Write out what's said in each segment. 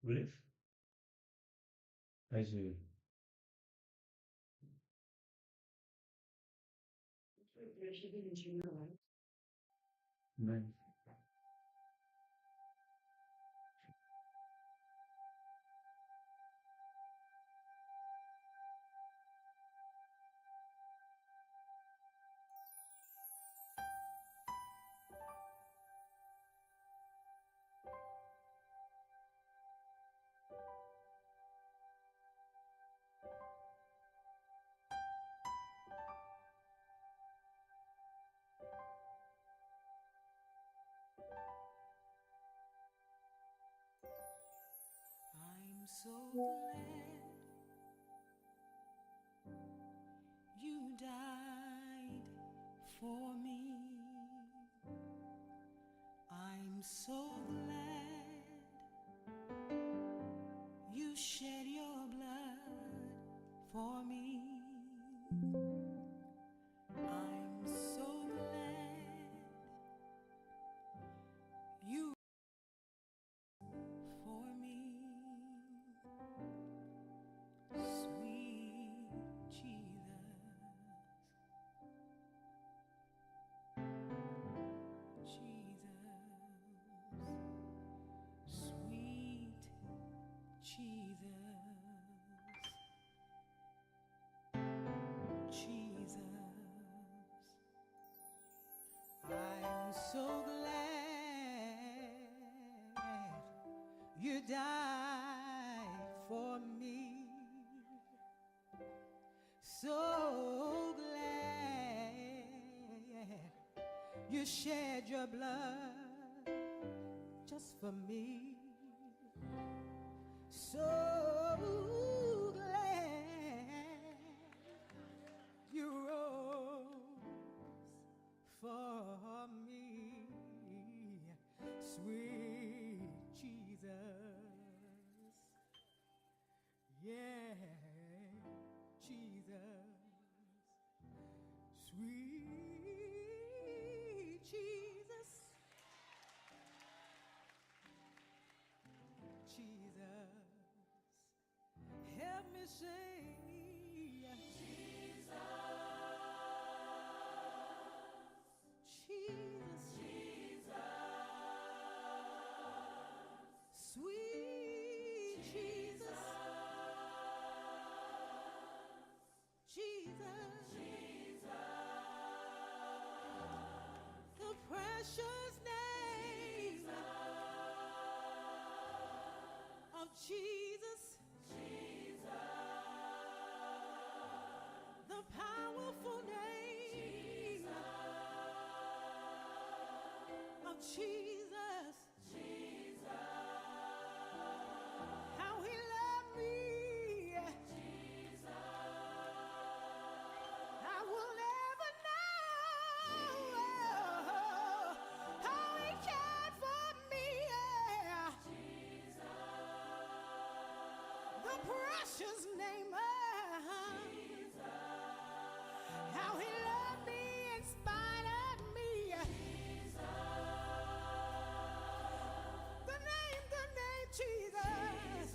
Blief? Hij zuur. Nee. I'm so glad you died for me. I'm so glad you shed your blood for me. I'm so glad you for me. Sweet Jesus. Jesus. Sweet Jesus. Jesus. I'm so glad you died for me. So glad you shed your blood just for me. So glad you rose for me, sweet Jesus. Yeah, Jesus. Sweet Jesus. Jesus. Help me say, Jesus. Jesus. Jesus. Sweet Jesus. Jesus. Jesus. The precious name of Jesus. Jesus. The powerful name of Jesus. Jesus. How he loved me. Jesus. I will never know how he cared for me. Yeah. The precious name of Jesus. How he loved me in spite of me. Jesus. The name Jesus.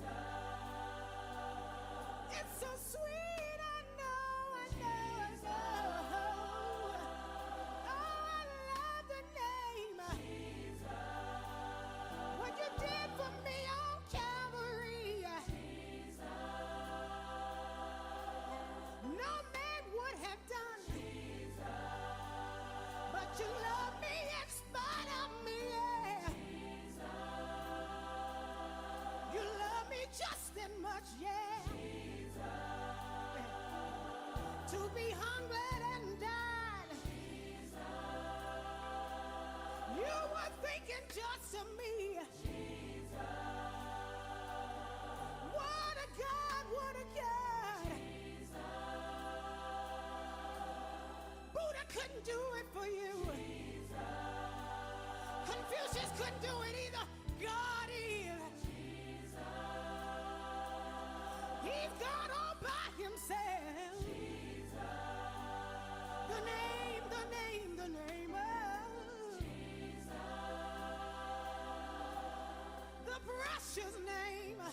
It's so sweet. I know, I know, I know. Oh, I love the name. Jesus. What you did for me on Calvary. Jesus. No man would have done. Jesus. But you love me in spite of me. Yeah. Jesus. You love me just that much, yeah. Jesus. To be hungered and died. Jesus. You were thinking just of me. Jesus. What a God, what a God. Jesus. Buddha couldn't do it for you. Jesus. Confucius couldn't do it either. God is. Jesus. He's God all by himself. Jesus. The name, the name, the name of Jesus. The precious name.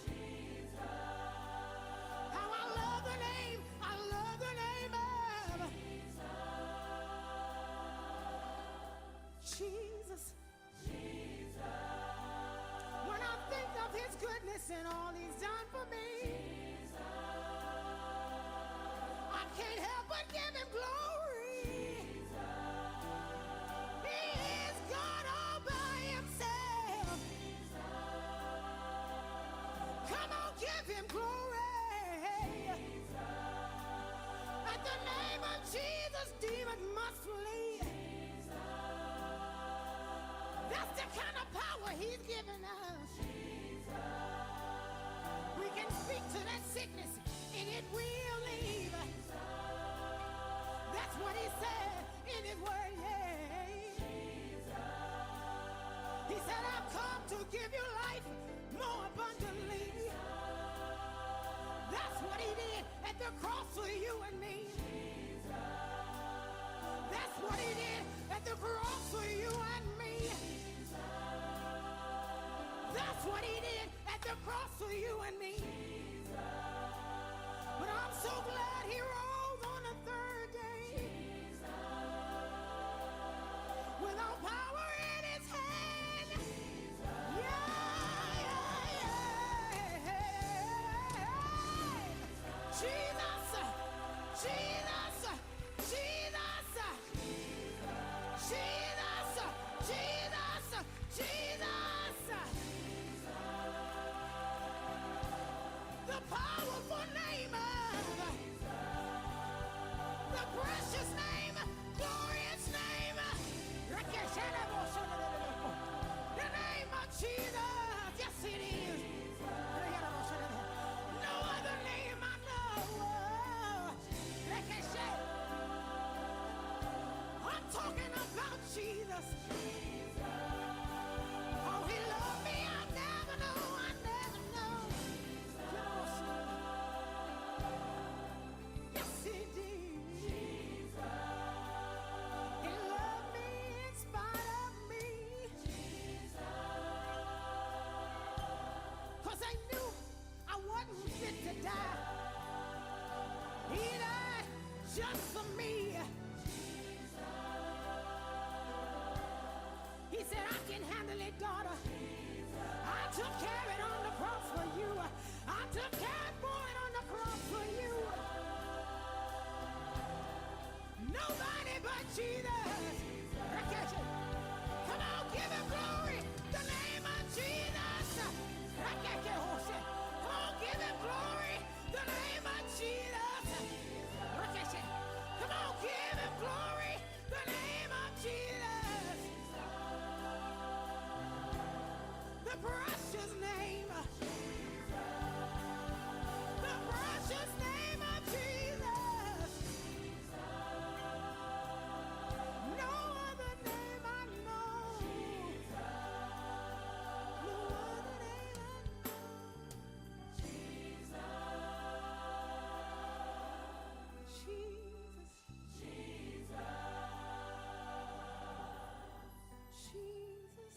must flee. That's the kind of power he's given us. We can speak to that sickness and it will leave. That's what he said in his word. Yeah. He said, I've come to give you life more abundantly. That's what he did at the cross for you and me. That's what he did at the cross for you and me. That's what he did at the cross for you and me. But I'm so glad he rose on the third day. With all power in his hand. Yeah. Jesus, Jesus, Jesus, Jesus, Jesus, Jesus. The powerful name of the precious name, glorious name. The name of Jesus. Yes, it is. No other name I know. I'm talking about Jesus. Oh, he loved me. I never know. I never know. Yes, he did. He loved me in spite of me. 'Cause I knew I wasn't fit to die. He died just for me. He said, "I can handle it, daughter. I took care of it on the cross for you. I took care for it on the cross for you." Nobody but Jesus. Come on, give him glory. The name of Jesus. Come on, give him glory. The name of Jesus. Come on, give him glory. The name of Jesus. The precious name. The precious name of Jesus. No other name I know. No other name I know. Jesus. Jesus.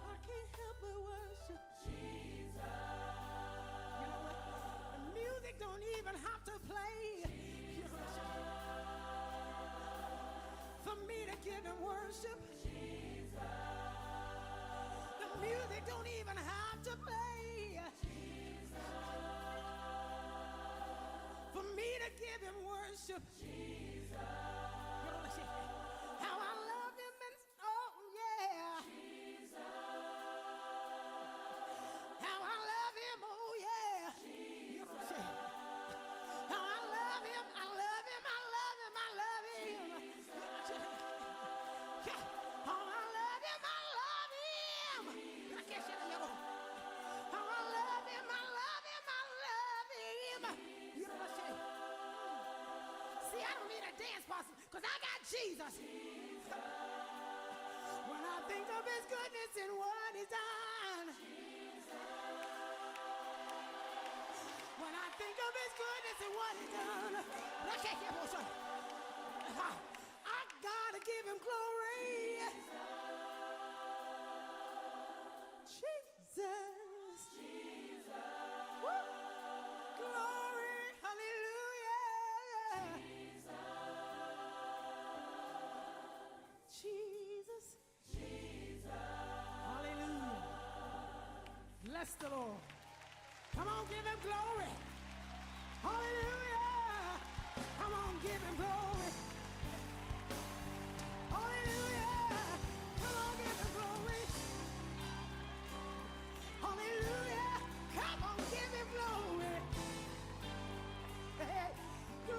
I can't help but worship. You know what? The music don't even have to play for me to give him worship. The music don't even have to play for me to give him worship. How I love him and oh yeah. How I love him, oh yeah. How I love him, I love him, I love him, I love him. Yeah. How I love him, I love him. How I love him, I love him, I love him. You know what I'm saying? See, I don't need a dance partner because I got Jesus. When I think of his goodness and what he's done. When I think of his goodness and what he's done. I gotta give him glory. Jesus. Woo. Glory. Hallelujah. Jesus. Hallelujah. Bless the Lord. Come on, give him glory. Hallelujah. Come on, give him glory. Hallelujah. Come on, give him glory. Hallelujah. Come on, give him glory. Hey, glory.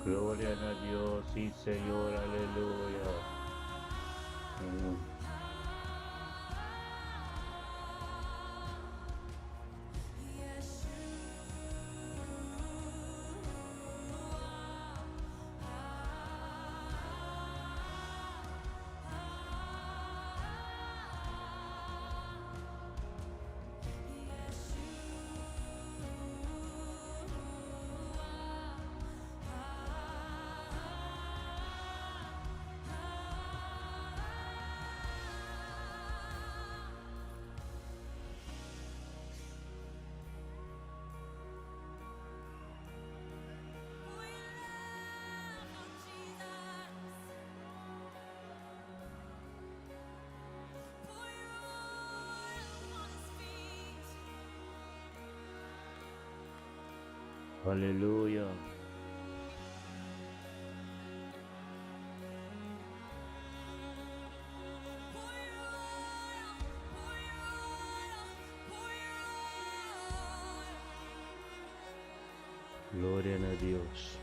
Gloria na Dios, sí Señor, aleluya. Aleluya. Gloria na Dios.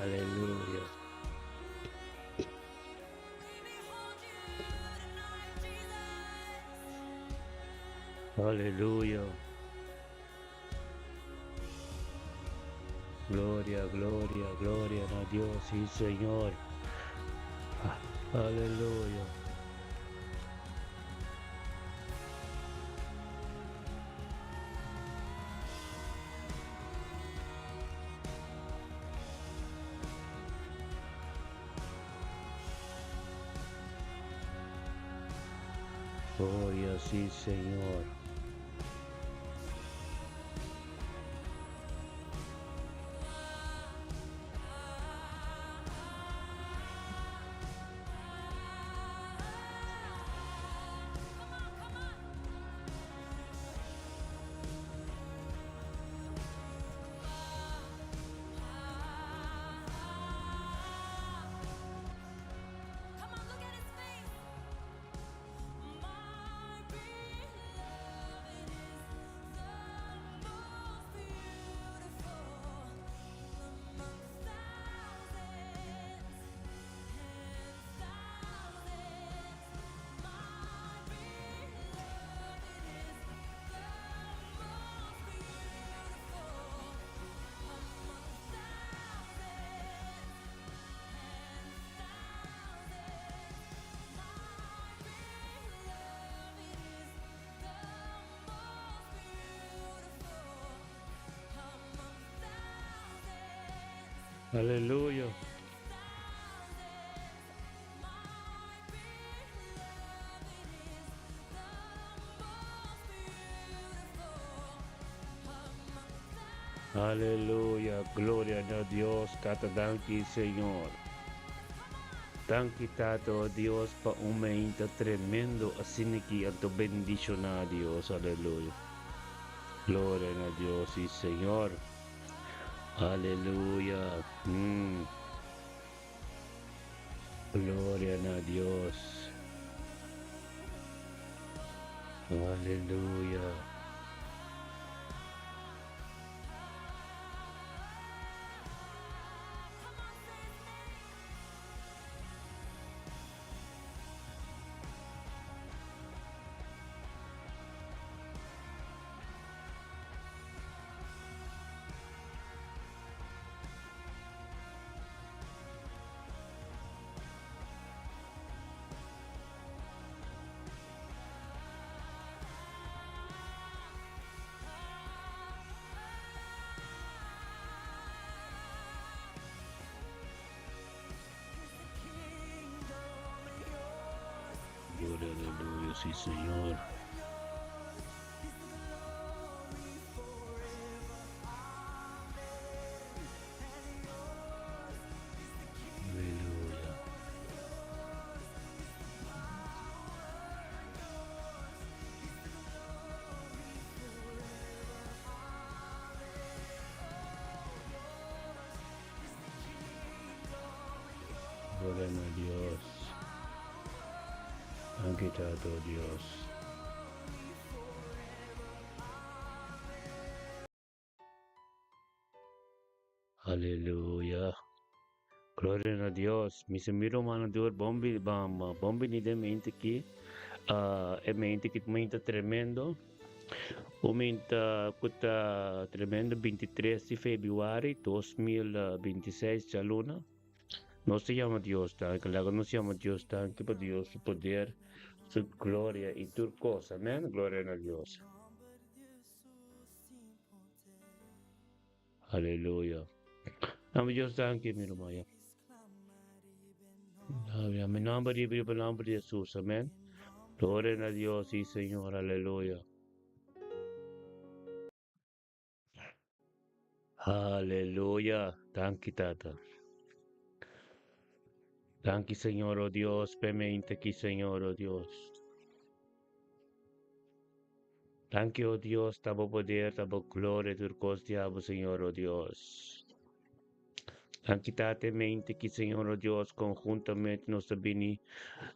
Aleluya. Aleluya. Gloria, gloria, gloria na Dios, sí Señor. Aleluya. Gloria, sí Señor. Aleluya. Aleluya, gloria na Dios, Tata danki Señor. Danki Tata, oh Dios, pa un meinta tremendo asina ki anto bendiciona Dios, aleluya. Gloria na Dios y Señor. Aleluya. Gloria na Dios. Aleluya. Gloria, aleluya, sí, Señor. Aleluya. Gloria na Dios. Danki Tata, oh Dios. Aleluya. Gloria na Dios. Mi se mi rumannan tur bon bon bini den mente aki. E mente ki ta tremendo. Un mente ku ta tremendo 23 di februari 2026 djaluna. Nos ta yama Dios danki. Laga nos yama Dios danki pa Dios su poder, su gloria i tur kos. Amen. Gloria na Dios. Aleluya. Dame Dios danki, mi ruman. Ya. Mi nomber di riba nomber di Jesus. Amen. Gloria na Dios, sí, Señor. Aleluya. Aleluya. Danki, Tata. Danki, Señor, oh Dios. Pemente aquí, Señor, oh Dios. Danki, oh Dios, ta bo poder, ta bo gloria, tur kos di abo, Señor, oh Dios. Danki, Tata, mente ki, Señor, oh Dios, conjuntamente nos ta bini,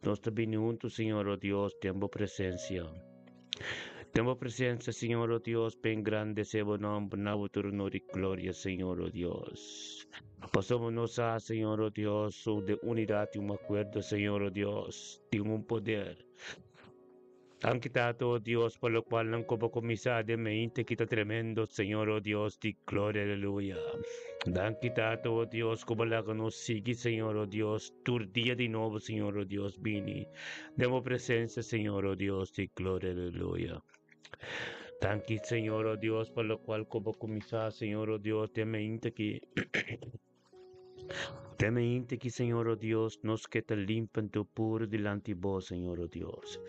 nos ta bini hunto, Señor, oh Dios, den bo presencia. Den bo presencia, Señor, oh Dios, pa engrandece bo nomber, na bo tur honor y gloria, Señor, oh Dios. Pasobra nos sa, Señor, oh Dios, de unidad y un acuerdo, Señor, oh Dios, tin un poder. Danki Tata, oh Dios, pa locual nan cu bo cuminsa den mente ki ta tremendo, Señor, oh Dios di gloria, aleluya. Danki Tata, oh Dios, cu bo laga nos sigui, Señor, oh Dios, tur dia di nobo, Señor, oh Dios, bini den bo presencia, Señor, oh Dios di gloria, aleluya. Danki, Señor, oh Dios, pa locual cu bo cuminsa, Señor, oh Dios, den mente ki. Den mente ki, Señor, oh Dios, nos ke ta limpi anto puro dilanti bo, Señor, oh Dios.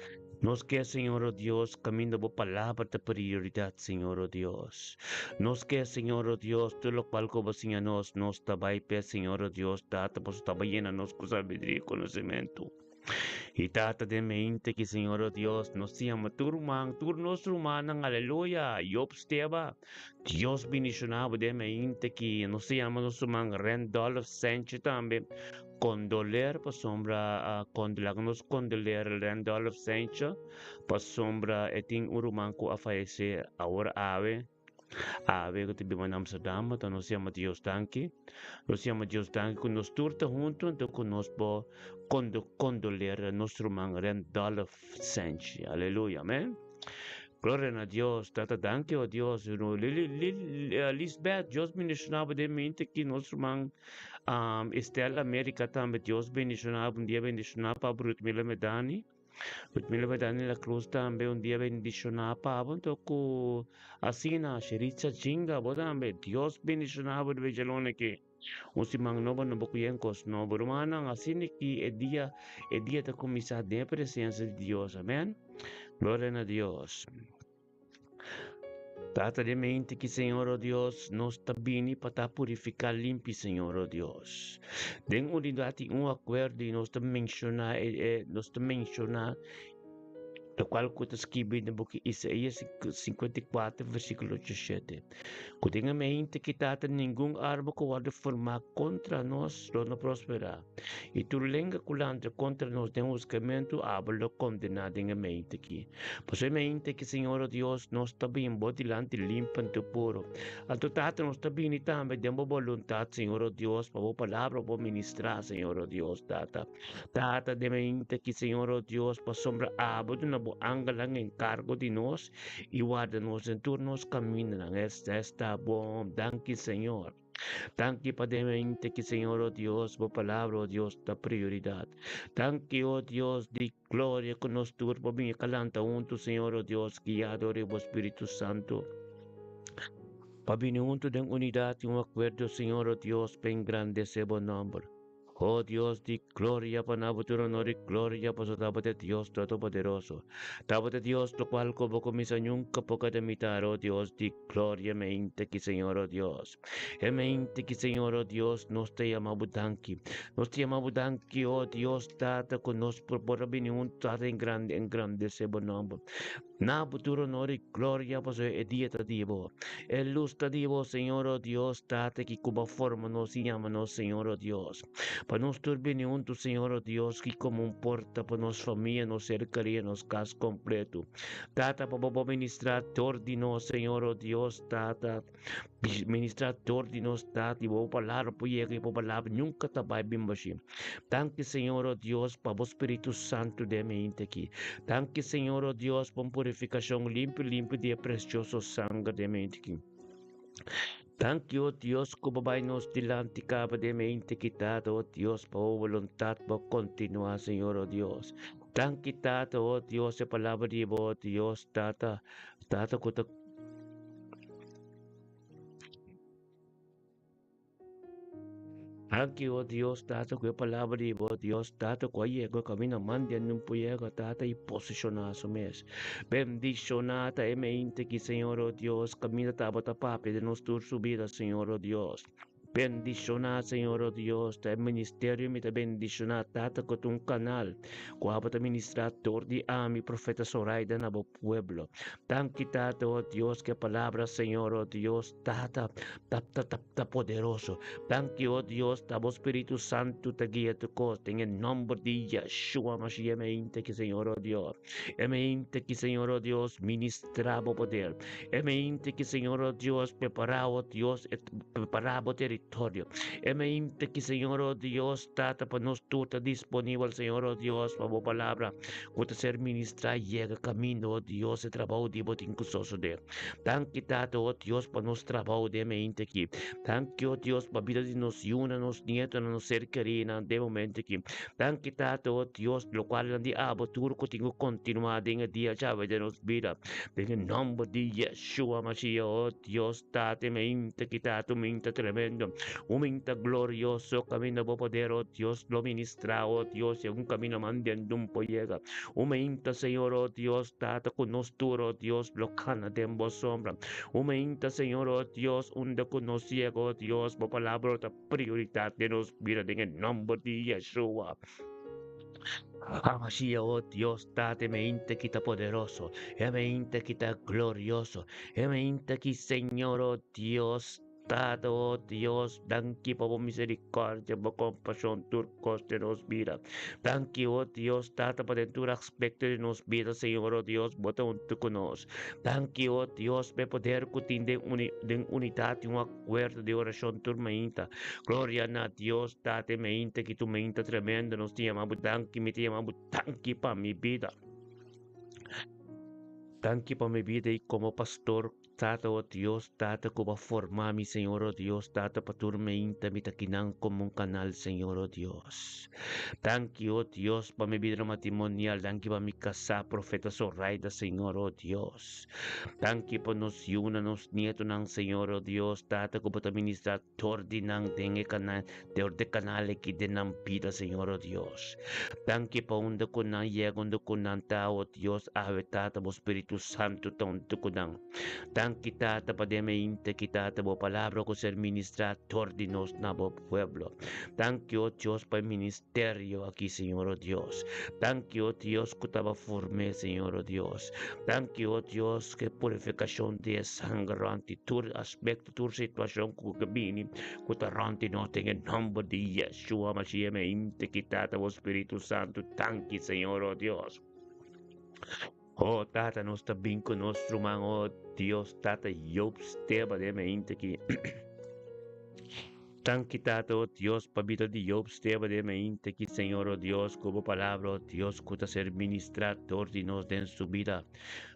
Nos ke, Señor, oh Dios, caminda bo palabra ta prioridad, Señor, oh Dios. Nos ke, Señor, oh Dios, tur locual cu bo siña nos, nos ta bay p'e, Señor, oh Dios, Tata, pasobra ta bay yena nos cu sabiduria y conocimento. Y Tata den mente ki, Señor, oh Dios, nos ta yama tur ruman, tur nos rumannan, aleluya, Job Steba, Dios bendiciona bo den mente ki, nos ta yama nos ruman Randolph Sanchez tambe, condoler pasobra, laga nos condoler Randolph Sanchez, pasobra e tin un ruman cu a fayece awor awe. Awe ku ta biba na Amsterdam, anto nos yama Dios danki. Nos yama Dios danki ku nos tur ta huntu, anto ku nos por kondoler nos ruman Randolph Senchi. Aleluya, amen. Gloria na Dios. Tata danki, o Dios. Lisbeth, Dios bendiciona bo den mente ki nos ruman Estel America tambe. Dios bendiciona bo. Un dia bendiciona pa Ruth Mila Medani. Ludmila Bedani La Cruz tambe un dia bendiciona pa bo anto cu asina Sheritza Jinga bo tambe Dios bendiciona bo riba e djalon aki un siman nobo nobo cu yen cos nobo rumannan asina ki e dia e dia ta cuminsa den e presencia di Dios amen gloria na Dios. Tata di mente ki Señor o Dios nos ta bini pa ta purifiká limpi Señor o Dios. Den unidad i un akuerdo i nos ta menshoná e, e nos ta menshoná lokual ku ta skibi den buki Isaías 54 versíkulo 17. Ku den e mente ki Tata ningun arma ku wòrdu formá kontra nos lo no prosperá. I tur lenga ku lanta kontra nos den husgamentu abo lo kondená den e mente ki. Pasobra e mente ki Señor o Dios nos ta bin bo dilanti limpi anto puro. Anto Tata nos ta bini tambe den bo boluntat Señor o Dios pa bo palabra bo ministrá Señor o Dios Tata. Tata den mente ki Señor o Dios pasobra abo duna bo angelnan enkargo di nos i warda nos den tur nos kamindanan. Esta bon. Danki Señor. Danki pa den mente ki Señor o Dios bo palabra o Dios ta prioridad. Danki o Dios di gloria ku nos tur por bini kalanta huntu Señor o Dios guiado riba bo Spiritu Santo. Pa bini huntu den unidad y un acuerdo Señor o Dios pa engrandece bo nomber. Oh Dios di gloria, pa na bo tur honor y gloria, pasobra ta bo ta Dios Todopoderoso. Ta bo ta Dios locual cu bo cuminsa nunca por keda mitar, oh Dios di gloria, mente ki Señor, oh Dios. E mente ki Señor, oh Dios, nos ta yama bo danki. Nos ta yama bo danki, oh Dios Tata, cu nos por por a bini hunto, Tata, engrande, engrandece bo nomber. Na bo tur honor y gloria, pasobra e dia ta di bo. E luz ta di bo, Señor, oh Dios, Tata, ki cu bo a forma nos y yama nos, Señor, oh Dios. Pa nos tur bini huntu, Señor, o Dios, ki komo un porta pa nos famia, nos serkaria, nos kas kompletu. Tata, pa Bo por ministrá dor di nos, Señor, o Dios, Tata. Ministrá dor di nos, Tata, i Bo palabra por yega i Bo palabra nunka ta bai bin bashí. Danki, Señor, o Dios, pa Bo Spiritu Santu den mi hende aki. Danki, Señor, o Dios, pa un purifikashon limpi limpi di e presioso sanger den mi hende aki. Danki, o Dios, ku Bo bai nos dilanti kaba den mi hende aki, Tata, o Dios, pa Bo boluntat por kontinuá, Señor, o Dios. Danki, Tata, o Dios, e palabra di Bo, o Dios, Tata, Tata, ku ta. Danki, o Dios, Tata, ku e palabra di Bo, Dios, Tata, ku a yega kaminda mandi a nun por yega, Tata, i posishoná su mes. Bendishoná ta e mente ki, Señor, o Dios, kaminda tabata papia den nos tur su bida, Señor, o Dios. Bendishoná, Señor, o Dios, ta e ministerio mi ta bendishoná, Tata, ku ta un kanal ku abo ta ministrá dor di ami, Profeta Zoraida, na bo pueblo. Danki, Tata, o Dios, ku e palabra, Señor, o Dios, Tata, ta, ta, ta, ta poderoso. Danki, o Dios, ta bo Spiritu Santu ta guia tur kos. Den e nòmber di Yeshua Mashiach mi hende ki, Señor, o Dios. E mi hende ki, Señor, o Dios, ministrá bo poder. E mi hende ki, Señor, o Dios, prepará, o Dios, e prepará bo teritorio. E mi hende ki, Señor, o Dios, Tata, pa nos tur ta disponibel, Señor, o Dios, pa bo palabra ku ta ser ministrá yega kaminda, o Dios, e trabou di bo tin ku sosodé. Danki Tata, o Dios, pa nos trabou den mente aki. Danki, o Dios, pa bida di nos yunan, nos nietonan, nos ser kerinan den momento aki. Danki Tata, o Dios, lokual nan di abo tur ku tin ku kontinuá den e dia djawe den nos bida. Den e nòmber di Yeshua Mashiach, o Dios, Tata, e mente aki, Tata, un mente tremendo, un mente glorioso, kaminda bo poder, o Dios, lo ministrá, o Dios, segun kaminda manden dun por yega. Un mainta, Señor, oh Dios, Tata, ku nos tur, oh Dios, lo kana den bo sombra. Un mainta, Señor, oh Dios, unda ku nos yega, oh Dios, bo palabra lo ta prioridat den nos bida, den e nomber di Yeshua. Hamashiach, oh Dios, Tata, e mainta ki ta poderoso, e mainta ki ta glorioso, e mainta ki, Señor, oh Dios, Tata, oh Dios, danki pa bo misericordia, bo compasion tur cos den nos bida. Danki, oh Dios, Tata, pa den tur aspecto di nos bida, Señor, oh Dios, bo ta hunto cu nos. Danki, oh Dios, pa e poder cu tin den uni, den unidad y un acuerdo di oracion tur mainta. Gloria na Dios, Tata, e mainta ki tu mainta tremendo, nos ta yama bo danki, mi ta yama bo danki pa mi bida. Danki pa mi bida y como pastor. Tata, o Dios, Tata, ku bo a forma mi, Señor, o Dios, Tata, pa tur meinta mi ta kinan komo un kanal, Señor, o Dios. Danki, o Dios, pa mi bida matrimonial, danki pa mi kasá, Profeta Zoraida, Señor, o Dios. Danki pa nos yunan, nos nietonan, Señor, o Dios, Tata, ku bo ta ministrá Dor di nan den e kanal, dor di kanal aki den nan bida, Señor, o Dios. Danki pa unda ku nan yega, unda ku nan ta, o Dios, awe, Tata, bo Spiritu Santu ta huntu ku nan. Danki, Tata, pa den mainta aki, Tata, bo palabra ku ser ministrá dor di nos na bo pueblo. Danki, o Dios, pa e ministerio aki, Señor, o Dios. Danki, o Dios, ku taba form'é, Señor, o Dios. Danki, o Dios, ku e purifikashon di e sanger rònt di tur aspekto, Tur situacion cu ke bini cu ta rond di nos den e nomber di Yeshua Mashiach me inte ki Tata bo Spiritu Santu danki Señor oh Dios. Oh Tata nos ta bin cu nos ruman oh Dios Tata Job Steba den me inte ki Danki Tata oh Dios pa bida di Job Steba den me inte ki Señor oh Dios cu bo palabra oh Dios cu ta ser ministra dor di nos den su bida.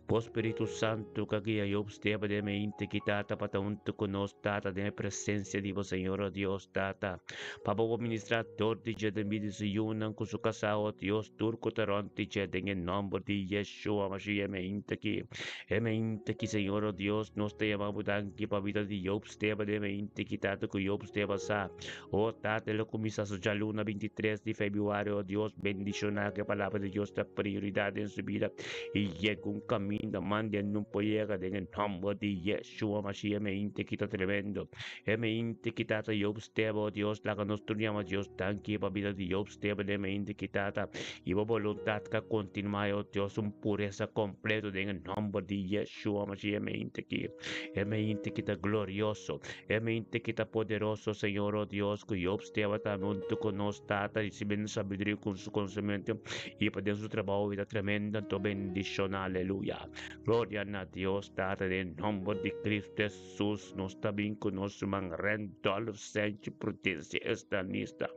Bo Spiritu Santu ka guia Job Steba den mente ki Tata pa ta huntu ku nos, Tata, den e presensia di bo Señor, o Dios, Tata. Pa bo por ministrá tur di dje den bida di su yunan ku su kasá, o Dios, tur ku ta rònt di dje, den e nòmber di Yeshua Mashiach e mente ki, e mente ki, Señor, o Dios, nos ta yama bo danki pa bida di Job Steba den mente ki, Tata, ku Job Steba sa, o Tata, el a kuminsá su djaluna 23 di febrüari, o Dios, bendishoná ku e palabra di Dios ta prioridat den su bida. I yega un kaminda. kaminda man den no por yega den e nòmber di Yeshua Mashiach e mente ki ta tremendo e mente ki tata Job Steba o Dios laga nos tur yama Dios danki pa bida di Job Steba den e mente ki tata i bo boluntat ka kontinuá o Dios un puresa kompleto den e nòmber di Yeshua Mashiach e mente ki e mente ki ta glorioso e mente ki ta poderoso Señor o Dios ku Job Steba tambe huntu ku nos tata risibiendo sabiduria ku su konosementu i pa den su trabou i ta tremendo anto bendishoná aleluya gloria na Dios tata den nomber di Cristo Jesus nos ta bin ku nos ruman Randolph Senchi Prudencia Estanista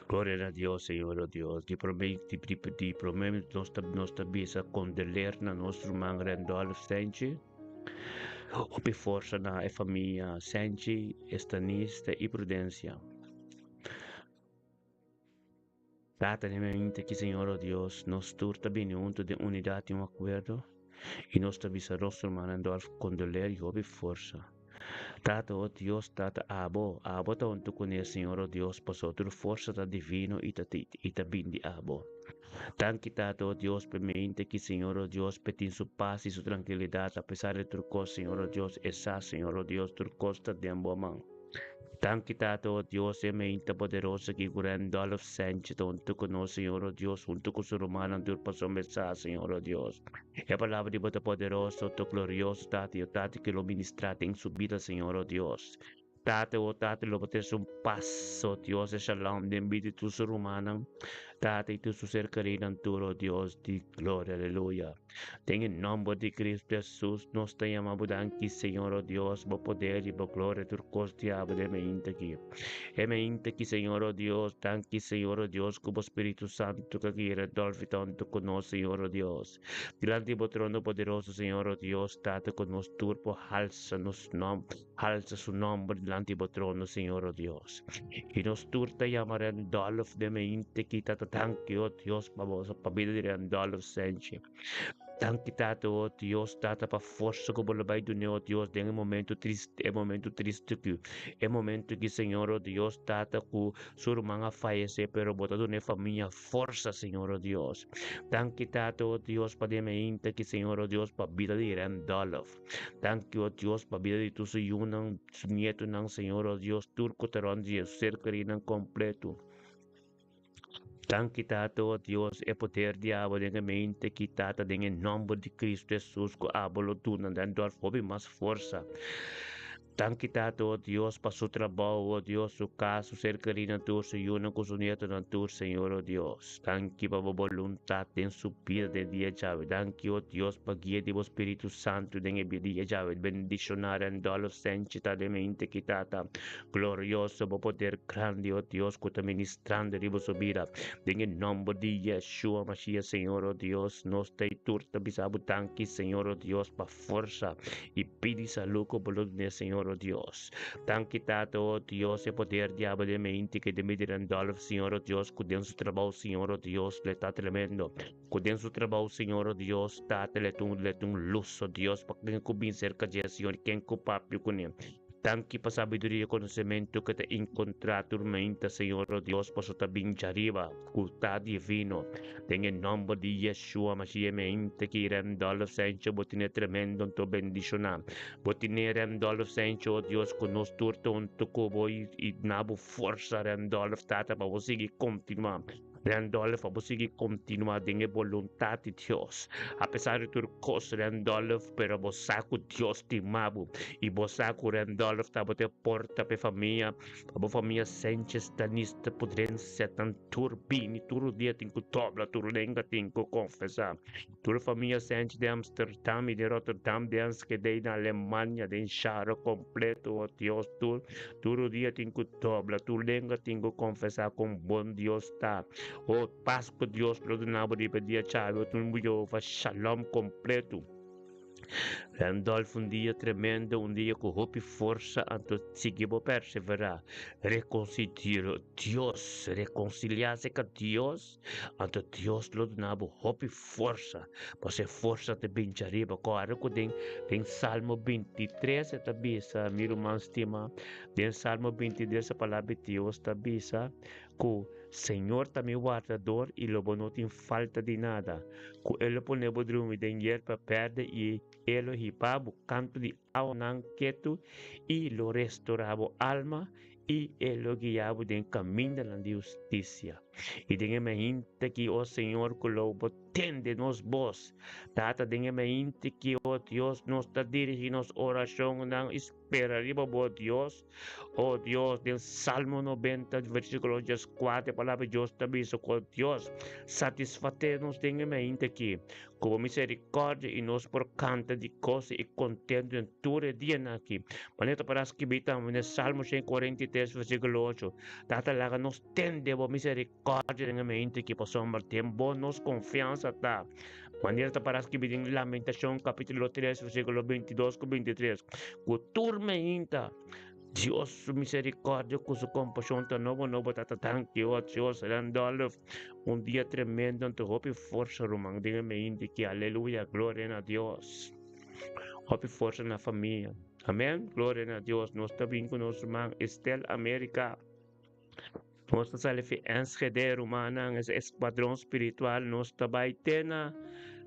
Gloria na Dios Señor o Dios di prome di di di prome nos ta nos ta bisa kondoler na nos ruman Randolph Senchi hopi forsa na e famia Senchi Estanista i Prudencia. Tata den mente ki Señor o Dios, nos tur ta bini hunto den unidad i un akuerdo, i nos ta bisa nos ruman Randolph kondoler i hopi forsa. Tata o Dios, Tata, Abo, Abo ta hunto kuné, Señor o Dios, pasobra tur forsa ta divino i ta i ta bin di Abo. Danki, Tata o Dios, p'e mente ki, Señor o Dios, p'e tin su pas i su trankilidat apesar di tur kos, Señor o Dios, e sa, Señor o Dios, tur kos ta den Bo man. Danki Tata, o Dios, e mente poderoso ki ku Randolph Sanchez ta huntu ku nos, Señor, o Dios, huntu ku su rumannan tur pasobra e sa, Señor, o Dios. E palabra di Bo ta poderoso, ta glorioso, Tata, i o Tata ki lo ministrá den su bida, Señor, o Dios. Tata, o Tata, lo Bo trese un pas, o Dios, e shalom den bida di tur su rumannan, Tata, i tur su ser kerinan tur, o Dios di gloria, aleluya. Den e nomber di Cristo Jesus nos ta yama bo danki Señor o Dios bo poder y bo gloria tur cos di abo den mainta aki. E mainta aki Señor o Dios danki Señor o Dios cu bo Spiritu Santo ka guia Randolph tanto cu nos Señor o Dios. Dilanti bo trono poderoso Señor o Dios Tata cu nos tur por halsa nos nom halsa su nomber dilanti bo trono Señor o Dios. Y nos tur ta yama Randolph den mente ki tata danki o Dios pa bo pa bida di Randolph Senchi. Danki tata o Dios tata pa forsa ku bo lo bai dune o Dios den e momento triste e momento triste ku e momento ki Señor o Dios tata ku su ruman a fayese pero bo ta dune famia forsa Señor o Dios. Danki tata o Dios pa den mente ki Señor o Dios pa bida di Randolph. Danki, o Dios, pa bida di tur su yunan, su nietonan, Señor, o Dios, tur ku ta rònt di su ser kerinan kompleto. Danki, Tata, o Dios, e poder di abo den e mente ki, Tata, den e nòmber di Kristu Hesus, ku abo lo duna Randolph hopi mas forsa. Danki Tata, o Dios, pa su trabou, o Dios, su kas, su ser kerinan tur, su yunan ku su nietonan tur, Señor, o Dios. Danki pa bo boluntat den su bida den dia djawe. Danki, o Dios, pa guia di bo Spiritu Santu den e dia djawe. Bendishoná Randolph Senchi ta den mente ki, Tata. Glorioso bo poder grandi, o Dios, ku ta ministrando riba su bida. Den e nòmber di Yeshua Mashiach, Señor, o Dios, nos ta i tur ta bisa bo danki, Señor, o Dios, pa forsa i pidi salú ku bo lo dun'é, Señor, o Dios. Danki, Tata, o Dios, e poder di aba den mente ku den bida di Randolph, Señor, o Dios, ku den su trabou, Señor, o Dios, lo e ta tremendo. Ku den su trabou, Señor, o Dios, Tata, lo e ta un, lo e ta un lus, o Dios, pa ken ku bin serka dje, Señor, i ken ku papia kuné. Danki pa sabiduria i konosementu ku ta enkontrá tur meinta, Señor, o Dios, paso ta bin djariba, ku ta divino. Den e nòmber di Yeshua Mashiach meinta ki Randolph Sancho bo tene tremendo anto bendishoná. Bo tene Randolph Sancho, o Dios, ku nos tur ta huntu ku bo i na bo forsa, Randolph, Tata, pa bo sigui kontinuá. Randolph, bo sigui kontinuá den e boluntat di Dios. Apesar di tur kos, Randolph, pero bo sa ku Dios stima bo. I bo sa ku Randolph tabata e porta pa e famia, pa bo famia Sanchez, Tanista, Pudrencia, nan tur bini, tur dia tin ku dobla, tur lenga tin ku konfesá. Tur famia Sanchez den Amsterdam i den Rotterdam, den Enschede, na Alemania, den Sharo kompleto, o Dios, tur, tur dia tin ku dobla, tur lenga tin ku konfesá kon bon Dios ta. O pas ku Dios lo duna bo riba e dia djawe, o tur Jehová shalom kompleto. Randolph, un dia tremendo, un dia ku hopi forsa, anto sigui bo perseverá. Rekonsidir Dios, rekonsiliá-se ka Dios. Anto Dios lo duna bo hopi forsa, pasobra e forsa ta bin djariba. Kòrda ku den den Salmo 23 e ta bisa, mi ruman stimá, den Salmo 23 e palabra di Dios ta bisa ku Señor ta mi wardador i lo bo no tin falta di nada. Ku E lo pone bo drumi den yerba berde i E lo hiba bo kantu di awanan ketu i lo restorá bo alma i E lo guia bo den kamindanan di hustisia. I den e mainta ki, o Señor, ku lo bo tende nos bos. Tata, den e mainta ki, o Dios, nos ta dirigí nos orashonnan i spera riba bo, Dios. O Dios, den Salmo 90, versíkulo 14, e palabra di Dios ta bisa ku, o Dios, satisfasé nos den e mainta ki ku bo miserikòrdia i nos por kanta di goso i kontentu den tur e dianan aki. Manera ta para skibí tambe den Salmo 143, versíkulo 8, Tata, laga nos tende bo miserikòrdia den e mainta aki, pasobra den bo nos konfiansa ta. Manera ta para skibí den Lamentashon kapítulo 3, versíkulo 22 ku 23, ku tur mainta Dios su miserikòrdia ku su kompashon ta nobo nobo. Tata, danki, o Dios. Randolph, un dia tremendo, anto hopi forsa, ruman, den e mainta aki. Aleluya, gloria na Dios. Hopi forsa na famia. Amèn, gloria na Dios. Nos ta bin ku nos ruman Estel America. Nos ta sali fi Enschede, rumannan, es escuadron spiritual, nos ta bai te na,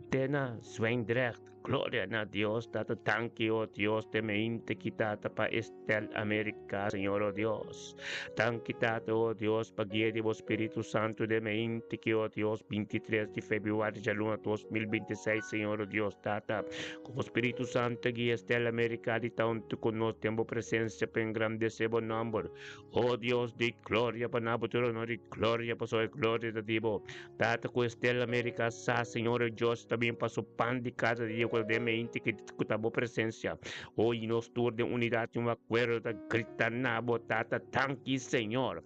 te na Zwijndrecht. Gloria na Dios, Tata, danki, oh Dios, te meinte ki Tata pa Estel America, Señor, oh Dios. Danki, Tata, oh Dios, pa guia di bo Spiritu Santo de meinte ki, oh Dios, 23 di februari djaluna 2026, Señor, oh Dios, Tata, ku bo Spiritu Santo guia Estel America di ta huntu ku nos den bo presencia pa engrandece bo nomber. O Dios di gloria, pa na bo tur honor i gloria, pasobra e gloria ta di bo. Tata ku Estel America sa, Señor e Dios ta bin pa su pan di kada dia ku ta den mente ku ta bo presencia. O i nos tur den unidat i un akuerdo ta grita na bo, Tata, danki Señor.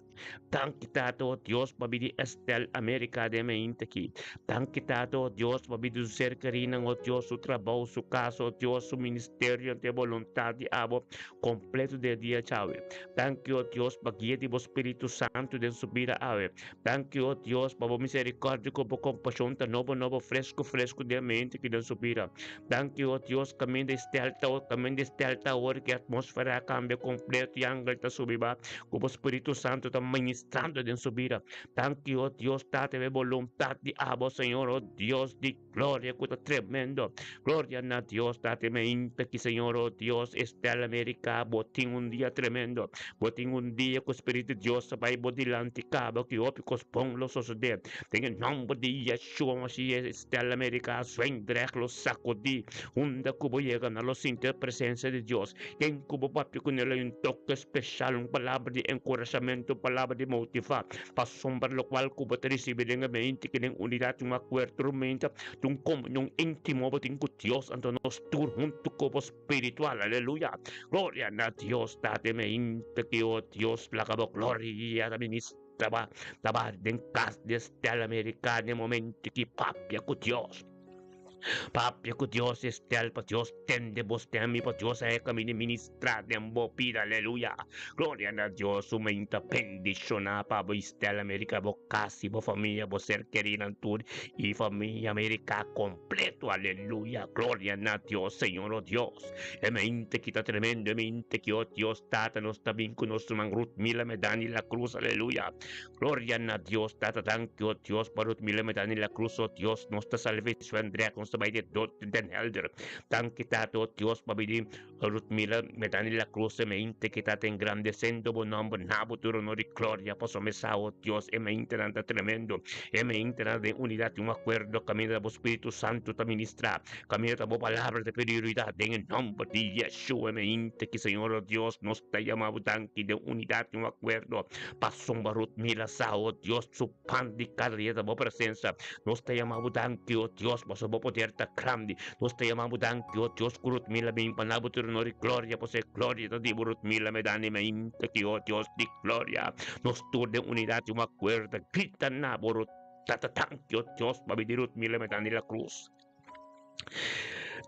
Danki Tata, o Dios, pa bidi Estel America den mente aki. Danki Tata, o Dios, pa bidi su ser kerinan, o Dios, su trabou, su kas, o Dios, su ministerio, te boluntat di abo kompleto den dia djawe. Danki, o Dios, pa guia di bo Spiritu Santu den su bida awe. Danki, o Dios, pa bo miserikòrdia ku bo kompashon ta nobo nobo, fresku fresku den mente ki den su bida. Danki, o Dios, kaminda e stel ta, kaminda e stel ta awor ku e atmósfera a kambia kompleto i angel ta subi ba, ku bo Spiritu Santu ta ministrando den su bida. Danki, o Dios, Tata, pa e boluntat di abo, Señor, o Dios di. Gloria ku ta tremendo. Gloria na Dios, Tata mainta ki Señor, oh Dios, Estel America, bo tin un dia tremendo. Bo tin un dia ku Spiritu Dios ta bai bo dilanti kaba ku hopi kos bon lo sosode. Den e nomber di Yeshua Mashiach, Estel America, Zwijndrecht lo sakudi. Unda ku bo yega nan lo sinti e presencia di Dios. Ken ku bo papia kuné lo hay un toke special, un palabra di enkurashamentu, un palabra di motiva. Pasobra lokual ku bo ta risibí den e mente ku den unidat di un akuerdo rumente di un komunion íntimo bo tin ku Dios, anto nos tur huntu ku bo spiritual. Aleluya! Gloria na Dios Tata e mente ku o Dios laga bo gloria ta ministra ba ta ba den kas di Estel America den momento ki papia ku Dios. Papia ku Dios Estel pa Dios tende bo stem i pa Dios haña kaminda di ministrá den bo bida. Aleluya! Gloria na Dios! Su menta bendishoná pa bo Estel America, bo kas i bo famia, bo ser kerinan tur i famia America kompleto. Aleluya! Gloria na Dios, Señor o Dios! E mente ki ta tremendo, e mente ki o Dios Tata nos ta bin ku nos ruman Ruth Mila Medani La Cruz. Aleluya! Gloria na Dios Tata danki o Dios pa Ruth Miller Medani La Cruz o Dios nos ta salve su Andrea nos ta bai de dot Den Helder danki Tata o Dios pa bini Ruth Miller Medani La Cruz e mente ki ta engrandecendo bo nomber na bo tur honor y gloria pasobra mi sa o Dios e mentenan ta tremendo e mentenan den unidad y un acuerdo caminda bo Spiritu Santo ta ministra caminda ta bo palabra ta prioridad den e nomber di Yeshua e mente ki Señor o Dios nos ta yama bo danki den unidad y un acuerdo Pasobra Ruth mira sa, o Dios, su pan di kada dia ta bo presensia. Nos ta yama bo danki, o Dios, pasobra bo poder ta grandi. Nos ta yama bo danki, o Dios, ku Ruth mira bin pa na bo tur honor i gloria, pasobra e gloria ta di bo. Ruth mira me dani mainta ki, o Dios di gloria. Nos tur den unidat i un akuerdo ta grita na bo, Ruth. Tata, danki, o Dios, pabia di Ruth mira me dani la krus.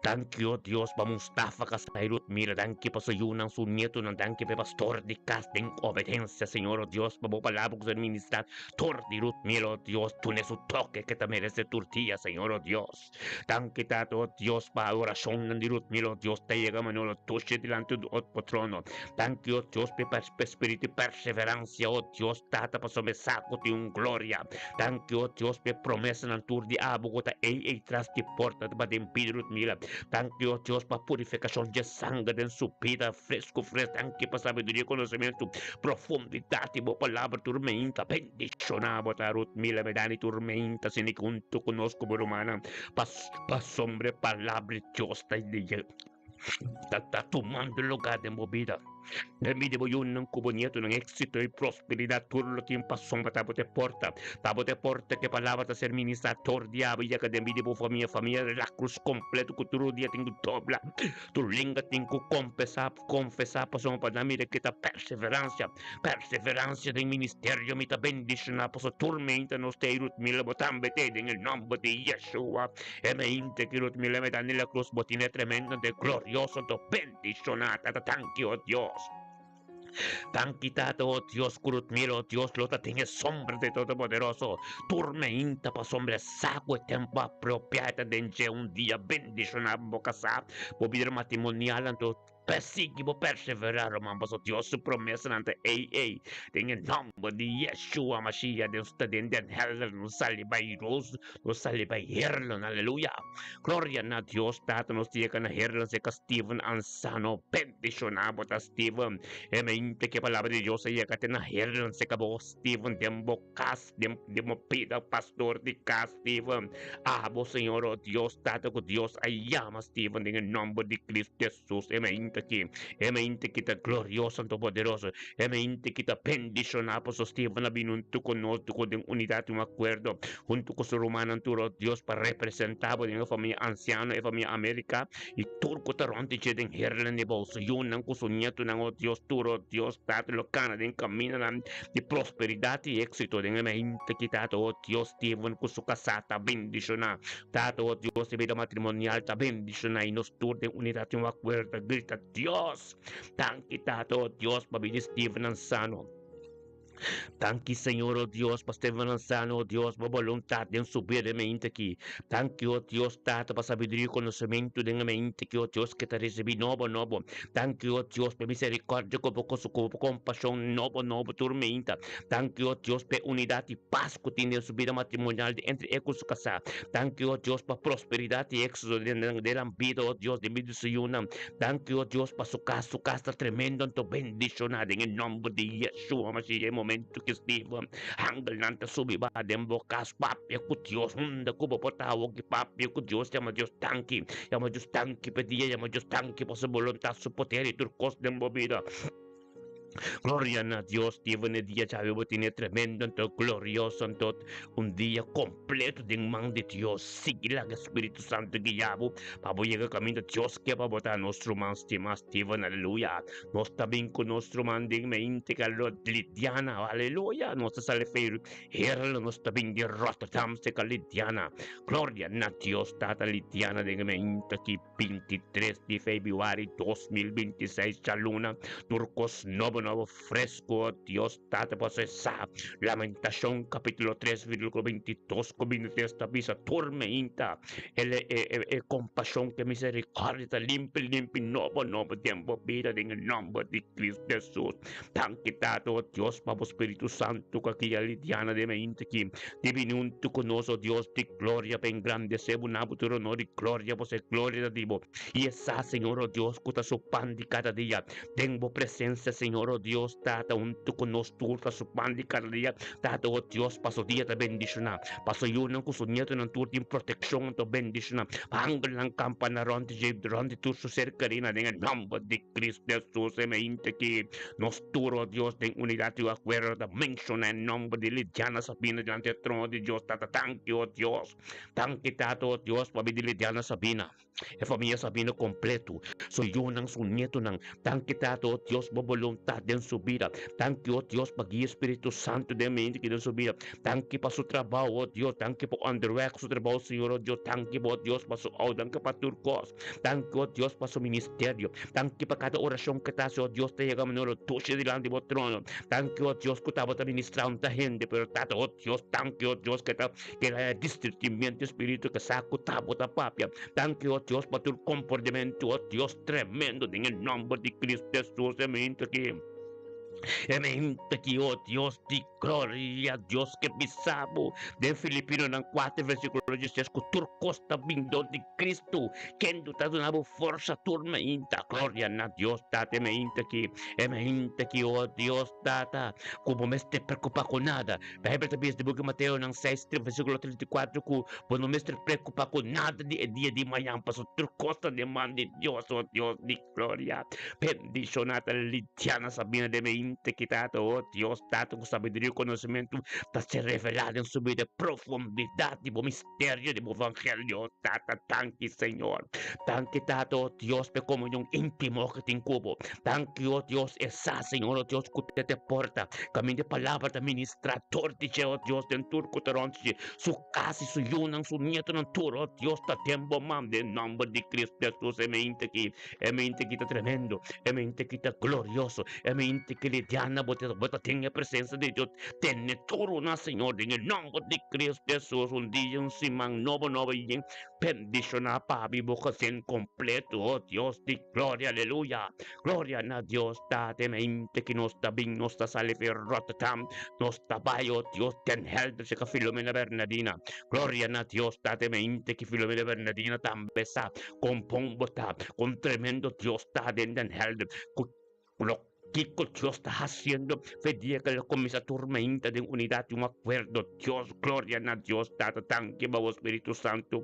Danki, o Dios, pa Mustafa kasá i Ludmila. Danki pa su yunan, su nietonan. Danki pa e pastor di kas den obedensia, Señor, o Dios, pa bo palabra ku ser ministrá tor di Ludmila, o Dios. Dun'e su toke ke ta meresé tur dia, Señor, o Dios. Danki, Tata, o Dios, pa orashonnan di Ludmila, o Dios, ta yega manera lo tushe dilanti di bo trono. Danki, o Dios, pa e spiritu di perseveransia, o Dios, Tata, pasobra e sa ku tin un gloria. Danki, o Dios, pa e promesanan tur di abo ku ta ei ei tras di porta ta den bida Ludmila. Danki, o Dios, pa purifikashon dje sanger den su bida fresku fres. Danki pa sabiduria i konosementu, profundidat di bo palabra tur meinta. Bendishoná bo ta Ludmila Medani tur meinta asina ki huntu ku nos ku bo rumannan pasobra e palabra di Dios ta ta tumando lugar den bo bida. Den bida bo yunan ku bo nietonan éksito i prosperidat tur lo tin pasobra ta bo te porta. Ta bo te porta ku e palabra ta ser ministrá tur dia bo yega den bida bo famia, famia de la cruz kompleto ku tur dia tin ku dobla, tur lenga tin ku konfesá, konfesá pasobra pa nan mira ke ta perseveransia, perseveransia den ministerio mi ta bendishoná pasobra tur meinta nos ta ei Ruth Miller bo tambe ta ei den e nòmber di Yeshua. E mente ki Ruth Miller me da ni la cruz bo tine tremendo ante glorioso anto bendiciona tata tanki oh Dios. Tanki tata oh Dios ku Ruth Miller oh Dios lo ta den e sombra de Todopoderoso tur meinta pasobra e sa ku e tempo apropia ta den dje un dia bendiciona bo casa bo bida matrimonial anto Persigi bo perseverá, ruman, pasobra Dios su promesanan ta ei ei. Den e nòmber di Yeshua Mashiach, den ta den Den Helder, nos sali bai Roos, nos sali bai Heerlen, aleluya. Gloria na Dios Tata, nos ta yega na Heerlen serka Steven Ansano, bendishoná bo ta Steven. E mente ku e palabra di Dios a yega te na Heerlen serka bo Steven, den bo kas, den den bo bida, pastor di kas Steven. Abo Señor, o Dios Tata, ku Dios a yama Steven den e nòmber di Cristo Jesús. E mente aki, e mente ki ta glorioso anto poderoso, e mente ki ta bendishoná pasobra Steven a bini huntu ku nos ku den unidat i un akuerdo huntu ku su rumannan tur, o Dios, pa representá bo den e famia ansiano, e famia Amerika i tur ku ta rònt di dje den Heerlen di bo, su yunan ku su nietunan, o Dios, tur, o Dios Tata, lo kana den kamindanan di prosperidat i éksito den e mente ki Tata, o Dios, Steven ku su kasá ta bendishoná. Tata, o Dios, e bida matrimonial ta bendishoná i nos tur den unidat i un akuerdo ta grita, Dios! Danki, Tata, o Dios, pa bida Steven Ansano. Danki, Señor, o Dios, pa Steven Ansano, o Dios, bo boluntat den su bida e mente aki. Danki, o Dios, Tata, pa sabiduria i konosementu den e mente aki, o Dios, ke ta risibí nobo nobo. Danki, o Dios, pa e miserikòrdia ku bo ku bo kompashon nobo nobo tur meinta. Danki, o Dios, pa e unidat i pas ku tin den su bida matrimonial di entre e ku su kasá. Danki, o Dios, pa prosperidat i éksito den nan bida, o Dios, den bida di su yunan. Danki, o Dios, pa su kas. Su kas ta tremendo anto bendishoná den e nòmber di Yeshua Mashiach. E momentu ku Steven, angelnan ta subi baha den bo kas, papia ku Dios unda ku bo por ta awoki, papia ku Dios, yama Dios danki, yama Dios danki pa e dia, yama Dios danki pa su boluntat, su poder i tur kos den bo bida. Gloria na Dios, Steven, e dia djawe bo tene tremendo anto glorioso anto un dia completo den man di Dios. Sigui laga Spiritu Santo guia bo pa bo yega caminda Dios ke pa bo ta nos ruman stima Steven, aleluya. Nos ta bin ku nos ruman den mente ka lo Lidiana, aleluya. Nos ta sali fe Heerlijk, nos ta bin di Rotterdam seka Lidiana. Gloria na Dios Tata Lidiana den mente ki 23 di februari 2026 djaluna tur kos nobo nobo fresco Dios Tata por hacer sa Lamentacion capítulo 3 versículo 22 ku 23 ta bisa tur meinta el e, e, e compasión ke misericordia ta limpi limpi nobo nobo den bo bida den e nomber di Cristo Jesus. Danki Tata o Dios pa bo Spiritu Santo ku aki a lidiana den meinta aki di bini huntu ku nos o Dios di gloria pa engrandesé bo na bo tur honor i gloria pasobra e gloria ta di bo i e sa Señor o Dios ku ta su pan di kada dia den bo presensia Señor o Dios Tata huntu ku nos tur ta su pan di kada dia Tata o Dios pa su dia ta bendishoná pa su yunan ku su nietonan tur tin protekshon anto bendishoná pa angelnan kampa na rònt di dje rònt di tur su ser kerina den e nòmber di Cristo Hesus e meinte ki nos tur o Dios den unidat i akuerdo ta menshoná e nòmber di Lidiana Sabina dilanti e trono di Dios Tata danki o Dios danki Tata o Dios pabia di Lidiana Sabina e famia Sabina kompleto su yunan su nietonan danki Tata o Dios bo boluntat. den su bida. Danki, o Dios, pa guia Spiritu Santu den mente ki den su bida. Danki pa su trabou, o Dios. Danki pa onderweg su trabou, Señor, o Dios. Danki, o Dios, pa su ouder. Danki pa tur kos. Danki, o Dios, pa su ministerio. Danki pa kada orashon ku ta hasi, o Dios, ta yega manera dushi dilanti bo trono. Danki, o Dios, ku tabata ministrá un ta hende, pero Tata, o Dios, danki, o Dios, ku ta keda e discernimiento spiritual ku sa ku ta bo ta papia. Danki, o Dios, pa tur komportamentu, o Dios, tremendo, den e nòmber di Cristo Hesus, e mente aki. E mente aki, o Dios di gloria, Dios ke bisa bo den Filipinonan 4 versíkulo 16 ku tur kos ta bin dor di Cristo, kende ta duna bo forsa tur mainta. Gloria na Dios Tata, e mainta aki, e mainta aki, o Dios Tata, ku bo mester preokupa ku nada. Bijbel ta bisa den buki Mateonan 6 versíkulo 34 ku bo no mester preokupa ku nada di e dia di mañan, pasobra tur kos ta den man di Dios, o Dios di gloria. Bendishoná ta Lidiana Sabina den mainta aki, Tata, o Dios Tata, ku sabiduria i konosementu ta ser revelá den su bida, profundidat di bo misterio di bo evangelio, Tata. Danki, Señor. Danki, Tata, o Dios, p'e komunion íntimo ku tin ku bo. Danki, o Dios, e sa, Señor, o Dios, ku te te porta. Kaminda e palabra ta ministrá dor di dje, o Dios, den tur ku ta rònt dje, su kas i su yunan, su nietonan, tur, o Dios, ta den bo man, den nòmber di Cristo Hesus. E mente aki, e mente aki ta tremendo, e mente aki ta glorioso, e mente ki lidiana bo ta, bo ta den e presensia di Dios. Tene tur una, Señor, den e nòmber di Cristo Hesus. Un dia, un siman nobo, nobo i yen bendishoná pa mi bo gezin kompleto, o Dios di gloria, aleluya. Gloria na Dios Tata, e mente ki nos ta bin, nos ta sali fi Rotterdam, nos ta bai, o Dios, Den Helder serka Filomena Bernadina. Gloria na Dios Tata, e mente ki Filomena Bernadina tambe sa kon bon bo ta, kon tremendo Dios ta den Den Helder, ku lo kiko Dios ta hasiendo fe dia ku el a kuminsá tur mainta den unidat i un akuerdo. Dios, gloria na Dios Tata, danki pa bo Spiritu Santu.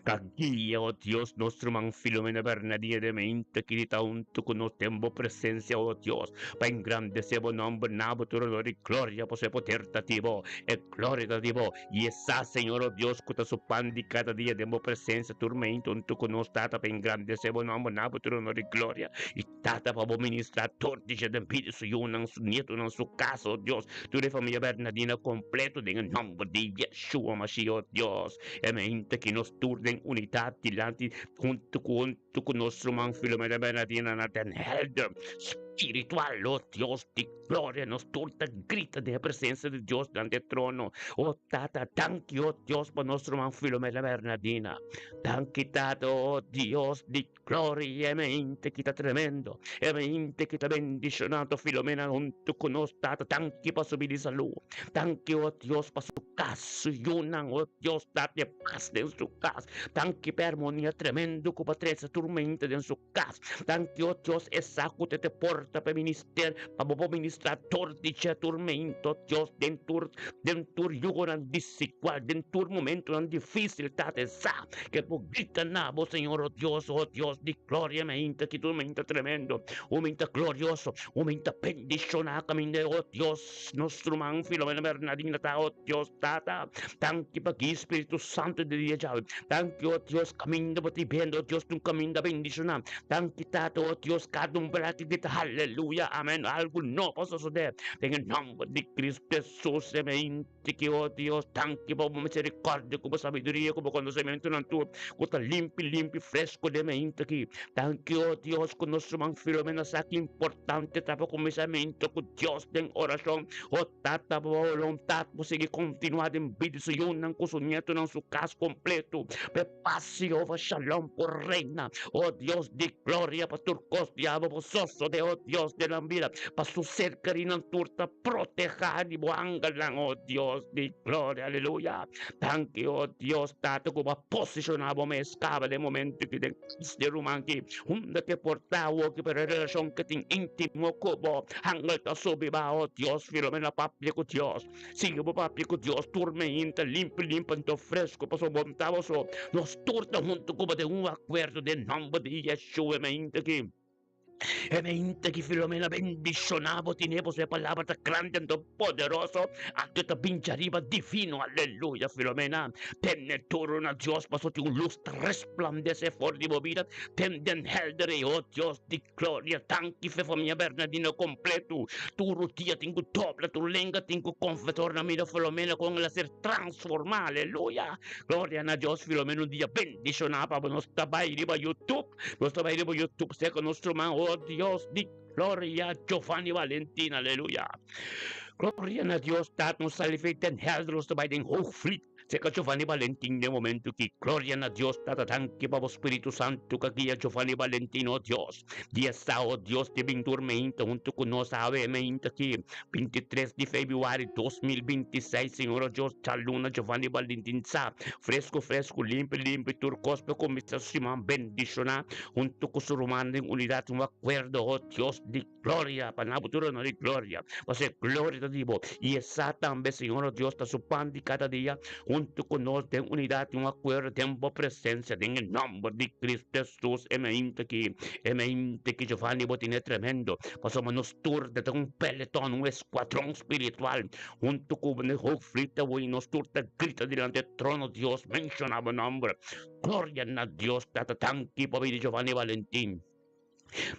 Ka guia, o Dios, nos ruman Filomena Bernadina den mente ki di ta huntu ku nos den bo presensia, o Dios, pa engrandesé bo nòmber na bo tur honor i gloria, pasobra e poder ta di bo, e gloria ta di bo. I e sa, Señor, o Dios, ku ta su pan di kada dia den bo presensia tur mente huntu ku nos, Tata, pa engrandesé bo nòmber na bo tur honor i gloria. I, Tata, pa bo ministrá tur di dje den bida su yunan, su nietonan, su kas, o Dios, tur e famia Bernadina kompleto den e nòmber di Yeshua Mashiach, o Dios. E mente ki nos tur den unidat dilanti huntu ku huntu ku nos ruman Filomena Bernadina na Den Helder spiritual, o Dios di gloria, nos tur ta grita den e presensia di Dios dilanti e trono. O Tata, danki, o Dios, pa nos ruman Filomena Bernadina. Danki, Tata, o Dios di gloria, e mente ki ta tremendo, e mente ki ta bendishonado Filomena huntu ku nos, Tata, danki pa su bida i salú. Danki, o Dios, pa su kas, su yunan, o Dios, date pas den su kas. Danki pa e armonia tremendo ku bo a trese tur mente den su kas. Danki, o Dios, e sa ku te te porta pa e minister, pa bo por ministra tur di dje tur mente, o Dios, den tur, den tur yugonan desigual, den tur momentonan difísil, Tata, e sa ke bo grita na bo, Señor, o Dios, o Dios di gloria, mente ki tur mente tremendo, un mente glorioso, un mente bendishoná kaminda, o Dios. Nos ruman Filomena Bernadina ta, oh Dios Tata, danki pa ki Spiritu Santo di dia djawe. Danki, oh Dios, kaminda bo ta bendo, oh Dios, un kaminda bendishoná. Danki, Tata, oh Dios, kada un bala ki grita haleluya, amen, algu nobo a sosodé. Den e nòmber di Kristu Hesus, e mente ki, oh Dios, danki pa bo miserikòrdia ku bo sabiduria ku bo konosementunan tur ku ta limpi, limpi, fresko den e mente aki. Danki, oh Dios, ku nos ruman Filomena sa ki importante ta pa kuminsamentu ku Dios den orashon. Oh Tata, bo boluntat por sigui kontinuá den bida di su yunan ku su nietonan, su kas kompleto. Pa e pas Jehova Shalom por reina. Oh Dios di gloria, pa tur kos di abo por sosodé, oh Dios den nan bida, pa su ser kerinan tur ta protehá di bo angelnan, oh Dios di gloria, aleluya. Danki, oh Dios Tata, ku bo a posishoná bo mes kaba den momento aki den kas di ruman aki, unda ke por ta awoki, pero e relashon ke tin íntimo ku bo. Angel ta subi ba, oh Dios, Filomena papia ku Dios. Sigui bo papia ku Dios tur meinta, limpi limpi anto fresco, pasobra bo ta boso. Nos tur ta huntu ku bo den un akuerdo den nòmber di Yeshua e meinta aki. E mente ki Filomena bendishoná bo tine pasobra e palabra ta grandi anto poderoso anto e ta bin djariba divino aleluya Filomena tene duro na Dios pasobra tin un lus ta resplandese for di bo bida ten den helder ei oh Dios di gloria danki fe famia Bernardino completo tur dia tin ku dobla tur lenga tin ku konfesá ora nan mira Filomena kon el a ser transformá aleluya gloria na Dios Filomena un dia bendishoná pa bo nos ta bai riba YouTube. Nos ta bai riba YouTube serka nos ruman, oh Dios di gloria, Giovanni Valentin, aleluya. Gloria na Dios, Tata, nos sali fe den helder, nos ta bai den Hoogvliet serka Giovanni Valentin den momento ki. Gloria na Dios, Tata, danki pa bo Spiritu Santu ka guia Giovanni Valentin, oh Dios. Dia sa, oh Dios, di bin tur meinta huntu ku nos awe meinta ki, 23 di febrüari 2026, Señor, oh Dios, djaluna Giovanni Valentin sa. Fresku fresku, limpi limpi, tur kos pa kuminsá su siman bendishoná huntu ku su rumannan den unidat, un akuerdo, o Dios di gloria, pa nan bo tur honor i gloria, pasobra e gloria ta di bo, i e sa tambe, Señor o Dios, ta su pan di kada dia huntu ku nos den unidat i un akuerdo den bo presensia, den e nòmber di Cristo Hesus, e mainta aki, e mainta aki, Giovanni, bo tene tremendo, pasobra nos tur ta un peleton, un eskuadron spiritual, Huntu ku bo hoogvliet ta woi nos tur ta grita dilanti e trono Dios menshoná bo nòmber. Gloria na Dios Tata danki pa bida Giovanni Valentin.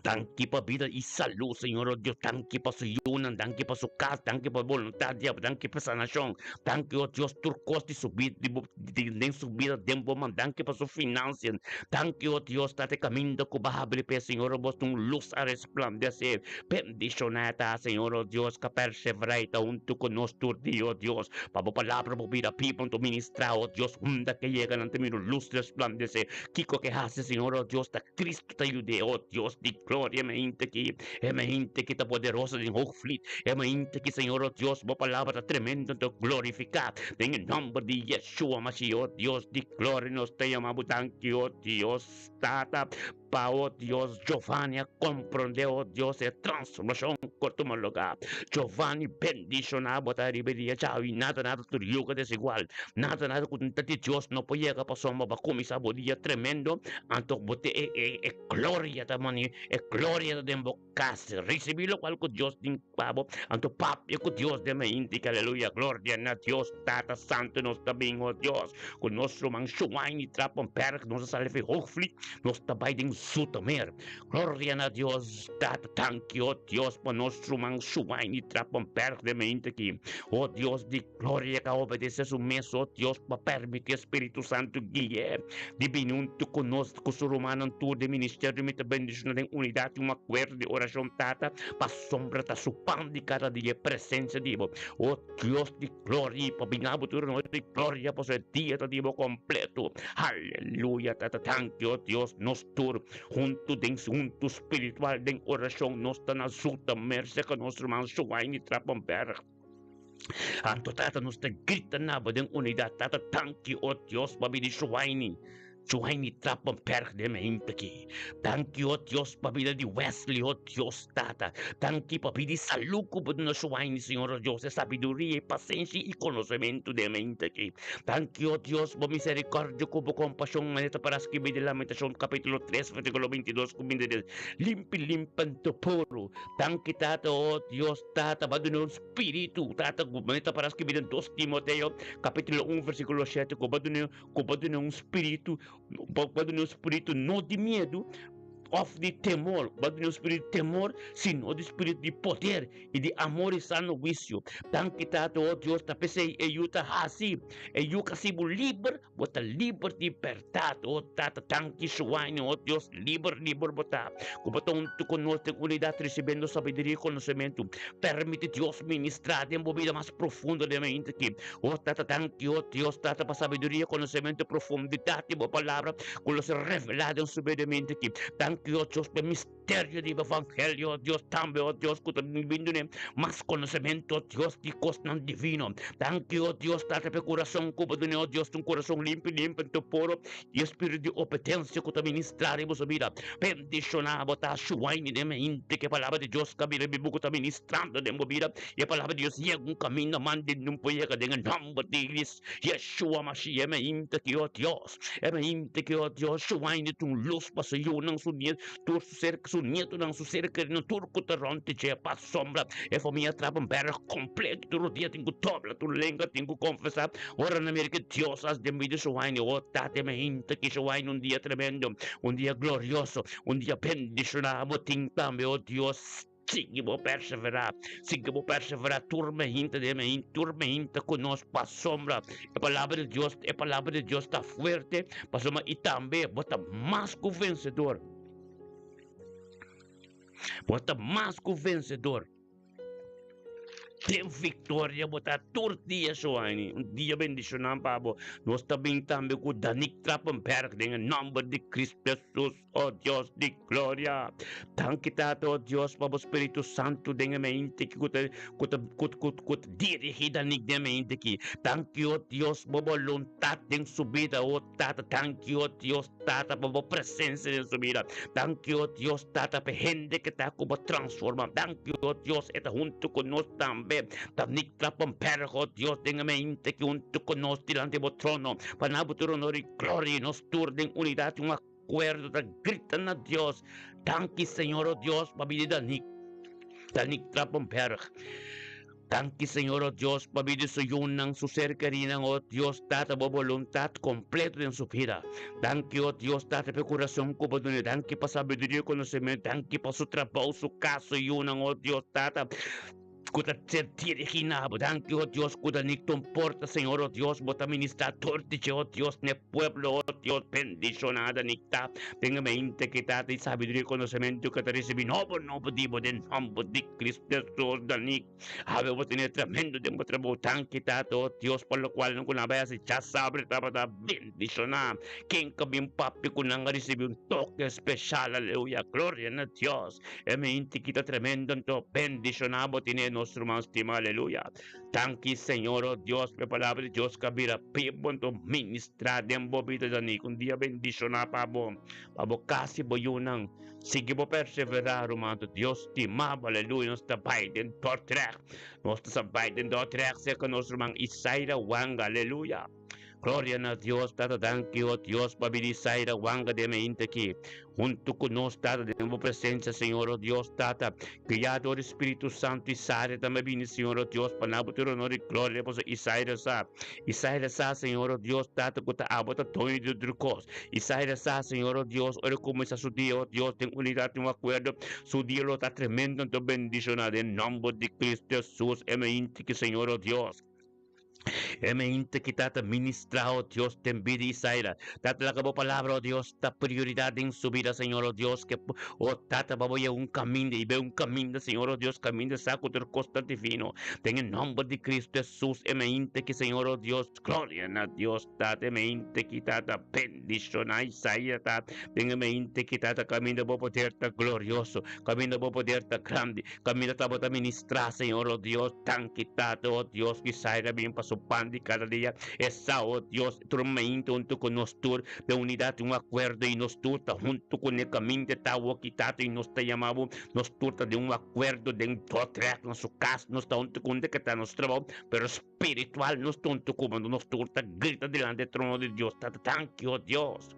Danki pa bida i salú Señor o Dios danki pa su yunan danki pa su kas danki pa boluntat di danki pa sanashon danki o Dios tur kos di su bida di bo den su bida den bo man danki pa su finansian danki o Dios Tata e kaminda ku bo a habri p'e Señor o bos ta un lus a resplandesé Bendishoná ta, Señor, o Dios, ka perseverá i ta huntu ku nos tur dia, o Dios, pa bo palabra bo bira bibu anto ministrá, o Dios, unda ke yega nan ta mira un lus resplandesé. Kiko ke hasi, Señor, o Dios, ta Cristo ta yud'é, o Dios di gloria, e mente aki, e mente ki ta poderoso den Hoogvliet, e mente ki, Señor, o Dios, bo palabra ta tremendo anto glorifiká den e nòmber di Yeshua Mashiach, o Dios di gloria, nos ta yama bo danki, o Dios Tata. Pa, o Dios, Giovanni a komprondé, o Dios, e transformashon ku a tuma lugá. Giovanni, bendishoná bo ta riba e dia djawe i nada nada tur yuga desigual. Nada nada ku ta di Dios no por yega pasobra bo a kuminsá bo dia tremendo, anto bo tin e e e gloria ta mani, e gloria ta den bo kas. Risibí lokual ku Dios tin pa bo, anto papia ku Dios den mainti. Aleluya, gloria na Dios Tata Santu nos ta bin, o Dios, ku nos ruman Shuaini Trappenberg nos a sali fi Hoogvliet. Nos ta bai den Zoetermeer. Gloria na Dios, Tata, danki, oh Dios, pa nos ruman Shuaini Trappenberg den mente aki. Oh Dios di gloria, ka obedece su mes, oh Dios, pa permiti e Spiritu Santu gui'e di bini huntu ku nos, ku su rumannan tur den ministerio. Mi ta bendiciona den unidad i un akuerdo di oracion, Tata, pasobra ta su pan di kada dia e presencia di bo. Oh Dios di gloria, pa bina bo tur nochi di gloria, pasobra e dia ta di bo completo. Aleluya, Tata, danki, oh Dios, nos tur huntu den huntu spiritual den oracion, nos ta na Zoetermeer, cerca nos ruman Shuaini Trappenberg. Anto, Tata, nos ta grita na bo den unidad, Tata, danki, oh Dios, pa bini Shuaini. Johanny Trappenberg den mente aki. Danki, o Dios, pa bida di Wesley, o Dios Tata. Danki pa bida i salú ku bo duna Johanny, Señor, o Dios, e sabiduria, e pasenshi i konosementu den mente aki. Danki, o Dios, bo miserikòrdia ku bo kompashon, manera ta para skibí den Lamentashon kapítulo 3, versíkulo 22 ku 23. Limpi, limpi anto puru. Danki, Tata, o Dios Tata, bo a duna un spiritu, Tata, manera ta para skibí den 2 Timoteo kapítulo 1, versíkulo 7, ku bo a duna Ku bo duna un spiritu, bo duna un spiritu no di miedu òf di temor, bo duna un spiritu di temor, sino di spiritu di poder i di amor i sano huisio. Danki Tata, o Dios, ta p'esei e yu ta hasi, e yu ka hasi bo liber, bo ta liber di bèrdat. O Tata, danki Shuaini, o Dios, liber, liber bo ta, ku bo ta huntu ku nos den unidat risibiendo sabiduria i konosementu. Permiti Dios ministrá den bo bida mas profundo den mainta aki. O Tata, danki, o Dios, Tata, pa sabiduria, konosementu, profundidat di bo palabra ku lo ser revelá den su bida aki. Danki, o Dios, pa e misterio di bo evangelio, o Dios, tambe, o Dios, ku ta bin dun'é mas konosementu, o Dios, di kosnan divino. Danki, o Dios, Tata, pa e kurason ku bo dun'é, o Dios, un kurason limpi, limpi, anto puro, i e spiritu di obedensia ku ta ministrá riba su bida. Bendishoná bo ta shuaini den mente ku e palabra di Dios ka bira bibu ku ta ministrando den bo bida. E palabra di Dios yega un kaminda mande nun por yega den e nòmber di Yeshua Mashiach. E mente ki, o Dios, e mente ki, o Dios, shuaini ta un lus pa su yunan, su nietunan. nieto, tur su ser, su nietonan, su ser kerinan, tur ku ta rònt di dje, pasobra e famia Trappenberg kompleto tur dia tin ku dobla tur lenga, tin ku konfesá. Ora nan mira ke Dios a hasi den bida Shuaini, o Tata, mi hinta ki Shuaini un dia tremendo, un dia glorioso, un dia bendishoná bo tin tambe, o Dios. Sigui bo perseverá, sigui bo perseverá, tur mehinta den mehinta, tur mehinta ku nos pasobra e palabra di Dios, e palabra di Dios ta fuerte, pasobra i tambe bo ta mas ku vensedor. Bo ta mas ku vensedor. Den victoria bo ta tur dia Shoani. Un dia bendishoná pa bo. Nos ta bin tambe ku Danik Trappenberg den e nomber di Cristo Jesus. O Dios di gloria. Danki Tata, o Dios, pa bo Spiritu Santu den e mente ki ku ta ku ta ku ku ku ta dirigí Danik den e mente ki. Danki o Dios pa bo boluntat den su bida, o Tata. Danki o Dios Tata pa bo presensia den su bida. Danki o Dios Tata pa e hende ku ta ku bo transformá. Danki o Dios e ta huntu ku nos tambe. Danik Trappenberg, o Dios, den e mente ki huntu ku nos dilanti bo trono. Pa na bo tur honor i gloria i nos tur den unidat i un akuerdo ta grita na Dios, Danki Señor o Dios pa bida di Danik, Danik Trappenberg. Danki Señor o Dios pa bida di su yunan, su ser kerinan, o Dios Tata bo boluntat kompleto den su bida. Danki o Dios Tata pa e kurason ku bo duna, danki pa sabiduria i konosementu, danki pa su trabou, su kas, su yunan, o Dios Tata. Ku ta ser dirigí na bo. Danki, o Dios, ku ta ni ton porta, Señor, o Dios, bo ta ministrá tur di dje, o Dios, n'e pueblo, o Dios, bendishoná ta ni ta den e mente ki ta di sabiduria i konosementu ku ta risibí nobo nobo di bo den nòmber di Cristo Hesus. Danik, awe bo tene tremendo den bo trabou. Danki, Tata, o Dios, pa lokual nan ku nan a bai hasi djasabra tabata bendishoná. Ken ka bin papia ku nan a risibí un toke speshal, aleluya, gloria na Dios. E mente ki ta tremendo anto bendiciona bo tine nos ruman stima aleluya. Danki Señor oh Dios pa e palabra di Dios ka bira bibo anto ministra den bo bida Danique un dia bendiciona pa bo pa bo kas i bo yunan sigui bo persevera ruman anto Dios stima bo aleluya nos ta bai den Dordrecht nos ta sa bai den Dordrecht serka nos ruman Isaira Wanga aleluya. Gloria na Dios Tata danki oh Dios pa bini Saira Wanga den mainta aki hunto cu nos Tata den bo presencia Señor oh Dios Tata guia dor di Spiritu Santo y Saira tambe bini Señor oh Dios pa na bo tur honor y gloria pasobra y Saira sa y Saira sa Señor oh Dios Tata cu ta abo ta doño di tur cos y Saira sa Señor oh Dios ora cuminsa su dia oh Dios den unidad den un acuerdo su dia lo ta tremendo anto bendiciona den nomber di Cristo Jesus e mainta aki Señor oh Dios. E mente ki ta ta ministra, oh Dios, den bida di Isaira. Tata, laga bo palabra, oh Dios, ta prioridad den su bida, Señor, oh Dios, ke, oh Tata, pa bo yega un kaminda i be un kaminda, Señor, oh Dios, kaminda sa ku tur kos ta divino. Den e nomber di Cristo Jesus, e mente ki, Señor, oh Dios, gloria na Dios, Tata, e mente ki ta ta bendiciona Isaira, Tata, den e mente ki ta ta kaminda bo poder ta glorioso, kaminda bo poder ta grandi, Kaminda tabata ministrá, Señor, o Dios, danki Tata, o Dios, ku Isaira bin pa su pan di kada dia. E sa, o Dios, tur mainta huntu ku nos tur den unidat i un akuerdo, i nos tur ta huntu ku ne kaminda ta awoki, Tata, i nos ta yama bo. Nos tur ta den un akuerdo den Dordrecht, na su kas, nos ta huntu ku unda ke ta nos trabou, pero spiritual nos ta huntu ku bo, nos tur ta grita dilanti e trono di Dios, Tata, danki, o Dios.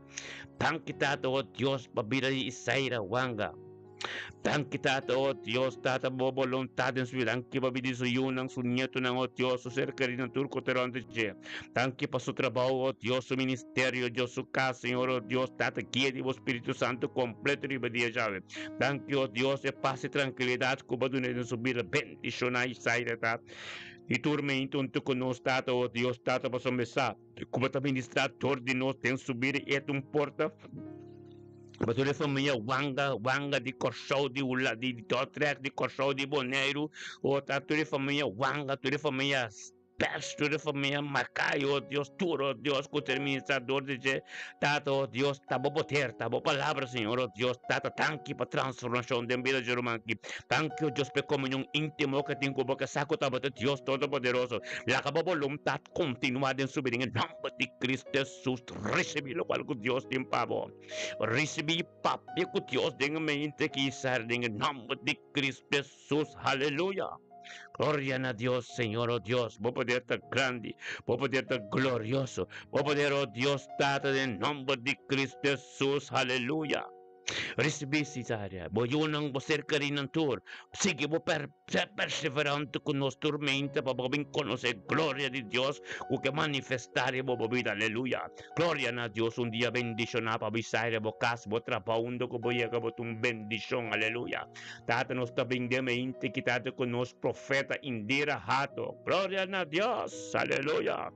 Danki, Tata, o Dios, pa bida di Isaira Wanga. Danki Tata, oh Dios, Tata, bo boluntat den su vida. Danki pa bida di su yunan, su nietonan, oh Dios, su ser keridonan, tur ku ta rònt di dje. Danki pa su trabou, oh Dios, su ministerio, Dios, su kas, Señor, oh Dios, Tata, guia di bo Spiritu Santu kompleto riba dia djawe. Danki, oh Dios, e pas i trankilidat ku bo a duna den su bida. Bendishoná Isaira, Tata, i tur mente huntu ku nos, Tata, oh Dios, Tata, pasobra mi sa ku bo ta ministrá dor di nos den su bida i e ta un porta. Pasobra e famia Wanga, Wanga di Kòrsou, di Hula, di Dordrecht, di Kòrsou, di Boneiru, o ta tur e famia Wanga, tur e famia Pers, tur e famia Makai, o Dios, tur, o Dios, ku ta ministra dor di dje, Tata, o Dios, ta bo poder, ta bo palabra, Señor, o Dios, Tata, danki pa transformashon den bida dje ruman aki. Danki, o Dios, pa e komunion íntimo ku tin ku bo, ke sa ku tabata Dios Todopoderoso. Laga bo boluntat kontinuá den su bida, den e nòmber di Cristo Hesus. Risibí lokual ku Dios tin pa bo. Risibí papia ku Dios den e mente kisar den e nòmber di Cristo Hesus. Haleluya! Gloria na Dios, Señor, oh Dios, bo poder ta grandi, bo poder ta glorioso, bo poder, oh Dios, Tata, den nòmber di Cristo Hesus. Haleluya! Risibí Cesaria, bo yunan, bo ser kerinan tur. Sigui bo per ser perseverante ku nos tur mente pa bo bin konosé gloria di Dios ku ke manifestá riba bo bida. Aleluya! Gloria na Dios! Un dia bendishoná pa bo sai riba bo kas, bo trabou, unda ku bo yega bo ta un bendishon. Aleluya! Tata nos ta bin den mente ki tata ku nos profeta Indira Hato. Gloria na Dios! Aleluya!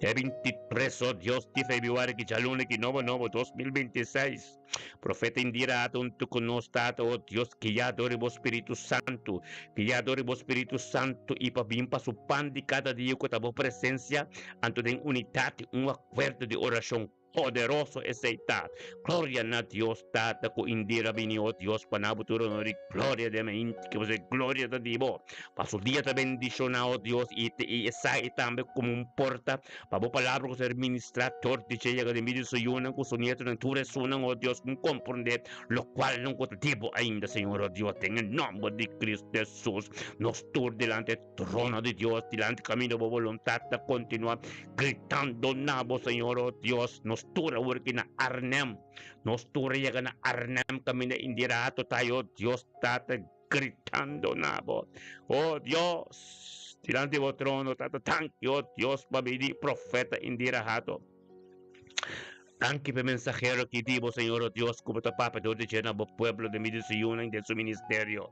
E 23 o Dios di febrüari ki djaluna ki nobo nobo 2026. Profeta Indira Hato huntu ku nos tata o Dios guia dor di bo Spiritu Santu. Guia dor di bo Spiritu Santu i pa bin pa su pan di kada dia ku ta bo presensia anto den unidat di un akuerdo di orashon. Poderoso esei ta. Gloria na Dios Tata ku Indira bini o Dios pa na bo tur honor i gloria den meinti ke bo gloria ta di bo. Pa su dia ta bendishona o Dios i i esai tambe komo un porta pa bo palabra ku ser ministra tor di dje yega den bida di su yunan ku su nietonan tur esunnan o Dios ku komprende lokualnan ku ta di bo ainda Señor o Dios den e nomber di Cristo Jesus nos tur delante Trono di Dios dilanti kaminda bo boluntat ta kontinua gritando na bo, Señor, o Dios. Nos tur a wurki na Arnhem. Nos tur a yega na Arnhem kaminda Indira Hato ta i, o Dios, Tata, gritando na bo. O Dios, dilanti bo trono, Tata, danki, o Dios, pa bini profeta Indira Hato. Danki p'e mensahero ki di bo, Señor, o Dios, ku bo ta papia dor di dje na bo pueblo den medio di su yunan i den su ministerio.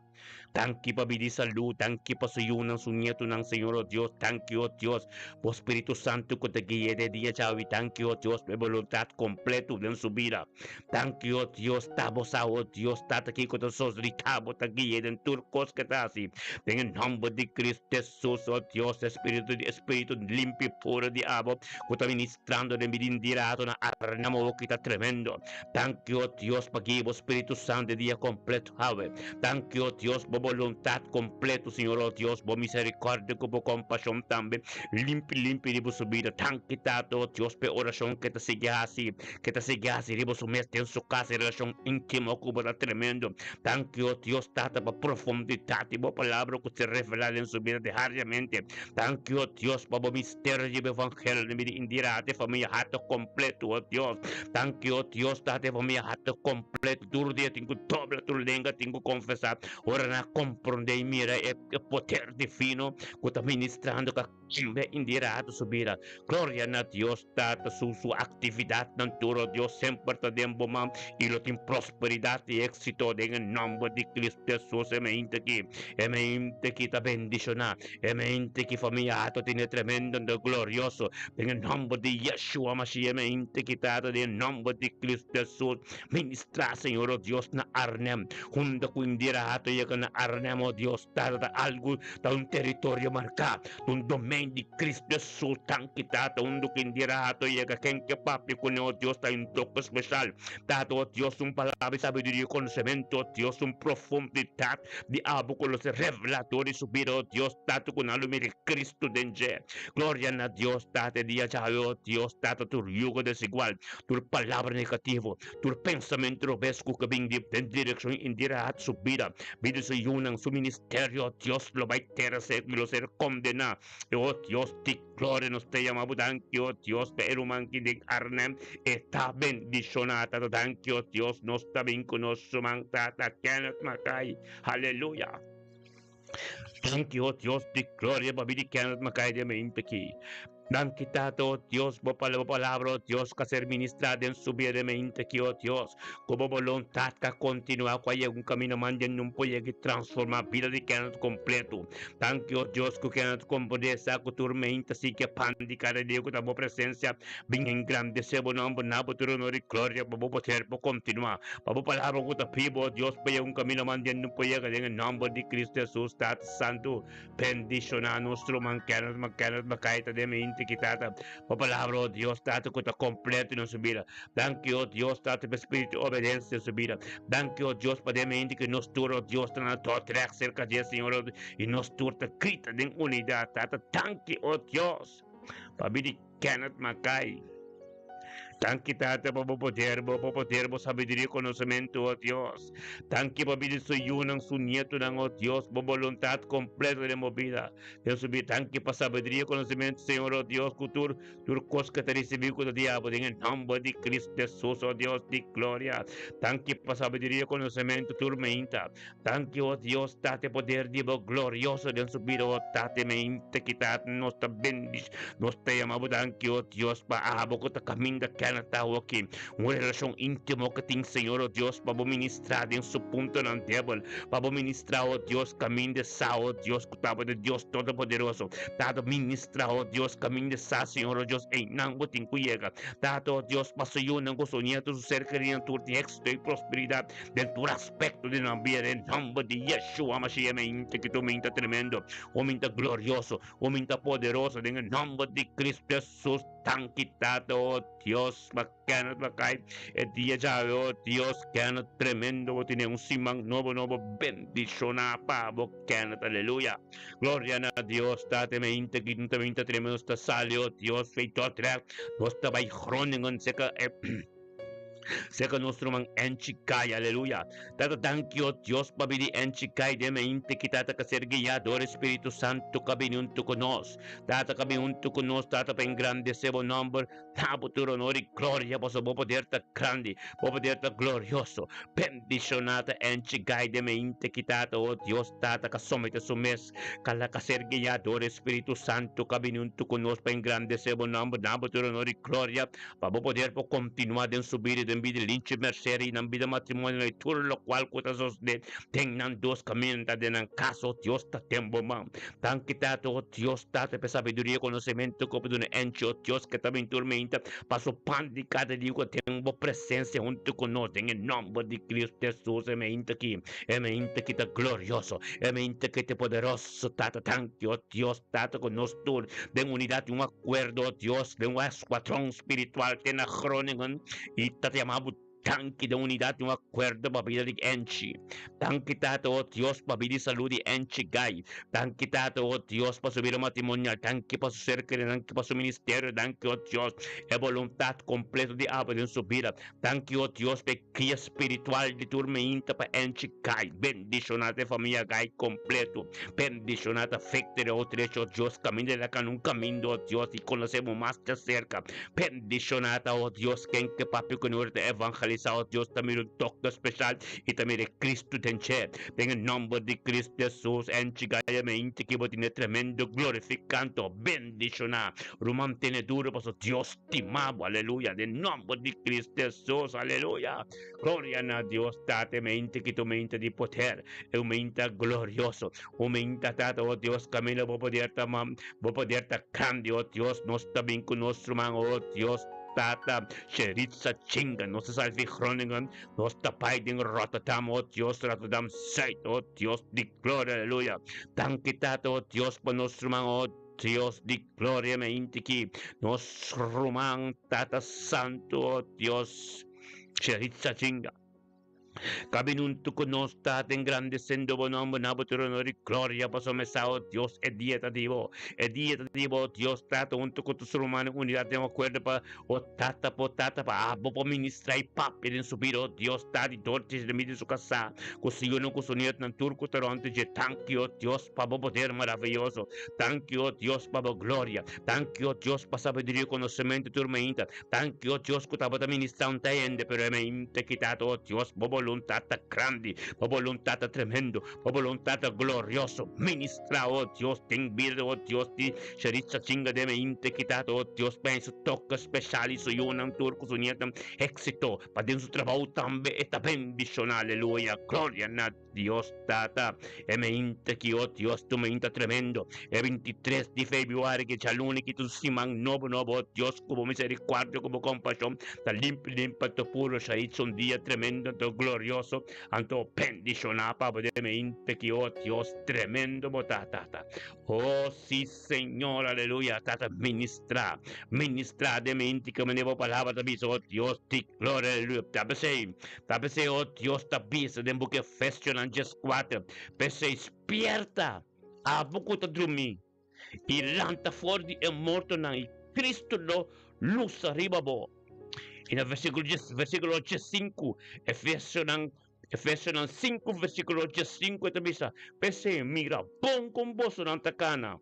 Danki pa bidi salú, danki pa su yunan, su nietunan, Señor, o Dios, danki, o Dios, bo Spiritu Santu ku ta gui'é den dia djawi, danki, o Dios, pa e boluntat kompletu den su bida. Danki, o Dios, ta bo sa, o Dios, Tata kiko ta sosodí, ta bo ta gui'é den tur kos ke ta hasi. Den e nòmber di Kristu Hesus, o Dios, e Spiritu di e Spiritu limpi i puru di abo ku ta ministrando den bida indirato na Arnhem, o ki ta tremendo. Danki, o Dios, pa guia bo Spiritu Santu e dia kompletu. Awe, danki, o Dios, bo boluntat kompleto, Señor, o Dios, bo miserikòrdia ku bo kompashon tambe, limpi, limpi riba su bida. Danki, Tata, o Dios, p'e orashon ke ta sigui hasi, ke ta sigui hasi riba su mes den su kas, e relashon íntimo ku bo ta tremendo. Danki, o Dios, Tata, pa profundidat di bo Palabra ku ser revelá den su bida diariamente. Danki, o Dios, pa bo misterio di bo evangelio den bida Indira, te famia Hato kompleto, o Dios. Danki, o Dios, Tata, e famia Hato kompleto. Tur dia tin ku dobla tur lenga, tin ku konfesá. Ora nan a komprondé i mira e poder divino ku ta ministrando ka kambia Indira su bida. Gloria na Dios Tata, su su aktividatnan tur, o Dios, semper ta den bo man i lo tin prosperidat i éksito den e nòmber di Kristu Hesus. E mente aki, e mente aki ta bendishoná, e mente aki famia Hato tene tremendo anto glorioso den e nòmber di Yeshua Mashiach, e mente aki Tata den e nòmber di Kristu Hesus. Ministrá, Señor, o Dios, na Arnhem. Hunta ku Indira Hato yega na Arnhem, o Dios, Tata, ta algu, ta un teritorio marká, ta un domein di Cristo Hesus. Danki, Tata, huntu ku Indira Hato yega, ken ke papia kuné, o Dios, ta un toke speshal. Tata, o Dios, un palabra di sabiduria i konosementu, o Dios, un profundidat di abo ku lo ser revelá dor di su bida, o Dios, Tata, ku nan lo mira Cristo den dje. Gloria na Dios, Tata, e dia djawe, o Dios, Tata, tur yugo desigual, Tur palabra negativo, tur pensamentu robes ku ka bin di den direkshon indirat su bida, bida su yunan, su ministerio, Dios lo bai tera seku i lo ser kondená. O Dios di gloria, nos ta yama bo danki, o Dios, pa e ruman ki den Arnhem e ta bendishoná. Tata, danki, o Dios, nos ta bin ku nos ruman Tata Kenneth Mackay. Haleluya! Danki, o Dios di gloria, pa bida di Kenneth Mackay den mente aki. Danki Tata, o Dios, bo pa bo palabra, o Dios, ka ser ministrá den su bida den mente aki, o Dios. Ku bo boluntat ka kontinuá ku a yega un kamino manda nun por yega i transformá bida di Kenneth kompletu. Danki, o Dios, ku Kenneth komprendé sa ku tur mente sigui e pan di kada dia ku ta bo presensia bin engrandesé bo nòmber na bo tur honor i gloria pa bo poder por kontinuá. Pa bo palabra ku ta bibu, o Dios, pa yega un kamino manda nun por yega den e nòmber di Kristu Hesus, Tata Santu. Bendishoná nos ruman Kenneth McKenneth McKay ta den mi inti ki Tata. Bo palabra, o Dios, Tata, ku ta kompleto den su bida. Danki, o Dios, Tata, pa e spiritu di obedensia den su bida. Danki, o Dios, pa den mi inti ki nos tur, o Dios, ta na dòtrèk serka dje, Señor, i nos tur ta grita den unidat, Tata. Danki, o Dios, pa bida di Kenneth McKay. Danki Tata pa bo poder, bo bo poder, bo sabiduria i konosementu, o Dios. Danki pa bida di su yunan, su nietonan, o Dios, bo boluntat kompleto den bo bida, den su bida. Danki pa sabiduria i konosementu, Señor, o Dios, ku tur tur kos ku ta risibí ku ta di abo den e nòmber di Kristu Hesus, o Dios di gloria. Danki pa sabiduria i konosementu tur meinta. Danki, o Dios, Tata, e poder di bo glorioso den su bida, o Tata, meinta ki Tata nos ta bendish, nos ta yama bo danki, o Dios, pa abo ku ta kaminda kena ta awoki, un relashon íntimo ku tin, Señor, o Dios, pa bo ministrá den su puntonan debel, pa bo ministrá, o Dios, kaminda sa, o Dios, ku ta bo de Dios Todopoderoso. Tata, ministrá, o Dios, kaminda sa, Señor, o Dios, einan bo tin ku yega. Tata, o Dios, pa su yunan ku su nieto, su ser kerinan tur tin éksito i prosperidat. Den tur aspecto di nan bida den nomber di Yeshua Mashiach mi ta ki tu mi ta tremendo o mi ta glorioso o mi ta poderoso den e nomber di Cristo Jesus danki Tata o Dios pa Kenneth Lakai e dia djawe o Dios Kenneth tremendo bo tene un siman nobo nobo bendiciona pa bo Kenneth aleluya gloria na Dios Tata mi ta ki tu mi ta tremendo nos ta sali o Dios fei tot recht nos ta bai Groningen seka e Seka nos ruman Enchi Kai, aleluya. Tata danki o Dios pa bini Enchi Kai den mente ki tata ka ser guiá dor e Spiritu Santu ka bini huntu ku nos. Tata ka bini huntu ku nos, tata pa engrandesé bo nòmber, na bo tur honor i gloria pasobra bo poder ta grandi, bo poder ta glorioso. Bendishoná ta Enchi Gai den mente ki tata o Dios tata ka somete su mes, ka laga ser guiá dor e Spiritu Santu ka bini huntu ku nos pa engrandesé bo nòmber, na bo tur honor i gloria. Pa bo poder por kontinuá den su bida, den bida Linchi Mercer i nan bida matrimonial i tur lokual ku ta sosodé den nan dos kaminda den nan kas, o Dios ta den bo man. Danki Tata, o Dios Tata, pa e sabiduria i konosementu ku bo duna Enchi, o Dios, ke ta bin tur meinta pa su pan di kada dia ku den bo presensia huntu ku nos, den e nòmber di Kristu Hesus, e meinta aki, e meinta ki ta glorioso, e meinta ki ta poderoso, Tata, danki, o Dios Tata, ku nos tur den unidat i un akuerdo, o Dios, den un Escuadron spiritual te na Groningen y ta yama bo danki den unidad di un acuerdo pa bida di Enchi. Danki Tata o Dios pa bida y salud di Enchi Guy. Danki Tata o Dios pa su bida matrimonial. Danki pa su ser querido. Danki pa su ministerio. Danki o Dios e voluntad completo di abo den su bida. Danki o Dios pa e cria spiritual di tur meinta pa Enchi Guy. Bendiciona ta e famia Guy completo. Bendiciona ta Victory o Trecho o Dios caminda el a cana un caminda o Dios y conoce bo mas de cerca. Bendiciona ta o Dios ken ke papia cu nos ta evangelisa o Dios ta mira un toque special y ta mira e Cristo den dje. Den e nomber di Cristo Jesus Enchi Guy meinta ki bo tene tremendo glorificanto. Bendiciona ruman tene duro paso Dios Stima bo, aleluya, den nomber di Cristo Jesus, aleluya. Gloria na Dios Tata, e mente ki tu mente di poder, e un mente glorioso, un mente Tata, oh Dios, camina bo poder ta mam, bo poder ta grandi, oh Dios, nos ta bin ku nos ruman, oh Dios, Tata, Sheritza Chinga, nos ta sali di Groningen, nos ta bai den Rotterdam, oh Dios, Rotterdam Zuid, oh Dios di gloria, aleluya. Danki Tata, oh Dios, pa nos ruman, oh Dios di gloria me intiki nos ruman Tata Santo, oh Dios, Sheritza Chinga. Kabinuntu ku nos Tata engrandesendo bo nomber na bo tur honor i gloria pasobra me sa, oh Dios, e dia ta di bo. E dia ta di bo, oh Dios Tata, huntu ku tur rumannan unidat den akuerdo pa, oh Tata, pa, oh Tata, pa abo por ministra i papia den su bida, oh Dios Tata, i dor di mi di su kasá, ku su yunan, ku su nietnan, tur ku ta rònt dje. Danki, oh Dios, pa bo poder maraviyoso. Danki, oh Dios, pa bo gloria. Danki, oh Dios, pa sabiduria i konosementu tur mainta. Danki, o Dios, ku tabata ministrá un ta hende, pero e mente kitá, o Dios, bo boluntat ta grandi, bo boluntat ta tremendo, bo boluntat ta glorioso. Ministrá, o Dios, den bida, o Dios, di Sheritza Chinga den mente kitá, o Dios, pa su toke speshal i su yunan tur ku su nietnan éksito, pa den su trabou tambe e ta bendishoná. Aleluya! Gloria na. Dios Tata, e meinta ki, o Dios, tu meinta tremendo, e 23 di februari ki djaluni ki tu siman nobo nobo, o Dios, ku bo misericordia, ku bo kompashon, ta limpi limpi anto puro shaitz un dia tremendo anto glorioso, anto bendishoná pa bo den meinta ki, o Dios, tremendo bo ta, Tata. O si, Señor, aleluya, Tata, ministrá, ministrá den meinta ki manera bo palabra ta bisa, o Dios di gloria, aleluya. Ta p'esei, Ta p'esei, o Dios ta bisa den buki Efesionan dieskuater, P'esei, spierta, abo ku ta drumí, i lanta for di e mortonan, i Kristu lo lusa riba bo. I na versíkulo dies, versíkulo 5, Efesionan, Efesionan 5, versíkulo 5 e ta bisa, P'esei mira bon kon bosonan ta kana,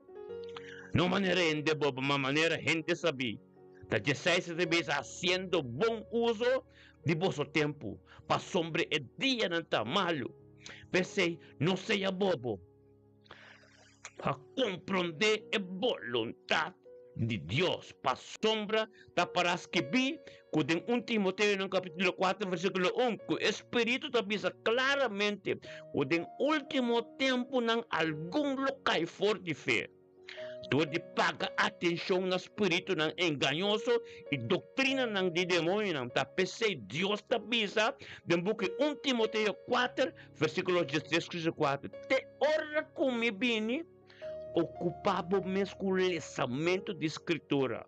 no manera hende bobo, ma manera hende sabí. Na 16 e ta bisa, Hasiendo bon uso di boso tempu, pasobra e dianan ta malu. P'esei no sea bobo. Pa komprondé e boluntat di Dios, pasobra ta pará skibí ku den un Timoteonan kapítulo 4 versíkulo 1 ku e Spiritu ta bisa klaramente ku den último tempunan algun lo kai for di fe. Dor di paga atenshon na spiritunan engañoso i doktrinanan di demoñonan. Ta p'esei Dios ta bisa den buki un Timoteo 4, versíkulo 13 ku 14, Te ora ku mi bini, okupá bo mes ku lesamentu di Skritura,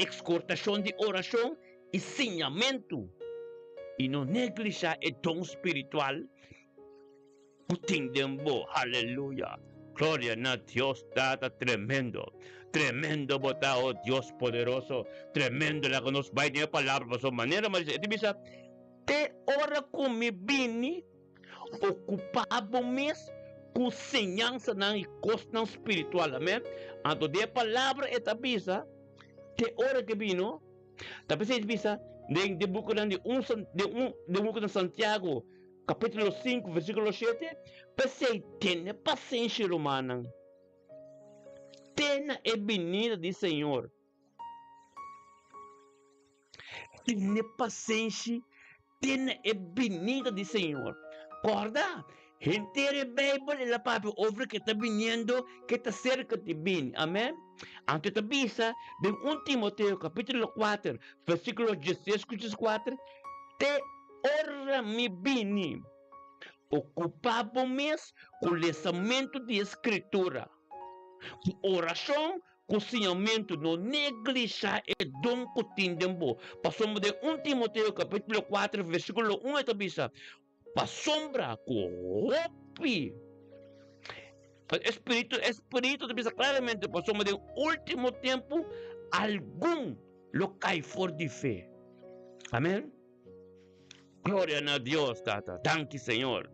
ekskortashon di orashon i siñamentu, i no neglishá e don spiritual Ku tin den bo. Aleluya! Gloria na Dios Tata tremendo. Tremendo bo ta, o Dios poderoso. Tremendo laga nos bai den e palabra pasobra manera mi a bisa, e ta bisa, Te ora ku mi bini, okupá bo mes ku señansanan i kosnan spiritual. Amen. Anto den e palabra e ta bisa, te ora ku e bini, ta p'esei e ta bisa den den bukinan di un den un den bukinan Santiago, Capítulo 5, versículo 7, P'esei tene pasenshi, rumannan, te na e binida di Señor. Tene pasenshi te na e binida di Señor. Kòrda, henter e Beibel el a papia over ke ta biniendo, ke ta serka di bini. Amèn. Anto e ta bisa den 1 Timoteo capítulo 4, versículo 16 ku 14, Te Ora mi bini, okupá bo mes ku lesamentu di e Skritura, ku orashon, ku siñamentu. No neglishá e don ku tin den bo. Pasobra den 1 Timoteo kapítulo 4 versíkulo 1 e ta bisa, Pasobra ku hopi e spiritu, e spiritu ta bisa klaramente, pasobra den último tempu algun lo kai for di fe. Amèn. Gloria na Dios, Tata. Danki, Señor.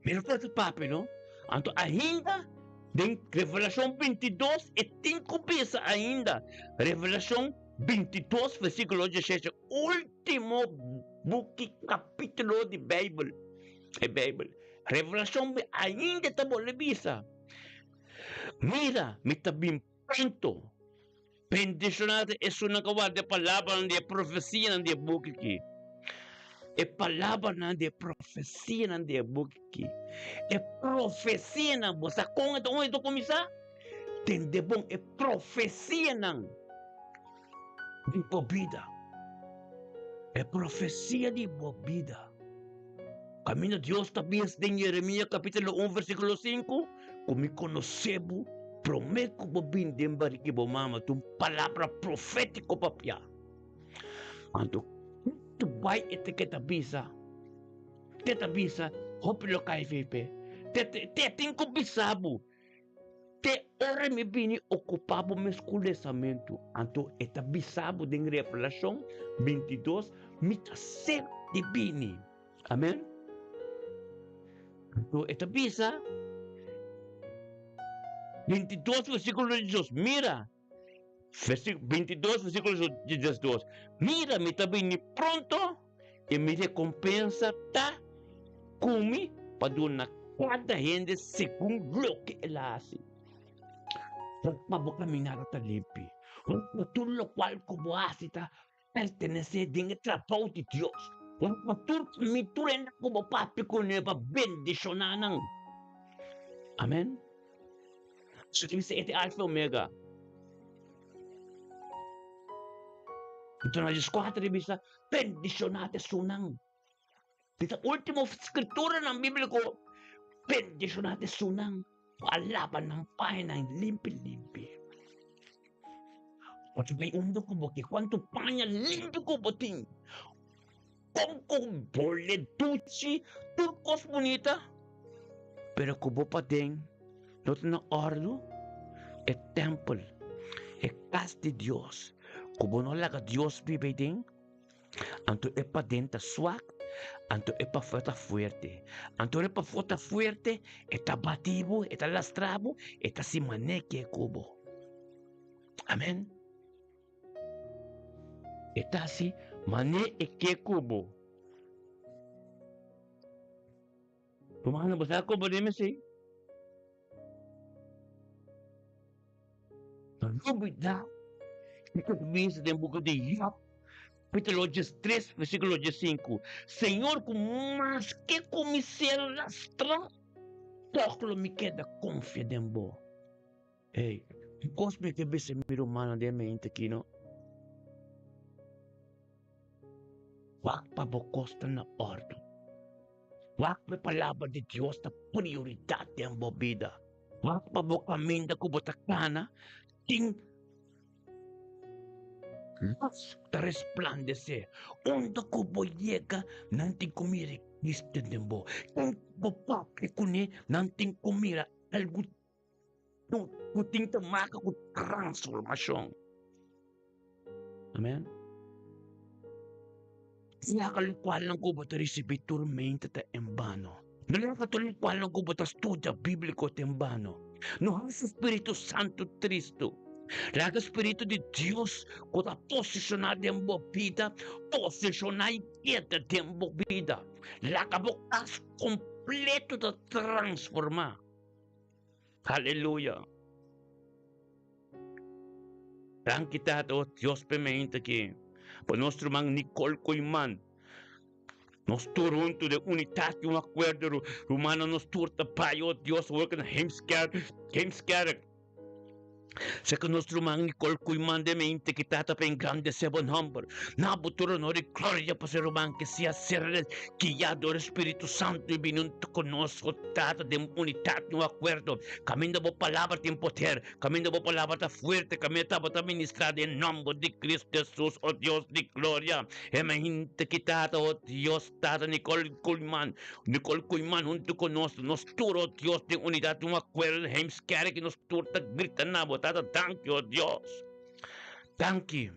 Mira por tu papi, no? Anto ainda, den Revelacion 22, e tin ku bisa ainda. Revelacion 22, versículo 17, último buki capítulo di Bijbel. E Bijbel. Revelacion ainda ta bolbe bisa. Mira, mi ta bin pronto. Bendishoná ta esunnan ku a warda e palabranan di e profesianan di e buki akí. E palabranan di e profesianan di e buki akí. E profesianan, bo sa kon e ta unda e ta kuminsá? Tende bon, e profesianan di bo bida. E profesia di bo bida. Kaminda Dios ta bisa den Jeremia kapítulo 1 versíkulo 5, ku mi konosé bo promé ku bo bin den bariki bo mama, ta un palabra profétiko papia. Anto tu bai e te ke ta bisa, te ta bisa hopi lo kai fepe, te te tin ku bisa bo. Te ora mi bini okupá bo mes ku lesamentu. Anto e ta bisa bo den Revelashon 22, Mi ta ser di bini. Amen. Anto e ta bisa, 22 versíkulo 12, Mira, 22 versíkulo 12, Mira, mi ta bini pronto. I mi rekompensa ta ku mi pa duna kada hende segun loke el a hasi. Wak pa bo kaminada ta limpi. Wak pa tur lokual ku bo hasi ta pertenesé den e trabou di Dios. Wak pa tur mi tur hende ku bo papia kuné pa bendishoná nan. Amen. Su ta bisa e ta e Alfa i Omega. Anto na 14 e bisa, Bendishoná ta esunnan. Di ta último skrituranan bíbliko, bendishoná ta esunnan ku a laba nan pañanan limpi limpi. Bo ta bai unda ku bo ke, kuantu paña limpi ku bo tin, kon ku bo le duchi, tur kos bunita, pero ku bo paden no ta na òrdu, e tèmpel, e kas di Dios. Ku bo no laga Dios biba ei den, anto e paden ta swak, anto e pafó ta fuerte. Anto ora e pafó ta fuerte, e ta bati bo, e ta lastra bo, e ta hasi manera ke ku bo. Amen. E ta hasi manera e ke ku bo. Rumannan, bo sa komprendé mi esei? No lubidá kiko ta bisa den buki di Job, kapítulo diestres, versíkulo diesinku, Señor, ku maske ku mi ser lastrá, tòg lo mi keda konfia den bo. Ey, un kos mi ke bisa mi rumannan den mente aki no, wak pa bo kos ta na òrdu. Wak pa e palabra di Dios ta prioridat den bo bida. Wak pa bo kaminda ku bo ta kana tin lus ta resplandesé. Unda ku bo yega nan tin ku mira e Cristo den bo. Ken ku bo papia kuné nan tin ku mira algu ku tin ta marka ku transformashon. Amen. Laga lokualnan ku bo ta risibí tur mente ta en bano. No laga tur lokualnan ku bo ta studia bíbliko ta en bano. No hasi Spiritu Santu tristu. Laga Spiritu di Dios ku ta posishoná den bo bida posishoná i keda den bo bida. Laga bo kas kompleto ta transformá. Aleluya! Danki Tata o Dios p'e mente aki, pa nos ruman Nicole Koeiman. Nos tur huntu den unitat i un akuerdo, rumannan nos tur ta bai o Dios awor ku na Heemskerk, Heemskerk. Seka nos ruman Nicole Koeiman den mente ki Tata pa engrandesé bo nòmber. Na bo tur honor i gloria pa se ruman ki si a ser guiá dor e Spiritu Santu i bini huntu ku nos, o Tata, den unitat i un akuerdo. Kaminda bo palabra tin poder, kaminda bo palabra ta fuerte, kaminda ta bo ta ministrá den nòmber di Cristo Hesus, o Dios di gloria. E mente ki Tata, o Dios, Tata Nicole Koeiman, Nicole Koeiman huntu ku nos, nos tur, o Dios, den unidat i un akuerdo den Heemskerk, i nos tur ta grita na bo, Tata, danki, o Dios. Danki.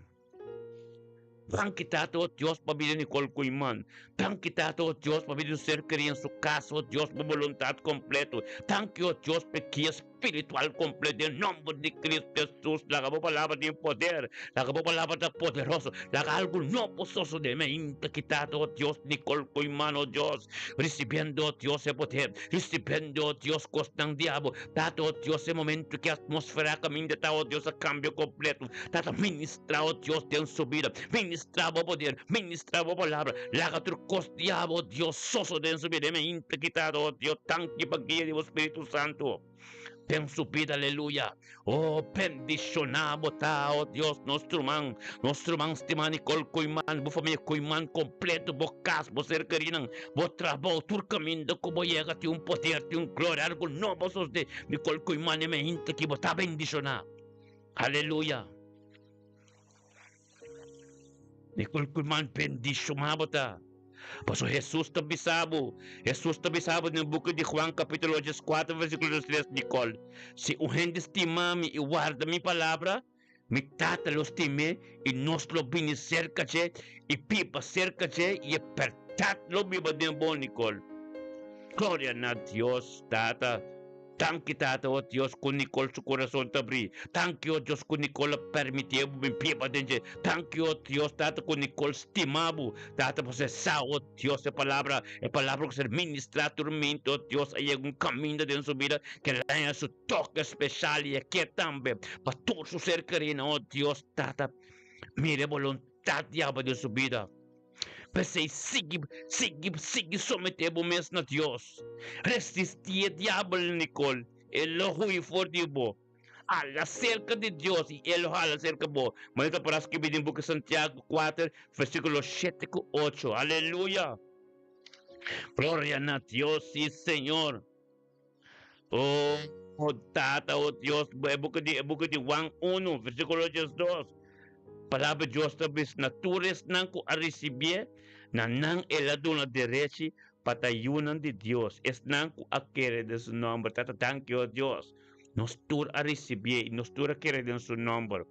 Danki Tata, o Dios, pa bida Nicole Koeiman. Danki Tata, o Dios, pa bida un ser kerí en su kas, o Dios, bo boluntat kompleto. Danki, o Dios, pa e guia spiritual kompleto den nomber di Cristo Jesus. Laga bo palabra tin poder. Laga bo palabra ta poderoso. Laga algu nobo sosodé mainta ki Tata, o Dios, Nicole Koeiman, o Dios, risibiendo, o Dios, e poder. Risibiendo, o Dios, kosnan di abo. Tata, o Dios, e momento ki atmosfera kaminda ta, o Dios, a kambia kompleto. Tata, ministra, o Dios, den su bida. Ministra bo poder, ministra bo palabra. Laga tur kos di abo, o Dios, sosode den su bida. E mainta ki Tata, o Dios, danki pa guia di bo Spiritu Santu den su bida. Aleluya. O, bendishoná bo ta, o Dios, nos ruman, nos ruman stimá Nicole Koeiman, bo famia Koeiman kompleto, bo kas, bo ser kerinan, bo trabou, tur kaminda ku bo yega tin un poder, tin un gloria, algu nobo sosode. Nicole Koeiman, e mainta ki bo ta bendishoná. Aleluya! Nicole Koeiman bendishoná bo ta. Pasobra Hesus ta bisa bo, Hesus ta bisa bo den buki di Juan kapítulo dieskuater versíkulo diestres, Nicole, si un hende stima mi i warda mi palabra, mi Tata lo stim'é i nos lo bini serka dje i biba serka dje i e bèrdat lo biba den bo, Nicole. Gloria na Dios, Tata. Danki Tata, o Dios, ku Nicole su kurason ta bri. Danki, o Dios, ku Nicole a permitié bo bin biba den dje. Danki, o Dios, Tata, ku Nicole stima bo. Tata, pasobra e sa, o Dios, e palabra, e palabra ku ser ministrá tur mente, o Dios, a yega un kaminda den su bida ku el a haña su toke speshal i e ke tambe pa tur su ser kerínan, o Dios, Tata, mira e boluntat di abo den su bida. P'esei sigui, sigui, sigui someté bo mes na Dios. Resistí e diabel, Nicole. E lo hui for di bo. Hala serka di Dios i e lo hala serka bo. Manera ta pará skibí den buki Santiago kuater, versíkulo shete ku ocho. Aleluya! Gloria na Dios, sí Señor. Oh, Tata, oh Dios, e buki di, e buki di Juan 1, versíkulo 12. Palabra di Dios ta bisa, na tur esnan ku a risibié, na nan el a duna derechi pa ta yunan di Dios, esnan ku a kere den su nòmber. Tata, danki, oh Dios. Nos tur a risibié i nos tur a kere den su nòmber.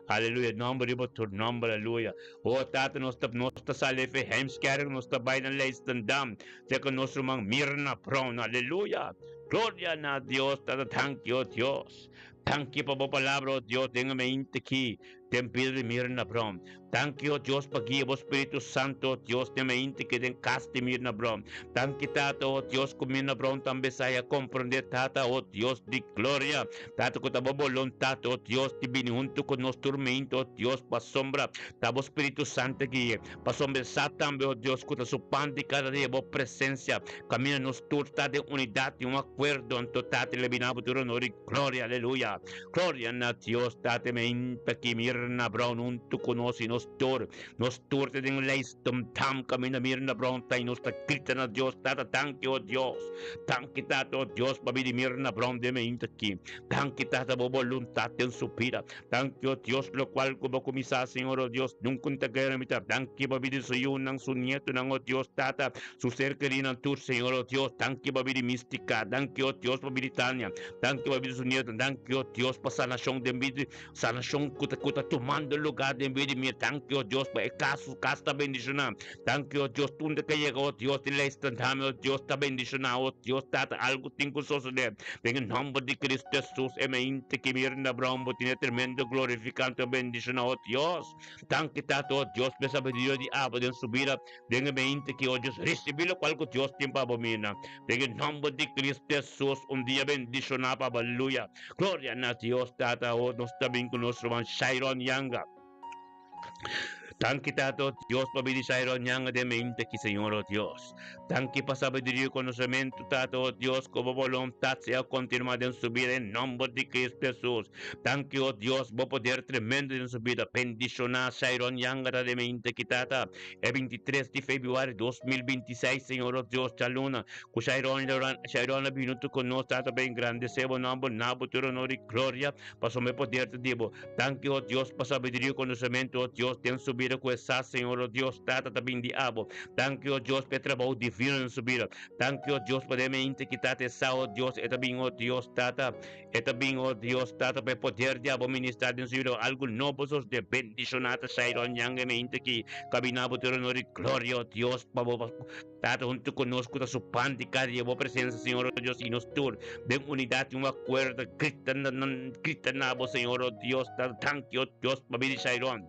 Aleluya, nòmber riba tur nòmber, aleluya. O Tata, nos ta, nos ta sali efe Heemskerk, nos ta bai na Leidschendam, serka nos ruman Mirna Brown, aleluya. Gloria na Dios, Tata, danki, o Dios. Danki pa bo palabra, o Dios, den e mente aki. Den bida di Mirna Brown. Danki, o Dios, pa guia bo Spiritu Santo, o Dios, den mente ki den kas di Mirna Brown. Danki, Tata, o Dios, ku Mirna Brown tambe sa i a komprondé, Tata, o Dios di gloria, Tata, ku ta bo boluntat, o Dios, di bini huntu ku nos tur mente, o Dios, pasobra ta bo Spiritu Santo guia. Pasobra e sa tambe, o Dios, ku ta su pan di kada dia bo presensia kaminda nos tur ta den unidat i un akuerdo. Anto, Tata, i lebina bo tur honor i gloria. Aleluya. Gloria na Dios Tata meinta ki Mirna Brown huntu ku nos i nos tur. Nos tur ta den Leidschendam kaminda Mirna Brown ta i nos ta grita na Dios Tata danki o Dios. Danki Tata o Dios pa bini Mirna Brown den meinta ki. Danki Tata bo boluntat den su bida. Danki o Dios lokual ku bo kuminsá Señor o Dios nunka un ta keda na mitat. Danki pa bini su yunan su nietonan o Dios Tata su ser kerinan tur Señor o Dios. Danki pa bini Mistica. Danki o Dios pa bini Tania. Danki pa bida su nieto. Danki, oh Dios, pa sanashon den bida, sanashon ku ta ku ta tumando lugá den bida mi. Danki, oh Dios, pa e kas, su kas ta bendishoná. Danki, oh Dios, tunda ke yega, oh Dios, di Leidschendam, oh Dios, ta bendishoná. Oh Dios, Tata, algu tin ku sosodé. Den e nòmber di Kristu Hesus, e mente ki Mirna Brown bo tin e tremendo glorifikante bendishoná, oh Dios. Danki, Tata, oh Dios, pa e sabiduria di abo den su bida. Den e mente ki oh Dios, risibí lokual ku Dios tin pa bo, Mirna. Den e nomber di Cristo Jesus, un dia bendiciona pa bo. Aleluya. Gloria na Dios Tata. Oh, nos ta bin cu nos ruman Shairon Yanga. Danki Tata, oh Dios, pa bini Shairon Yanga den mente aki, Señor, oh Dios. Danki pa sabiduria y conocimento, Tata, oh Dios, cu bo voluntad sea continua den su bida en nomber di Cristo Jesus. Danki, oh Dios, bo poder tremendo den su bida. Bendiciona Shairon Yanga ta den mente aki, Tata. E 23 di februari 2026, Señor oh Dios, djaluna, ku Shairon Shairon a bini huntu ku nos, Tata, pa engrandesé bo nòmber, na bo tur honor i gloria, pasobra e poder ta di bo. Danki, oh Dios, pa sabiduria i konosementu, oh Dios, den su bida ku e sa, Señor oh Dios, Tata, ta bini di abo. Danki, oh Dios, pa e trabou divino den su bida. Danki, oh Dios, pa den mente ki Tata e sa, oh Dios, e ta bin, oh Dios, Tata, E ta bin, o Dios Tata, pa e poder di abo ministrá den su bida algu nobo sosodé. Bendishoná ta Shairon Yang e mente ki kabiná bo tur honor i gloria, o Dios, pa bo Tata huntu ku nos ku ta su pan di kada dia bo presensia, Señor, o Dios, i nos tur den unidat i un akuerdo ta grita na grita na bo, Señor, o Dios Tata. Danki, o Dios, pa bida di Shairon.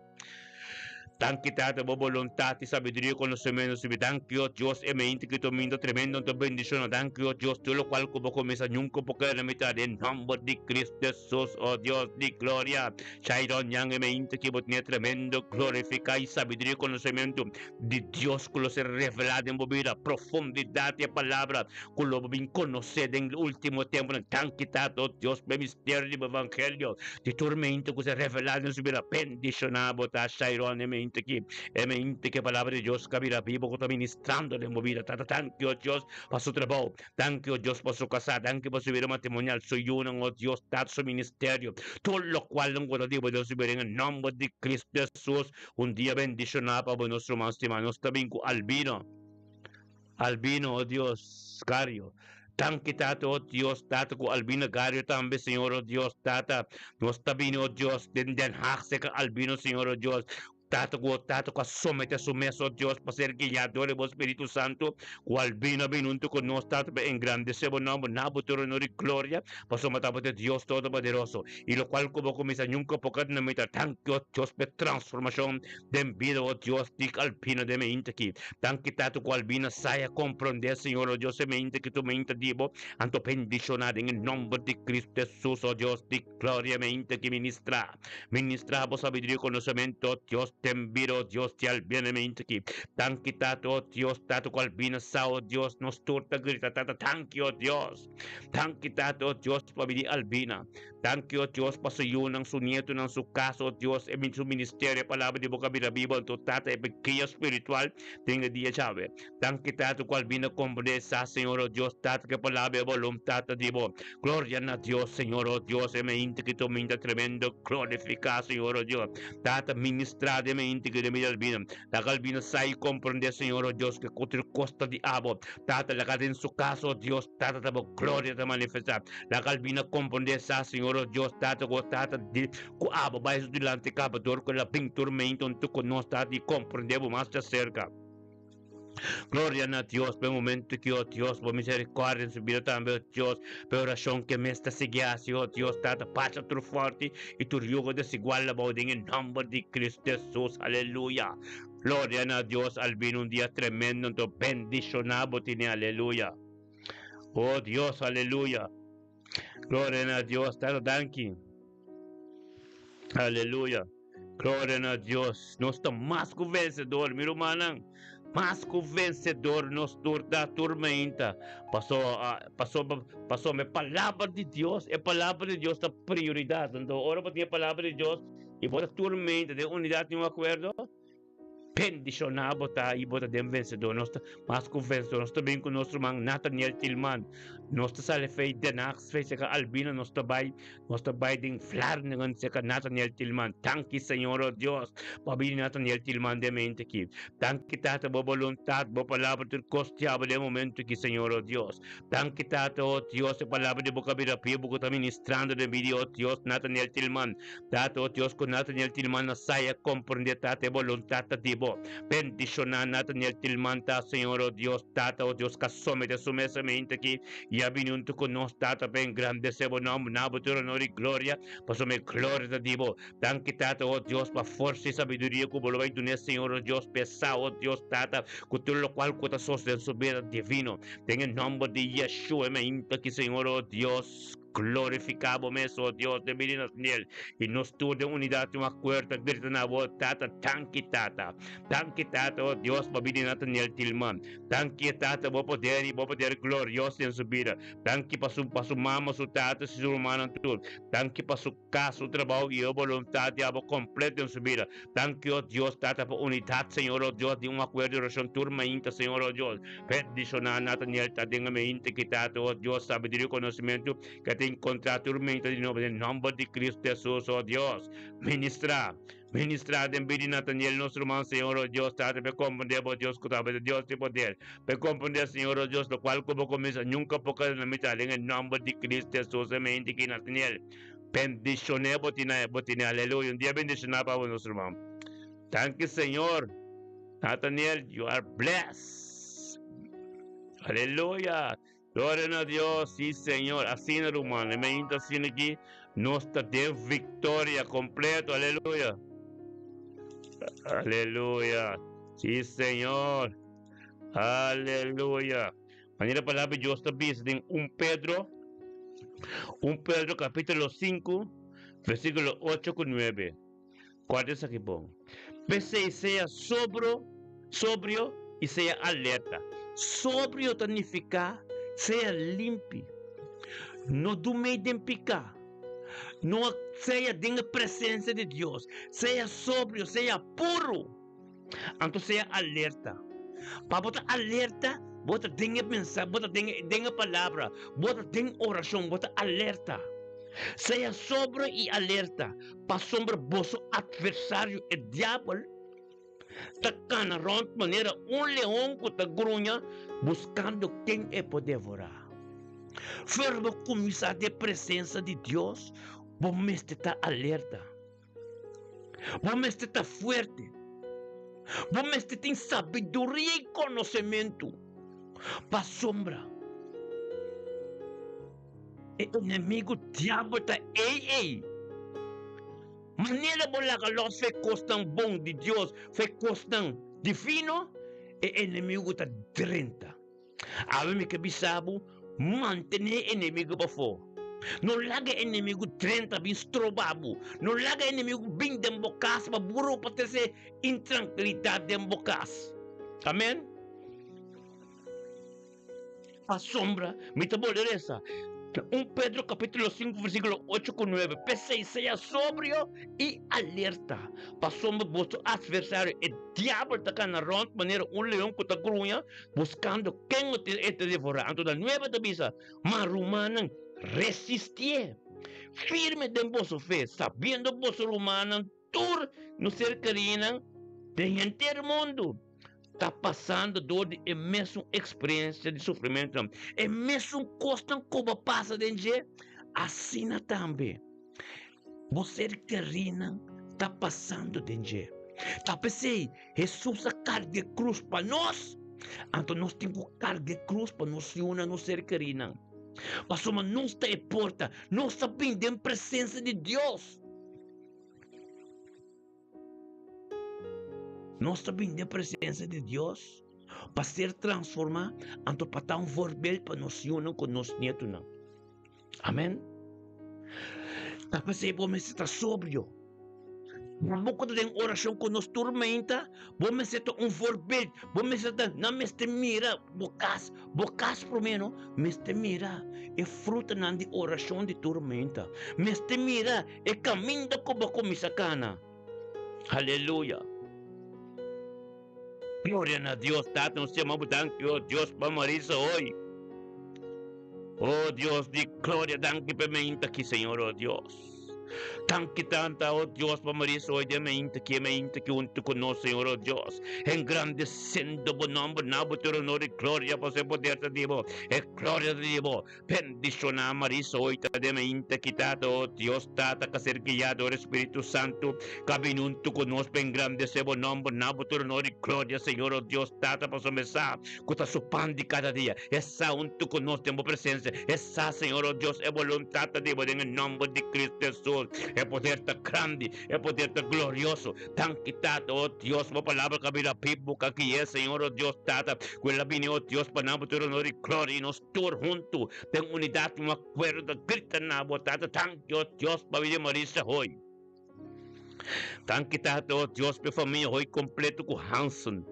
Danki Tata bo boluntat i sabiduria i konosementu subi. Danki o Dios e mente ki ta minda tremendo anto bendishona. Danki o Dios tur lokual ku bo kuminsa nunka por keda na mitad den nomber di Kristu Hesus o Dios di gloria. Shairon Yang e mente ki bo tene tremendo glorifika i sabiduria i konosementu di Dios ku lo ser revelá den bo bida. Profundidat di e palabra ku lo bo bin konosé den ultimo tempunan. Danki Tata o Dios pa e misterio di bo evangelio. Di tur mente ku ser revelá den su bida. Bendishoná bo ta, Shairon, e mente ki, e mente ki e Palabra di Dios ka bira bibo ku ta ministrando den bo bida. Tata, danki, o Dios, pa su trabou. Danki, o Dios, pa su kasá. Danki pa su bida matrimonial, su yunan, o Dios, Tata, su ministerio. Tur lokual ku ta di bo den su bida, den e nòmber di Kristu Hesus. Un dia bendishoná pa bo, nos ruman stimá. Nos ta bin ku Albino. Albino, o Dios, Gario. Danki, Tata, o Dios, Tata, ku Albino Gario tambe, Señor, o Dios, Tata. Nos ta bini, o Dios, den Den Haag serka Albino, Señor, o Dios. Tata, ku, Tata, ku a somete su mes, o Dios, pa ser guiá dor di bo Spiritu Santu. Ku Albino a bini huntu ku nos, Tata, pa engrandesé bo nòmber, na bo tur honor i gloria, pasobra ta bo ta Dios Todopoderoso. I lokual ku bo kuminsá nunka por keda na mitar. Danki, o Dios, pa e transformashon Den bida, o Dios, dik Albina den mente aki. Danki Tata ku Albina saya komprondé, Señor, o Dios, e mente ki tu mente di bo, anto bendishoná den e nomber di Cristo Jesus, o Dios di gloria, e mente ki ministrá. Ministrá bo sabiduria i konosementu, o Dios, den bida, o Dios di Albina, e mente aki. Danki Tata, o Dios, Tata ku Albina sa, o Dios, nos tur ta grita, Tata, danki, o Dios. Danki Tata, o Dios, pabia di Albina. Danki, o Dios, pa su yunan, su nietonan, su kas, o Dios, e su ministerio, e palabra di bo ka bira biba, anto Tata, e guia spiritual den e dia djawe. Danki, Tata, ku Albina komprendé sa, Señor, o Dios, Tata, ku e palabra e boluntat ta di bo. Gloria na Dios, Señor, o Dios, e mainta ki tominta tremendo, glorifiká, Señor, o Dios. Tata, ministrá den. den mi inti den mi Albina. Laga Albina sa i komprendé, Señor, o Dios, ke ku tur kos ta di abo. Tata, laga den su kas, o Dios, Tata, ta bo gloria ta manifestá. Laga Albina komprendé sa, Señor, o Dios, Tata, ku Tata di ku abo bai su dilanti kaba dor ku el a bin tur meinta huntu ku nos, Tata, i komprendé bo mas djaserka. Gloria na Dios pa e momento ki, o Dios, bo misericordia en su bida tambe, o Dios, pa e oracion ke mes ta sigui haci, o Dios, Tata, pasa tur forti y tur yugo desigual abao den e nomber di Cristo Jesus. Aleluya. Gloria na Dios, al bini un dia tremendo, anto bendiciona bo tine, aleluya. O Dios, aleluya. Gloria na Dios, Tata, danki. Aleluya. Gloria na Dios. Nos ta mas ku vencedor, mi rumannan. Mas ku vencedor nos tur ta tur meinta. Paso, ah, paso, paso me palabra di Dios, e palabra di Dios ta prioridad. Anto ora bo tin e palabra di Dios y bo ta tur meinta den unidad tin un acuerdo, Bendishoná bo ta i bo ta den vensedor. Nos ta mas ku vensedor. Nos ta bin ku nos ruman Nathaniel Tilman. Nos ta sali fei Den Haag, fei seka Albina. Nos ta bai, nos ta bai den Vlaardingen seka Nathaniel Tilman. Danki Señor, oh Dios, pa bini Nathaniel Tilman den mente aki. Danki Tata, bo boluntat, bo palabra tur kos diabel den momento aki, Señor, oh Dios. Danki Tata, oh Dios, e palabra di bo ka bira pia, bo ku ta ministrando den bida di, oh Dios, Nathaniel Tilman. Tata, o Dios, ku Nathaniel Tilman a sai a komprendé, Tata, e boluntat ta di Bo. Bendishoná Nathaniel Tilman, ta, Señor, o Dios, Tata, o Dios, k'a someté su mes mente aki i a bini huntu ku nos, Tata, pa engrandesé Bo nòmber, na Bo tur honor i gloria, pasobra e gloria ta di Bo. Danki, Tata, o Dios, pa forsa i sabiduria ku Bo lo bai dun'é, Señor, o Dios, p'e sa, o Dios, Tata, ku tur lokual ku ta sosodé den su bida divino. Den e nòmber di Yeshua, e mainta aki, Señor, o Dios. Glorifiká bo mes, o Dios, den bida nos niel, i nos tur den unidat tin un akuerdo ta grita na bo, Tata, danki, Tata. Danki, Tata, o Dios, pa bida di Nathaniel Tilman. Danki, Tata, bo poder i bo poder glorioso den su bida. Danki pa su, pa su mama, su tata, i su rumannan tur. Danki pa su kas, su trabou i e boluntat di abo kompleto den su bida. Danki, o Dios, Tata, pa unidat, Señor, o Dios, di un akuerdo di orashon tur mainta, Señor, o Dios. Bendishoná Nathaniel ta den e mente ki Tata, o Dios, sabiduria i konosementu ke ta enkontrá tur mente di nobo den nòmber di Kristu Hesus, o Dios. Ministrá, ministrá den bida di Nathaniel, nos ruman, Señor, o Dios, Tata, pa e komprendé bo, Dios, ku ta bo Dios di poder, pa e komprendé, Señor, o Dios, lokual ku bo kuminsá nunka por keda na mitá den e nòmber di Kristu Hesus, e mente ki Nathaniel. Bendishoné bo tine, bo tine, aleluya. Un dia bendishoná pa bo, nos ruman. Danki, Señor. Nathaniel, you are blessed. Aleluya. Gloria na Dios. Sí, Señor. Asina, ruman. E mainta asina aki, nos ta den victoria completo. Aleluya. Aleluya. Sí, Señor. Aleluya. Manera palabra di Dios ta bisa den 1 Pedro, 1 Pedro capítulo 5, versículo 8 ku 9. Guarda esaki bon. P'esei sea sobro, sobrio i sea alerta. Sobrio ta nifiká sea limpi. No dumei den piká. No sea den e presensia di Dios. Sea sobrio, sea puru. Anto sea alerta. Pa bo ta alerta, bo ta den e mensahe, bo ta den den e palabra, bo ta den orashon, bo ta alerta. Sea sobrio i alerta, pasobra boso atversario, e diabel, ta kana rònt manera un leon ku ta gruña, buskando ken e por devorá. Fuera bo kuminsá den presensia di Dios, bo mester ta alerta. Bo mester ta fuerte. Bo mester tin sabiduria i konosementu. Pasobra e enemigu diabel ta ei ei. Manera bo laga lòs fe kosnan bon di Dios, fe kosnan divino, e enemigu ta drenta. Awe mi ke bisa bo, mantené e enemigu pafó. No laga e enemigu drenta bin stroba bo. No laga e enemigu bin den bo kas pa buru pa trese intrankilidat den bo kas. Amen. Pasobra mi ta bolbe resa. 1 Pedro capítulo 5 versículo 8 ku 9, P'esei sea sobrio i alerta, pasobra boso atversario e diabel ta kana rònt manera un leon ku ta gruña, buskando ken lo e ta devorá. Anto na nuebe ta bisa, Ma rumannan, resistié firme den boso fe, sabiendo boso rumannan. tur nos ser kerinan den henter mundu ta pasando dor di e mesun eksperensia di sufrimentunan, e mesun kosnan ku bo pasa den dje, asina tambe bo ser kerinan ta pasando den dje. Ta p'esei Hesus a karga e krus pa nos, anto nos tin ku karga e krus pa nos yunan, nos ser kerinan. Pasobra nos ta e porta, nos ta bin den presensia di Dios. Nos ta bin den presensia di Dios pa ser transformá, anto pa ta un voorbeeld pa nos yunan ku nos nietunan. Amen. Ta p'esei bo mester ta sobrio. Bo ku ta den orashon ku nos tur meinta, bo mester ta un voorbeeld. Bo mester ta, nan mester mira bo kas, bo kas promé no, mester mira e frutanan di orashon di tur meinta. Mester mira e kaminda ku bo kuminsá kana. Aleluya. Gloria na Dios, Tata, nos yama bo danki, oh Dios, pa Marisa hoy. Oh Dios di gloria, danki pa e meinta aki, Señor, oh Dios. Danki tanta, oh Dios, pa Marisa hoy den meinta aki, e meinta aki huntu ku nos, Señor, oh Dios. Engrandesendo bo nomber, na bo tur honor i gloria, pasobra e poder ta di bo, e gloria ta di bo. Bendishoná Marisa hoy ta den meinta aki, Tata, oh Dios, Tata, ka ser guiá dor e Spiritu Santu, ka bini huntu ku nos pa engrandesé bo nomber, na bo tur honor i gloria, Señor, oh Dios, Tata, pasobra mi sa ku ta su pan di kada dia. E sa huntu ku nos den bo presensia. E sa, Señor, oh Dios, e boluntat ta di bo den e nomber di Cristo Hesus. E poder ta grandi, e poder ta glorioso. Danki, Tata, oh Dios, bo palabra ka bira bibu, ka gui'é, Señor, oh Dios, Tata, ku el a bini, oh Dios, pa nan bo tur honor i gloria i nos tur huntu den unidat i un akuerdo ta grita na bo, Tata, danki, oh Dios, pa bida Marisa hoy. Danki Tata, oh Dios, pa e famia hoy kompleto ku Hansen.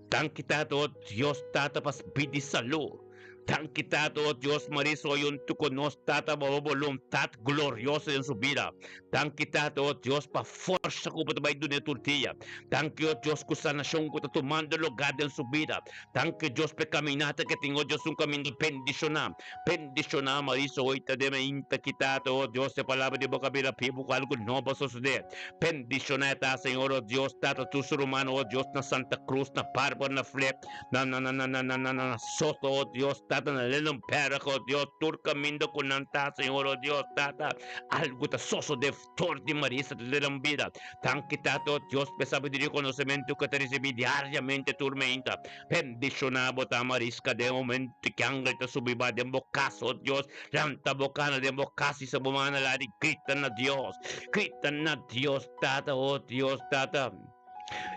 Danki Tata, oh Dios, Tata, pa bida i salú. Danki Tata, oh Dios, Marisa hoy huntu ku nos, Tata, pa bo boluntat glorioso den su bida. Danki Tata, oh Dios, pa forsa ku bo ta bai dun'é tur dia. Danki, oh Dios, ku sanashon ku ta tumando lugá den su bida. Danki Dios pa e kaminata ke tin, oh Dios, un kaminda bendishoná. Bendishoná Marisa hoy ta den mainta ki Tata, oh Dios, e palabra di bo ka bira bibu ku algu nobo a sosodé. Bendishoná e ta, Señor, oh Dios, Tata, tur su rumannan, oh Dios, na Santa Cruz, na Bárbara, na Flip, na na na na na na na na Soto, oh Dios, Tata, na Lillenberg, oh Dios, tur kaminda ku nan ta, Señor, oh Dios, Tata, algu ta sosodé for di Marisa ta den nan bida. Danki, Tata, oh Dios, pa e sabiduria i konosementu ku e ta risibí diariamente tur meinta. Bendishoná bo ta, Mariska, den e momento ki angel ta subi ba den bo kas, oh Dios, lanta bo kana den bo kas i sa bo mana lari grita na Dios, grita na Dios, Tata, oh Dios, Tata.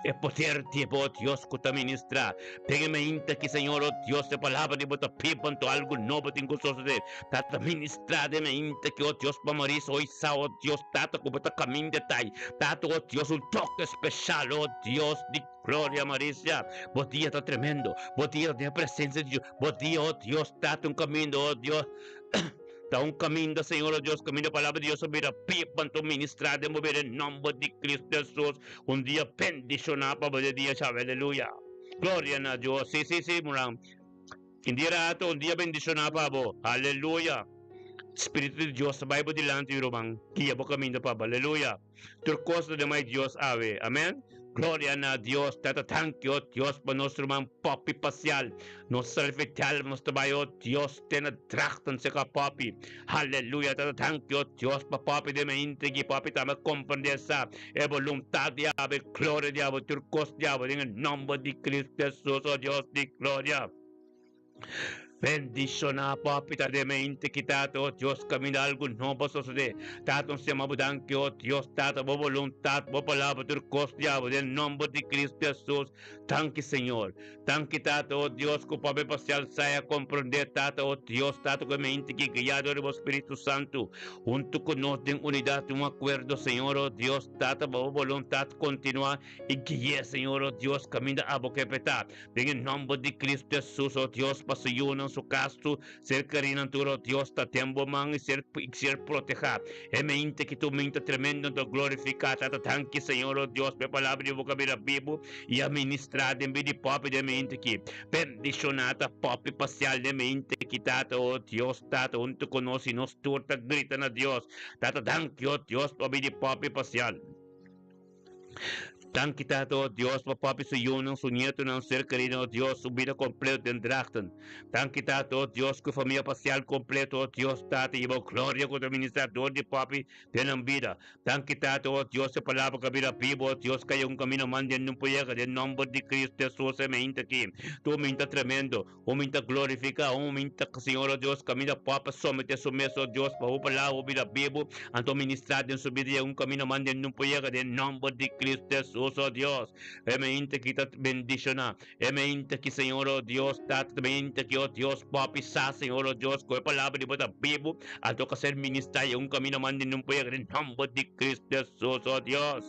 E poder di bo, Dios, ku ta ministrá den e mainta aki, Señor, o Dios, e palabra di bo ta biba, anto algu nobo tin ku sosodé. Tata, ministrá den e mainta aki, o Dios, pa Marisa hoy sa, o Dios, Tata, ku bo ta kaminda tai. Tata, o Dios, un toke speshal, o Dios di gloria, Marisa, bo dia ta tremendo, bo dia ta den e presensia di Dios, bo dia, o Dios, Tata, un kaminda, o Dios. Ta un kaminda, Señor, o Dios, kaminda palabra di Dios a bira biba, anto ministrá den bo bida den nomber di Cristo Hesus. Un dia bendishoná pa bo de dia chave, aleluya. Gloria na Dios. Sí, sí, sí, muran. Un dia rato, un dia bendishoná pa bo. Aleluya. Spiritu di Dios ta bai bo dilanti, ruman. Guia bo kaminda pa bo. Aleluya. Tur kos ta den mai Dios awe. Amen. Gloria na Dios. Tata thank you, oh Dios, pa nos ruman Poppy Pasial. Nos salvetel, nos ta bai, oh Dios, te na Drachten seka Poppy. Haleluya. Tata thank you, oh Dios, pa Poppy den me intrigi. Poppy tambe comprende sa e voluntad di abo, e gloria di abo, tur kos di abo, den e nomber di Cristo Jesus, oh Dios di gloria. Bendishoná papi ta den mente ki Tata, oh Dios, kaminda algu nobo a sosodé. Tata, nos yama bo danki, oh Dios, Tata, bo boluntat, bo palabra, tur kos di abo, den nomber di Cristo Hesus. Danki, Señor. Danki, Tata, oh Dios, ku papi pasial sai a komprondé, Tata, oh Dios, Tata, ku e mente ki guiá dor di bo Spiritu Santu, huntu ku nos den unidat, den un akuerdo, Señor, oh Dios, Tata, pa bo boluntat kontinuá i gui'é, Señor, oh Dios, kaminda abo ke petá. Den e nomber di Cristo Jesus, oh Dios, pa su yunan, su cas, su ser kerinan tur, oh Dios, ta den bo man i ser, i ser protehá. E mente ki tu minta tremendo ta glorifiká Tata. Danki, Señor, oh Dios, pa e palabra di bo ka bira bibu i a ministrá den bida di popi den mente ki. Bendishoná ta popi pasial den mente ki, Tata, oh Dios, Tata, huntu ku nos i nos tur ta grita na Dios. Tata, danki, oh Dios, pa bida di popi pasial. Danki Tata, o Dios, pa papi su yunan, su nietonan, ser kerinan, o Dios, su bida kompleto den Drachten. Danki Tata, o Dios, ku famia pasial kompleto, o Dios, Tata, i bo gloria ku ta ministrá dor di papi den nan bida. Danki Tata, o Dios, e palabra ku a bira bibu, o Dios, kaya un kamino man den nun por yega, den nomber di Cristo Jesus, e meinta aki. Tu minta tremendo, un minta glorifiká, un minta, Señor, o Dios, kaminda papi a someté su mes, o Dios, pa bo palabra bo bira bibu, anto ministrá den su bida yega un kamino man den nun por yega, den nomber di Cristo Jesus, o Dios. E meinta aki ta bendishoná. E mente ki, Señor, o Dios, Tata, ta mente ki, o Dios, Papi, sa, Señor, o Dios, ku e palabra di Bo ta bibu, anto ka ser ministrá i un kamino manda i nun por yega den nomber di Cristo Jesus, o Dios.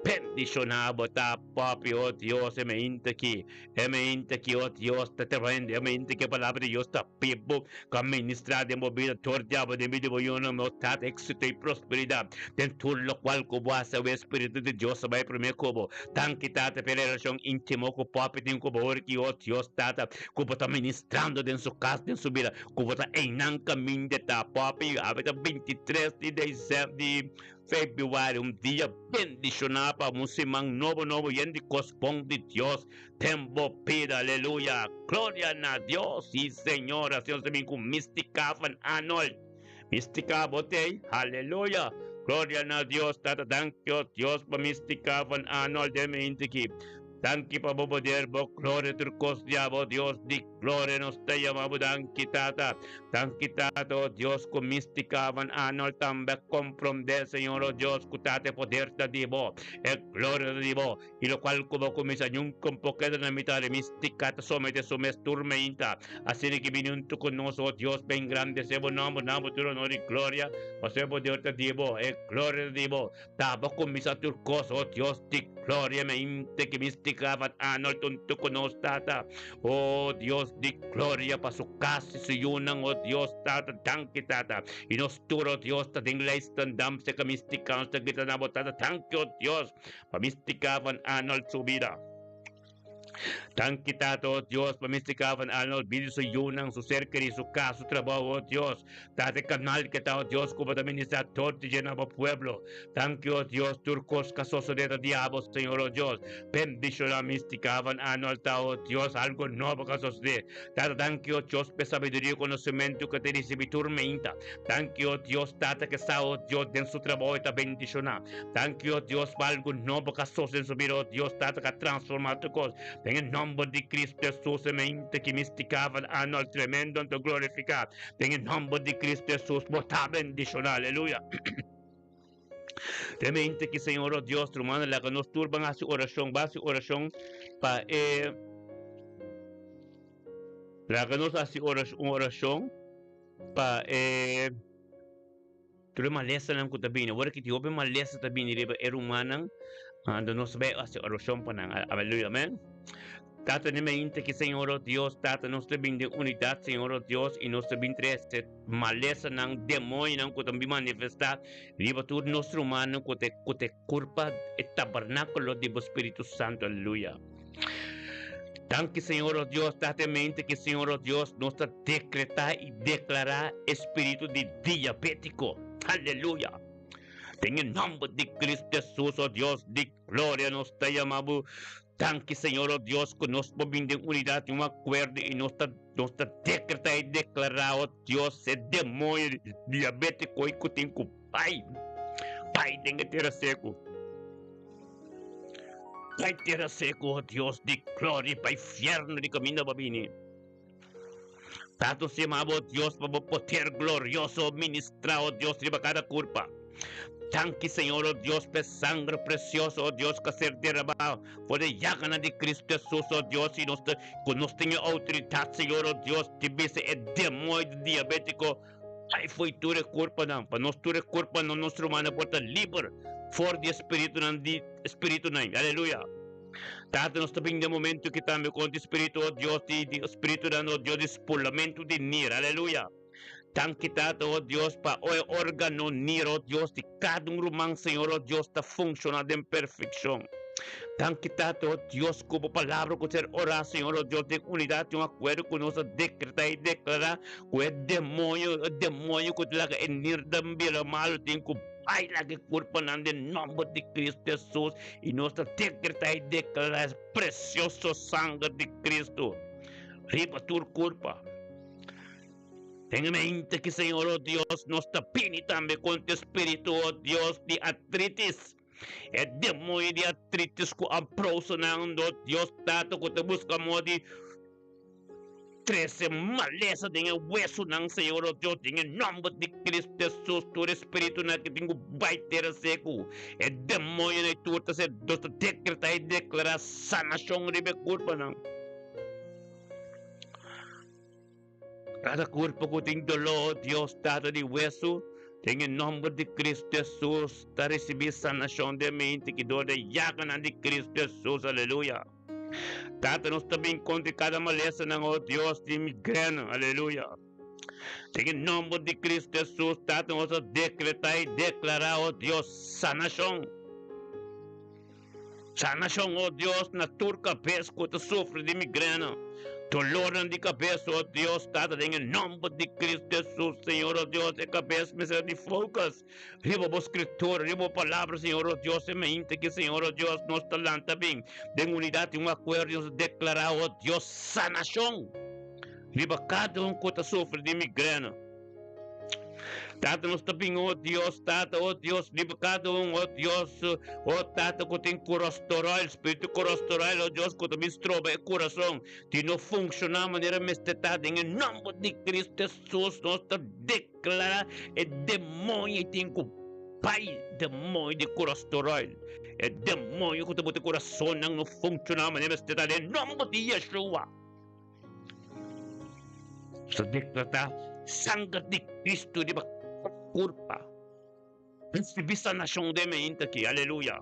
Bendishoná Bo ta, Papi, o Dios, e mente ki, e mente ki, o Dios, ta tremendo, e mente ki e palabra di Dios ta bibu, ka ministrá den bo bida tur diablo den bida di bo yunan, o Tata, éxito i prosperidat den tur lokual ku bo hasi, awe Spiritu di Dios ta bai promé ku bo. Danki Tata p'e relashon íntimo ku Papi tin ku bo ora ki o Dios Tata ku bo ta ministrando den su kas den su bida ku bo ta einan kaminda ta Papi awe ta 23 di desèm di febrüari un dia bendishoná pa un siman nobo nobo yen di kos bon di Dios den bo bida aleluya gloria na Dios si Señor asina nos ta bin ku Mistica van Arnold. Mistica bo tei, haleluya! Gloria na Dios Tata, danki o Dios pa Mistica van Arnold den mi intiki. Danki pa bo poder, bo gloria tur kos di abo, Dios di gloria nos ta yama bo danki Tata. Danki Tata o Dios ku Mistica van Arnold tambe a komprondé Señor o Dios ku Tata e poder ta di bo, e gloria ta di bo. I lokual ku bo kuminsá nunka un por keda na mitad di mistika ta someté su mes tur meinta. Asina ki bini huntu ku nos, o Dios, pa engrandesé bo nòmber, na bo tur onor i gloria, pasobra e poder ta di bo, e gloria ta di bo. Ta bo kuminsá tur kos, o Dios di gloria, meinta ki mistika van Arnold huntu ku nos, Tata. O Dios di gloria, pa su kas i su yunan, o Dios, Tata, danki, Tata. I nos tur, o Dios, ta den Leidschendam, serka mistika nos ta grita na bo, Tata, danki, o Dios. Pa Mistica van Arnold su bida. Danki Tata, oh Dios, pa Mistica van Arnold bida su yunan, su ser keri, su kas, su trabou, oh Dios. Tata e kanal ke ta, oh Dios, ku bo ta ministra tur di dje na bo pueblo. Danki, oh Dios, tur kos ka sosode ta di abo, Señor, oh Dios. Bendiciona Mistica van Arnold ta, oh Dios, algo nobo ka sosode. Tata, danki, oh Dios, pa e sabiduria i konosementu ke ta risibi tur meinta. Danki, oh Dios, Tata ke sa, oh Dios, den su trabou e ta bendiciona. Danki, oh Dios, pa algu nobo ka sos den su bida, oh Dios, Tata ka transforma tur kos. Den e nomber di Cristo Jesus, e mente ki mistica van Arnold tremendo anto glorifica. Den e nomber di Cristo Jesus, bo ta bendiciona. Aleluya. Den mente ki Señor, oh Dios, rumannan, laga nos tur ban hasi oracion, ban hasi oracion pa e Laga nos hasi un oracion pa e Tur e malesanan ku ta bini, ora ki tin hopi malesa ta bini riba e rumannan, anto nos ta bai hasi orashon pa nan. Aleluya, amen. Tata, den mainta ki Señor o Dios, Tata, nos ta bin den unidat, Señor o Dios, i nos ta bin trese malesanan, demoñonan ku ta bin manifestá riba tur nos rumannan ku ta ku ta kurpa e tabernákulo di bo Spiritu Santu. Aleluya. Danki Señor o Dios, Tata en mente ki Señor o Dios nos ta dekretá i deklará e spiritu di diabétiko. Aleluya! Den e nòmber di Cristo Jesus, o Dios di gloria, nos ta yama bo. Danki Señor o Dios ku nos por bin den unidat i un akuerdo i nos ta nos ta dekretá i deklará, o Dios, e demoño di diabétiko i ku tin ku bai, bai den e tera seku. Bai tera seku, oh Dios di gloria, bai fierno di kaminda bo bini. Tata nos yama bo, oh Dios, pa bo poder glorioso ministra, oh Dios, riba kada kurpa. Danki, Señor, oh Dios, pa e sangre presioso, oh Dios, ku a ser derramá for di e yaganan di Cristo Jesus, oh Dios, i nos ta, ku nos tin e outoridat, Señor, oh Dios, di bisa e demoño di diabétiko, Bai fo'i tur e kurpanan, pa nos tur e kurpanan nos rumannan por ta liber for di e spiritunan di spiritunan. Aleluya! Tata, nos ta bin den momento ki tambe kontra e spiritu, o Dios, di di spiritunan, o Dios, di spulamentu di nir. Aleluya! Danki, Tata, o Dios, pa o e organo nir, o Dios, di kada un ruman, Señor, o Dios, ta funshoná den perfekshon. Danki, Tata, o Dios, ku bo palabra ku ser orá, Señor, o Dios, den unidat i un akuerdo ku nos a dekretá i deklará ku e demoño, e demoño ku ta laga e nirnan bira malu tin ku. Bai laga e kurpanan den nòmber di Kristu Hesus i nos ta dekretá i deklará e presioso sanger di Kristu riba tur kurpa. Den e mente ki, Señor, o Dios, nos ta bini tambe kontra e spiritu, o Dios, di artritis, e demoño di artritis ku a brousa nan, o Dios Tata, ku ta buska moda di Trese malesa den e wesunan, Señor o Dios, den e nomber di Cristo Jesus, tur e spiritunan ki tin ku bai tera seku, e demoñonan i tur ta ser, nos ta dekretá i deklará sanashon riba e kurpanan. Kada kurpo ku tin doló, o Dios, Tata di wesu, den e nomber di Cristo Jesus, ta risibí sanashon den mente ki dor di e yaganan di Cristo Jesus. Aleluya. Tata, nos ta bin kontra kada malesanan, o Dios, di migrena. Aleluya. Den e nomber di Cristo Jesus, Tata, nos ta dekretá i deklará, o Dios, sanashon. Sanashon, o Dios, na tur kabes ku ta sufri di migrena. Dolornan di kabes, o Dios, Tata, den e nomber di Cristo Jesus, Señor, o Dios, e kabes mester di focus. Riba bo Scritura, riba bo Palabra, Señor, o Dios, e mainta aki, Señor, o Dios, nos ta lanta bin den unidad i un acuerdo i nos ta declara, o Dios, sanacion riba cada un cu ta sufri di migrena. Tata, nos ta bin, o Dios, Tata, o Dios, riba cada un, o Dios, o Tata, cu tin corostorol, spiritu corostorol, o Dios, cu ta bin stroba e curason di no funciona manera mester ta, den e nomber di Cristo Jesus, nos ta declara. Klara e demoño tin ku bai demoño di korastoroil e demoño ku ta bota kurasonnan no funshoná manera mester ta den nomber di Yeshua nos ta deklará sanger di Kristu riba kurpa. Ricibi sanacion den mainta aki. Aleluya.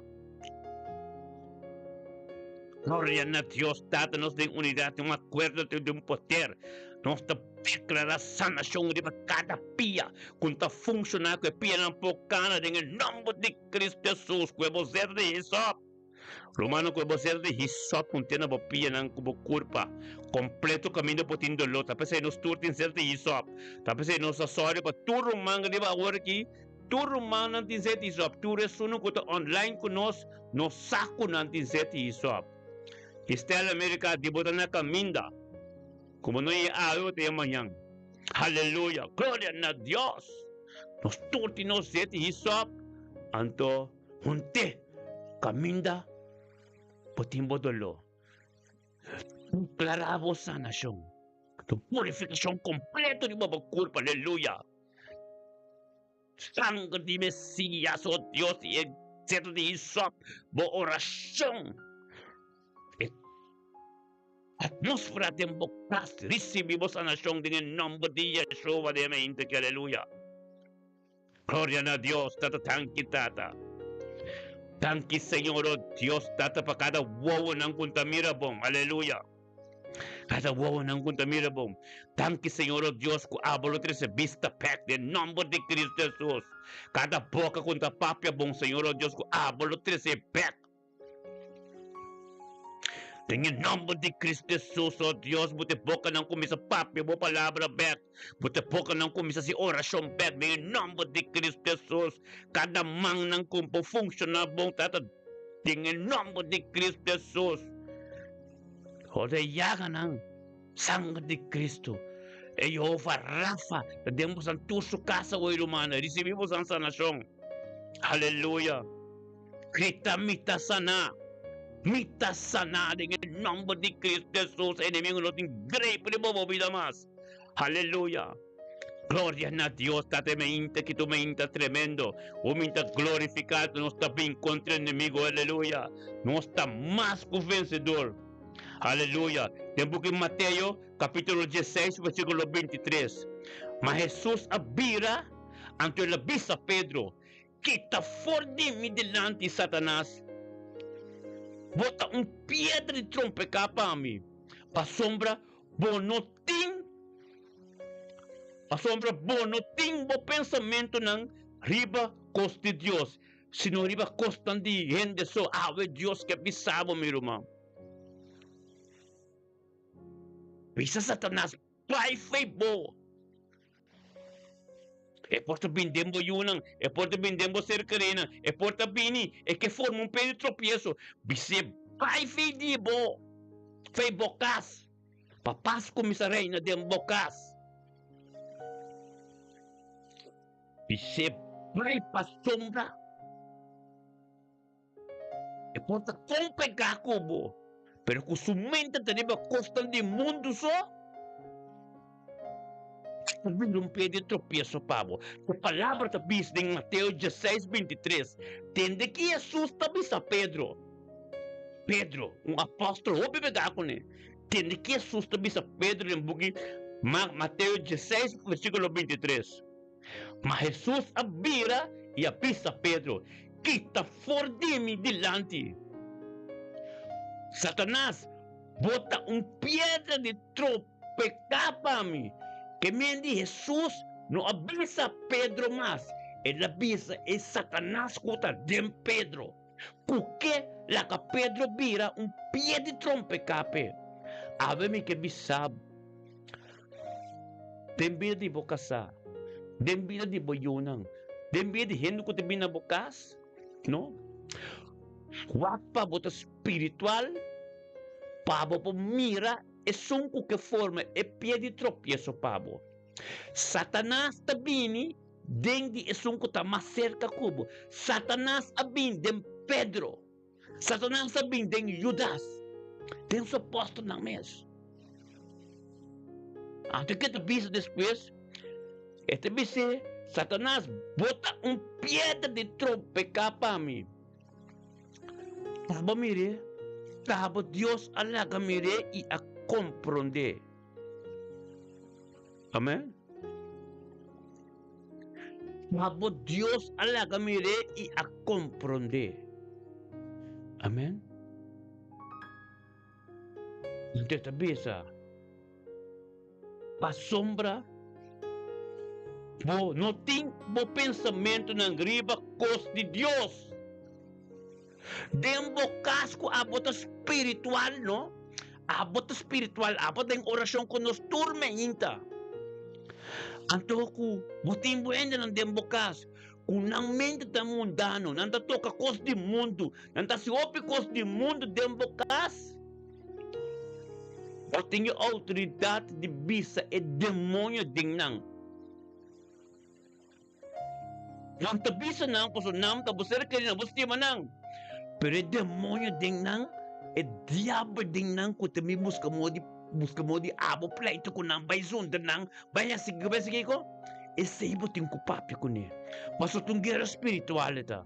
Gloria na Dios Tata, nos den unidad, den un acuerdo, den un poder. Nos ta declara sanacion riba cada pia cu ta funciona, cu e pianan por cana den e nomber di Cristo Jesus, cu e bozer di hisop. Rumannan, cu e bozer di hisop cu tin na bo pianan, cu bo curpa completo caminda por tin dolor. Ta pesey nos tur tin ser di hisop. Ta pesey nos ta sorry pa tur ruman riba awor aki. Tur rumannan tin zet hisop. Tur esunnan ku ta online ku nos, nos sa ku nan tin zet hisop. Estela America di bo ta na kaminda. Komo no e awe bo ta e mañan. Haleluya! Gloria na Dios! Nos tur tin nos zet hisop. Anto hunte kaminda bo tin bo doló. Deklará bo sanashon. Tu purifikashon kompleto riba bo kurpa. Aleluya! Sanger di Mesías, o Dios, i e zeta di hisop, bo orashon, e atmósfera den bo kas, risibí bo sanashon den e nòmber di Yeshua den e mainta aki, aleluya. Gloria na Dios, Tata, danki, Tata. Danki, Señor, o Dios, Tata, pa kada wowonan ku ta mira bon, aleluya. Kada wowonan ku ta mira bo. Danki Señor o Dios ku abo lo trese bista bek den nomber di Cristo Jesus. Kada boka ku ta papia bon Señor o Dios ku abo lo trese bek. Den e nomber di Cristo Jesus o Dios bo te bokanan kuminsa papia bo palabra bek. Bo te bokanan kuminsa hasi orashon bek den e nomber di Cristo Jesus. Kada mannan ku por funshoná bon Tata den e nomber di Cristo Jesus. Ora e yaganan sanger di Cristo, e Jehovah Rafa ta den bosan tur su casa hoy rumannan, ricibi bosan sanacion. Aleluya. Grita mi ta sana, mi ta sana den e nomber di Cristo Jesus, enemigo no tin greep riba bo bida mas. Aleluya. Gloria na Dios, Tata mainta ki tu mainta tremendo. O minta glorificado, nos ta bin contra enemigo, aleluya. Nos ta mas cu vencedor. Aleluya. Den buki Mateo, capítulo 16, versículo 23. Ma Jesús a bira, anto el a bisa Pedro, Kita for di mi dilanti, Satanas. Bo ta un piedra di trompeká pa mi, pasobra bo no tin pasobra bo no tin bo pensamentunan riba kos di Dios, sino riba kosnan di hende so. Awe Dios ke bisa bo, mi ruman. Bisa Satanas, Bai fei bo! E por ta bini den bo yunan, e por ta bini den bo ser kerenan, e por ta bini, e ke forma un pé di tropieso. Bis'é, Bai fei di bo, fei bo kas, pa pas kuminsá reina den bo kas. Bis'é, Bai pa sombra. E por ta kon pegá ku bo, pero ku su mente ta riba kosnan di mundu so, ta bira un pie di tropieso pa bo. E palabra ta bisa den Mateo dieseis, bintitres, Tende ki Hesus ta bisa Pedro, Pedro, un apòstel hopi pegá kuné, tende ki Hesus ta bisa Pedro den buki Mateo dieseis, versíkulo bintitres. Ma Hesus a bira i a bisa Pedro, Kita for di mi dilanti, Satanas! Bo ta un piedra di tropeká pa mi. Ke men di Hesus no a bisa Pedro mas, el a bisa e Satanas ku ta den Pedro. Ku ke laga Pedro bira un pie di trompeká p'e? Awe mi ke bisa bo, den bida di bo kasá, den bida di bo yunan, den bida di hende ku ta bini na bo kas, no, wak pa bo ta spiritual, pa bo por mira esun ku ke forma e pie di tropieso pa bo. Satanas ta bini Den di esun ku ta mas serka ku bo. Satanas a bin den Pedro. Satanas a bin den Judas. Den su apòstelnan mes. Anto ke ta bisa despues? E ta bis'é, Satanas, bo ta un piedra di tropeká pa mi. Taba mir'é, taba Dios a laga mir'é i a komprondé. Amen. Ma bo Dios a laga mir'é i a komprondé. Amen. Anto e ta bisa, Pasobra bo no tin bo pensamentunan riba kos di Dios. Den bo kas ku abo ta spiritual, no? Abo ta spiritual, abo den orashon ku nos tur meinta. Anto ku bo tin bo hendenan den bo kas ku nan mente ta mundano, nan ta toka kos di mundu, nan ta hasi hopi kos di mundu den bo kas, bo tin e outoridat di bisa e demoño den nan. Nan ta bisa nan pasobra nan ta bo ser keri, nan bo stima nan. Pero e demoño den nan, e diabel den nan ku ta bin buska moda di buska moda di abo pleito ku nan, bai zundra nan, bai hasi kiko, bai hasi kiko, esei bo tin ku papia kuné. Pasobra ta un guera spiritual e ta.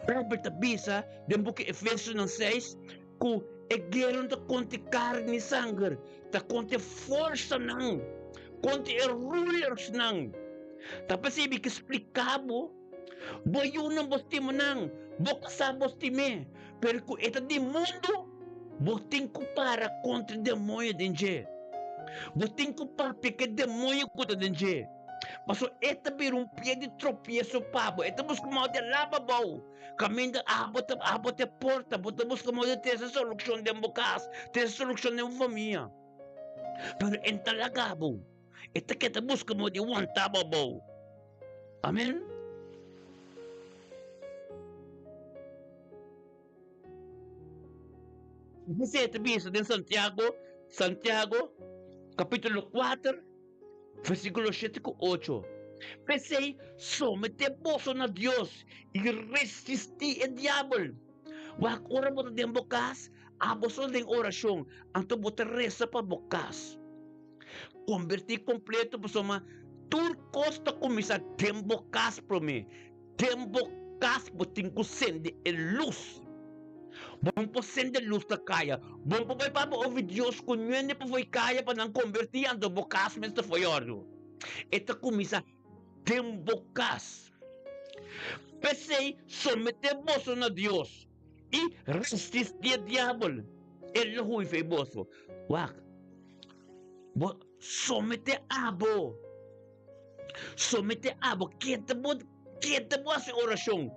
Bijbel ta bisa den buki Efesionan seis ku e guera no ta kontra e karni ni sanger, ta kontra e forsanan, kontra e rulersnan. Ta p'esei mi ke splika bo, bo yunan bo stima nan, bo kasá bo stim'é, pero ku e ta di mundu, bo tin ku para kontra e demoño den dje. Bo tin ku papia ku e demoño ku ta den dje. Pasobra e ta bira un pie di tropieso pa bo. E ta buska moda di laba bo. Kaminda abo ta abo ta e porta, bo ta buska moda di trese solushon den bo kas, trese solushon den bo famia. Pero e no ta laga bo. E ta keda buska moda di wanta bo abou. Amen. Esei ta bisa den Santiago, Santiago kapítulo kuater, versíkulo shete ku ocho, P'esei, someté boso na Dios i resistí e diabel. Wak ora bo ta den bo kas, abo so den orashon, anto bo ta resa pa bo kas. Kombertí kompleto pasobra tur kos ta kuminsá den bo kas promé. Den bo kas bo tin ku sende e lus. Bo no por sende lus na kaya. Bo no por bai papia over Dios ku nuende pa foi kaya pa nan kombertí anto bo kas mes ta foi òrdu. E ta kuminsá den bo kas. P'esei someté boso na Dios i resistí e diabel, e lo hui fo'i boso. Wak, bo someté abo. Somete abo, keda bo, keda bo hasi orashon.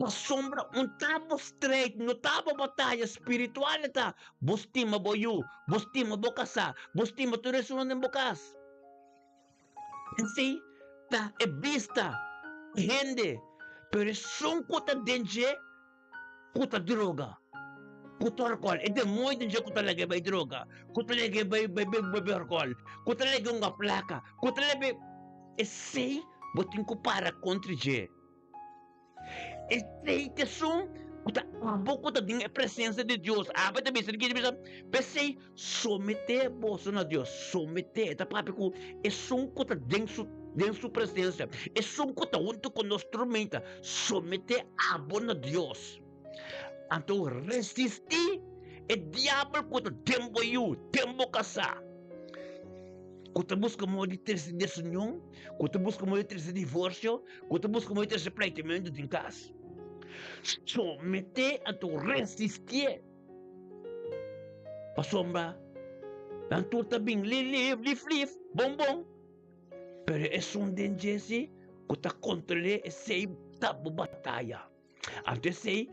Pasobra un ta bo strijd, no ta bo bataya spiritual e ta. Bo stima bo yu, bo stima bo kasá, bo stima tur esunnan den bo kas. Esei. Ta e bista, hende, pero esun ku ta den dje ku ta droga, ku ta alkohòl. E demoño den dje ku ta lag'é bai droga, ku ta lag'é bai bai bebe alkohòl, ku ta lag'é hunga plaka, ku ta lag'é. Esei bo tin ku para kontra dje. Esei ta esun ku ta abo ku ta den e presensia di Dios. Abo ta bisa di bisa, p'esei someté boso na Dios. Someté, e ta papia ku esun ku ta den su den su presensia, esun ku ta huntu ku nos tormenta. Someté abo na Dios. Anto resistí e diabel ku ta den bo yu, den bo kasá. Ku ta buska moda di trese desunion, ku ta buska moda di trese divorsio, ku ta buska moda di trese pleitementu den kas. Someté anto resistié. Pasobra nan tur ta bin lif lif, lif lif, bon bon, pero esun den dje si ku ta kontrol'é esei ta bo bataya. Anto esei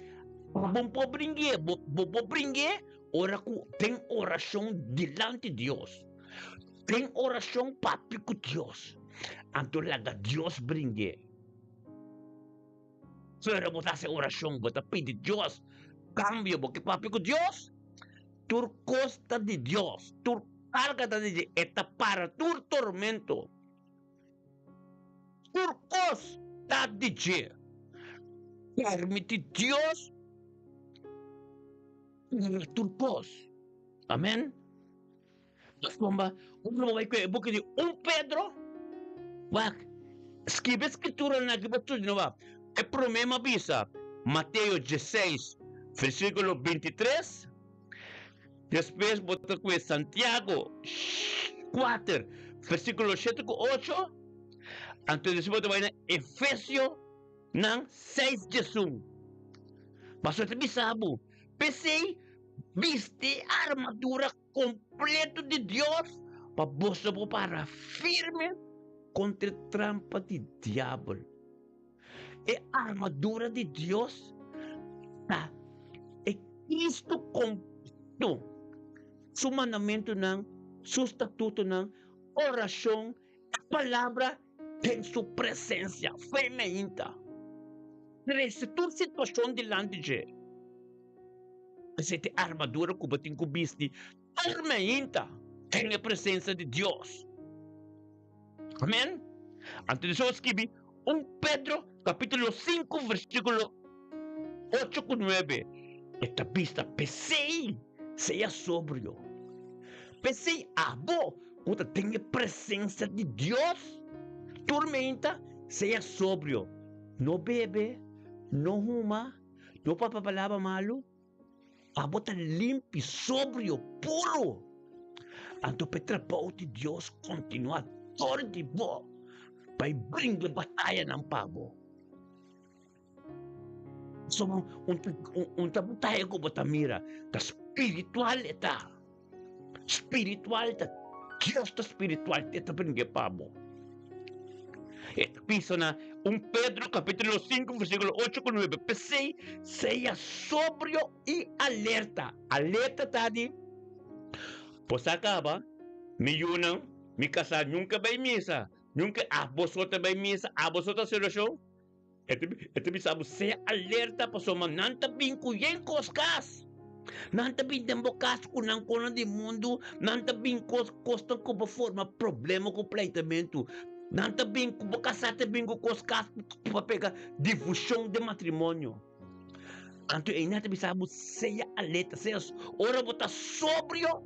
bo por bring'é, bo por bring'é ora ku den orashon dilanti Dios. Den orashon papia ku Dios. Anto laga Dios bring'é. Ora bo ta hasi orashon, bo ta pidi Dios kambio, bo ke papia ku Dios. Tur kos ta di Dios, tur karga ta di dje, e ta para tur tormento. Tur kos ta di dje. Permiti Dios para tur kos. Amen. Pasobra ora bo bai ku e buki di un Pedro, wak, skibi e skrituranan aki bo studia wak. E promé mi a bisa Mateo dieseis versíkulo bintitres. Despues bo ta kue Santiago kuater, versíkulo shete ku ocho. Anto despues bo ta bai na Efesionan seis diesun. Pasobra ta bisa bo, P'esei, bisti e armadura kompleto di Dios pa boso por para firme kontra e trampa di diabel. E armadura di Dios ta e Cristo completo, su mandamentunan, su statutonan, oracion, e palabra den su presencia, fe meinta. Trece tur situacion dilanti dje. Esei ta e armadura cu bo tin cu bisti tur meinta den e presencia di Dios. Amen. Anto Dios skibi 1 Pedro capítulo 5 versículo 8 ku 9. E ta bisa, P'esei sea sobrio. P'esei abo ku ta den e presensia di Dios tur meinta sea sobrio. No bebe, no huma, no papia palabra malu. Abo ta limpi, sobrio, puru. Anto pa e trabou di Dios kontinuá dor di bo, bai bringa e batayanan pa bo. Pasobra un ta bataya ku bo ta mira ta spiritual e ta. Spiritual ta Dios ta spiritual e ta bringa pa bo. E ta bisa na 1 Pedro capítulo 5 versículo 8 ku 9, P'esei sea sobrio i alerta. Alerta ta di, Bo sa kaba, mi yunan, mi kasá nunka bai misa, nunka, ah boso ta bai misa, ah boso ta hasi orashon. E ta bisa bo, sea alerta pasobra nan ta bin ku yen kos kas. Nan ta bin den bo kas ku nan konan di mundu, nan ta bin kos kosnan ku bo forma problema ku pleitamentu. Nan ta bin ku bo kasá ta bin ku kos kas pa pega difushon den matrimonio. Anto einan ta bisa bo, sea alerta, sea ora bo ta sobrio,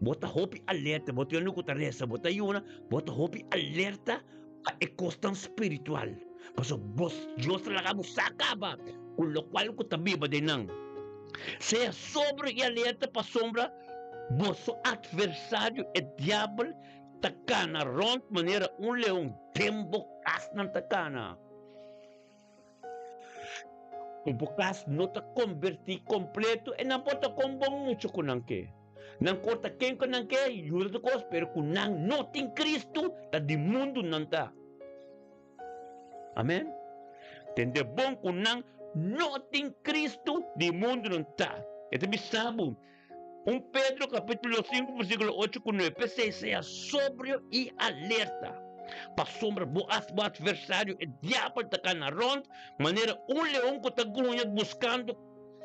bo ta hopi alerta, bo ta yendo ku ta resa, bo ta yuna, bo ta hopi alerta pa e kosnan spiritual. Pasobra bos, Dios ta laga bo sa kaba ku lokual ku ta biba den nan. Sea sobrio i alerta pasobra boso atversario e diabel ta kana rònt manera un leon den bo kasnan ta kana. Ku bo kas no ta kombertí kompleto e nan por ta kon bon muchu ku nan ke. Nan por ta ken ku nan ke yuda tur kos, pero ku nan no tin Kristu ta di mundu nan ta. Amen. Tende bon ku nan no tin Kristu di mundu nan ta. E ta bisa bo, 1 Pedro kapítulo 5 versíkulo 8 ku 9, P'esei sea sobrio i alerta. Pasobra bo bo atversario e diabel ta kana rònt manera un leon ku ta gruña buskando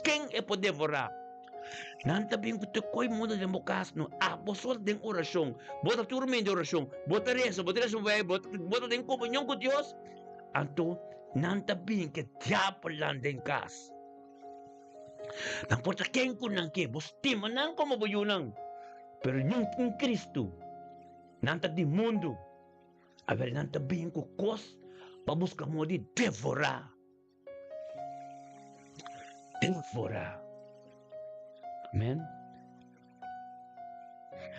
ken e por devorá. Nan ta bin ku tur koi mundu den bo kas no. Abo so ta den orashon. Bo ta tur mente orashon. Bo ta resa, bo ta resa bo Bijbel, bo ta den komunion ku Dios. Anto nan ta bin ku e diabelnan den kas. Nan por ta ken ku nan ke, bo stima nan komo bo yunan, pero niun tin Kristu. Nan ta di mundu. Awor nan ta bin ku kos pa buska moda di devorá. Devorá. Amen.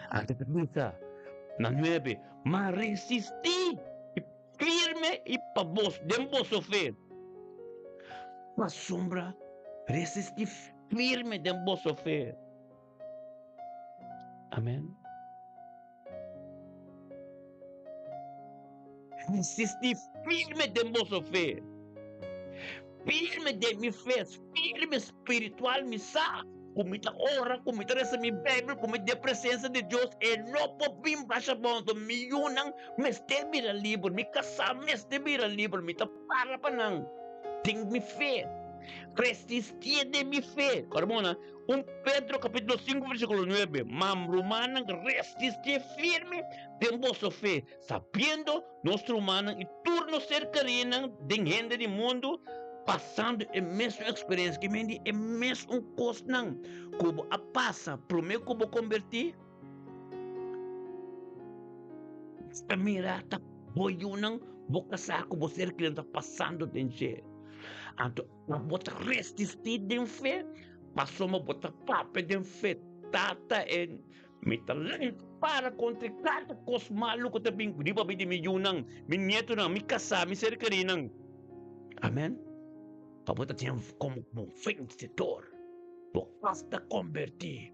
Anto ta bisa na nuebe, Ma resistí i firme i pa bos den boso fe. Pasobra resistí firme den boso fe. Amen. Resistí firme den boso fe. Firme den mi fe, firme spiritual mi sa ku mi ta ora, ku mi ta resa mi Bijbel, ku mi den presensia di Dios, e no por bin basha bon. Anto mi yunan mester bira liber, mi kasá mester bira liber, mi ta para pa nan den mi fe. Resistí den mi fe. Ora 1 Pedro capítulo 5 versículo 9, Ma rumannan, resistí firme den boso fe, sabiendo nos rumannan i tur nos ser kerínan den hende di mundu pasando e mesun eksperensia, ke men di e mesun kosnan ku bo a pasa promé ku bo kombertí, ta mira ta bo yunan, bo kasá ku bo ser kerínan ta pasando den dje. Anto Bo ta resistí den fe, pasobra bo ta papia den fe. Tata, e mi ta lanta para kontra e kada kos malu ku ta bin riba mi di mi yunan, mi nietonan, mi kasá, mi ser kerínan. Amèn. Pa bo ta tin komo un vensedor. Bo kas ta kombertí.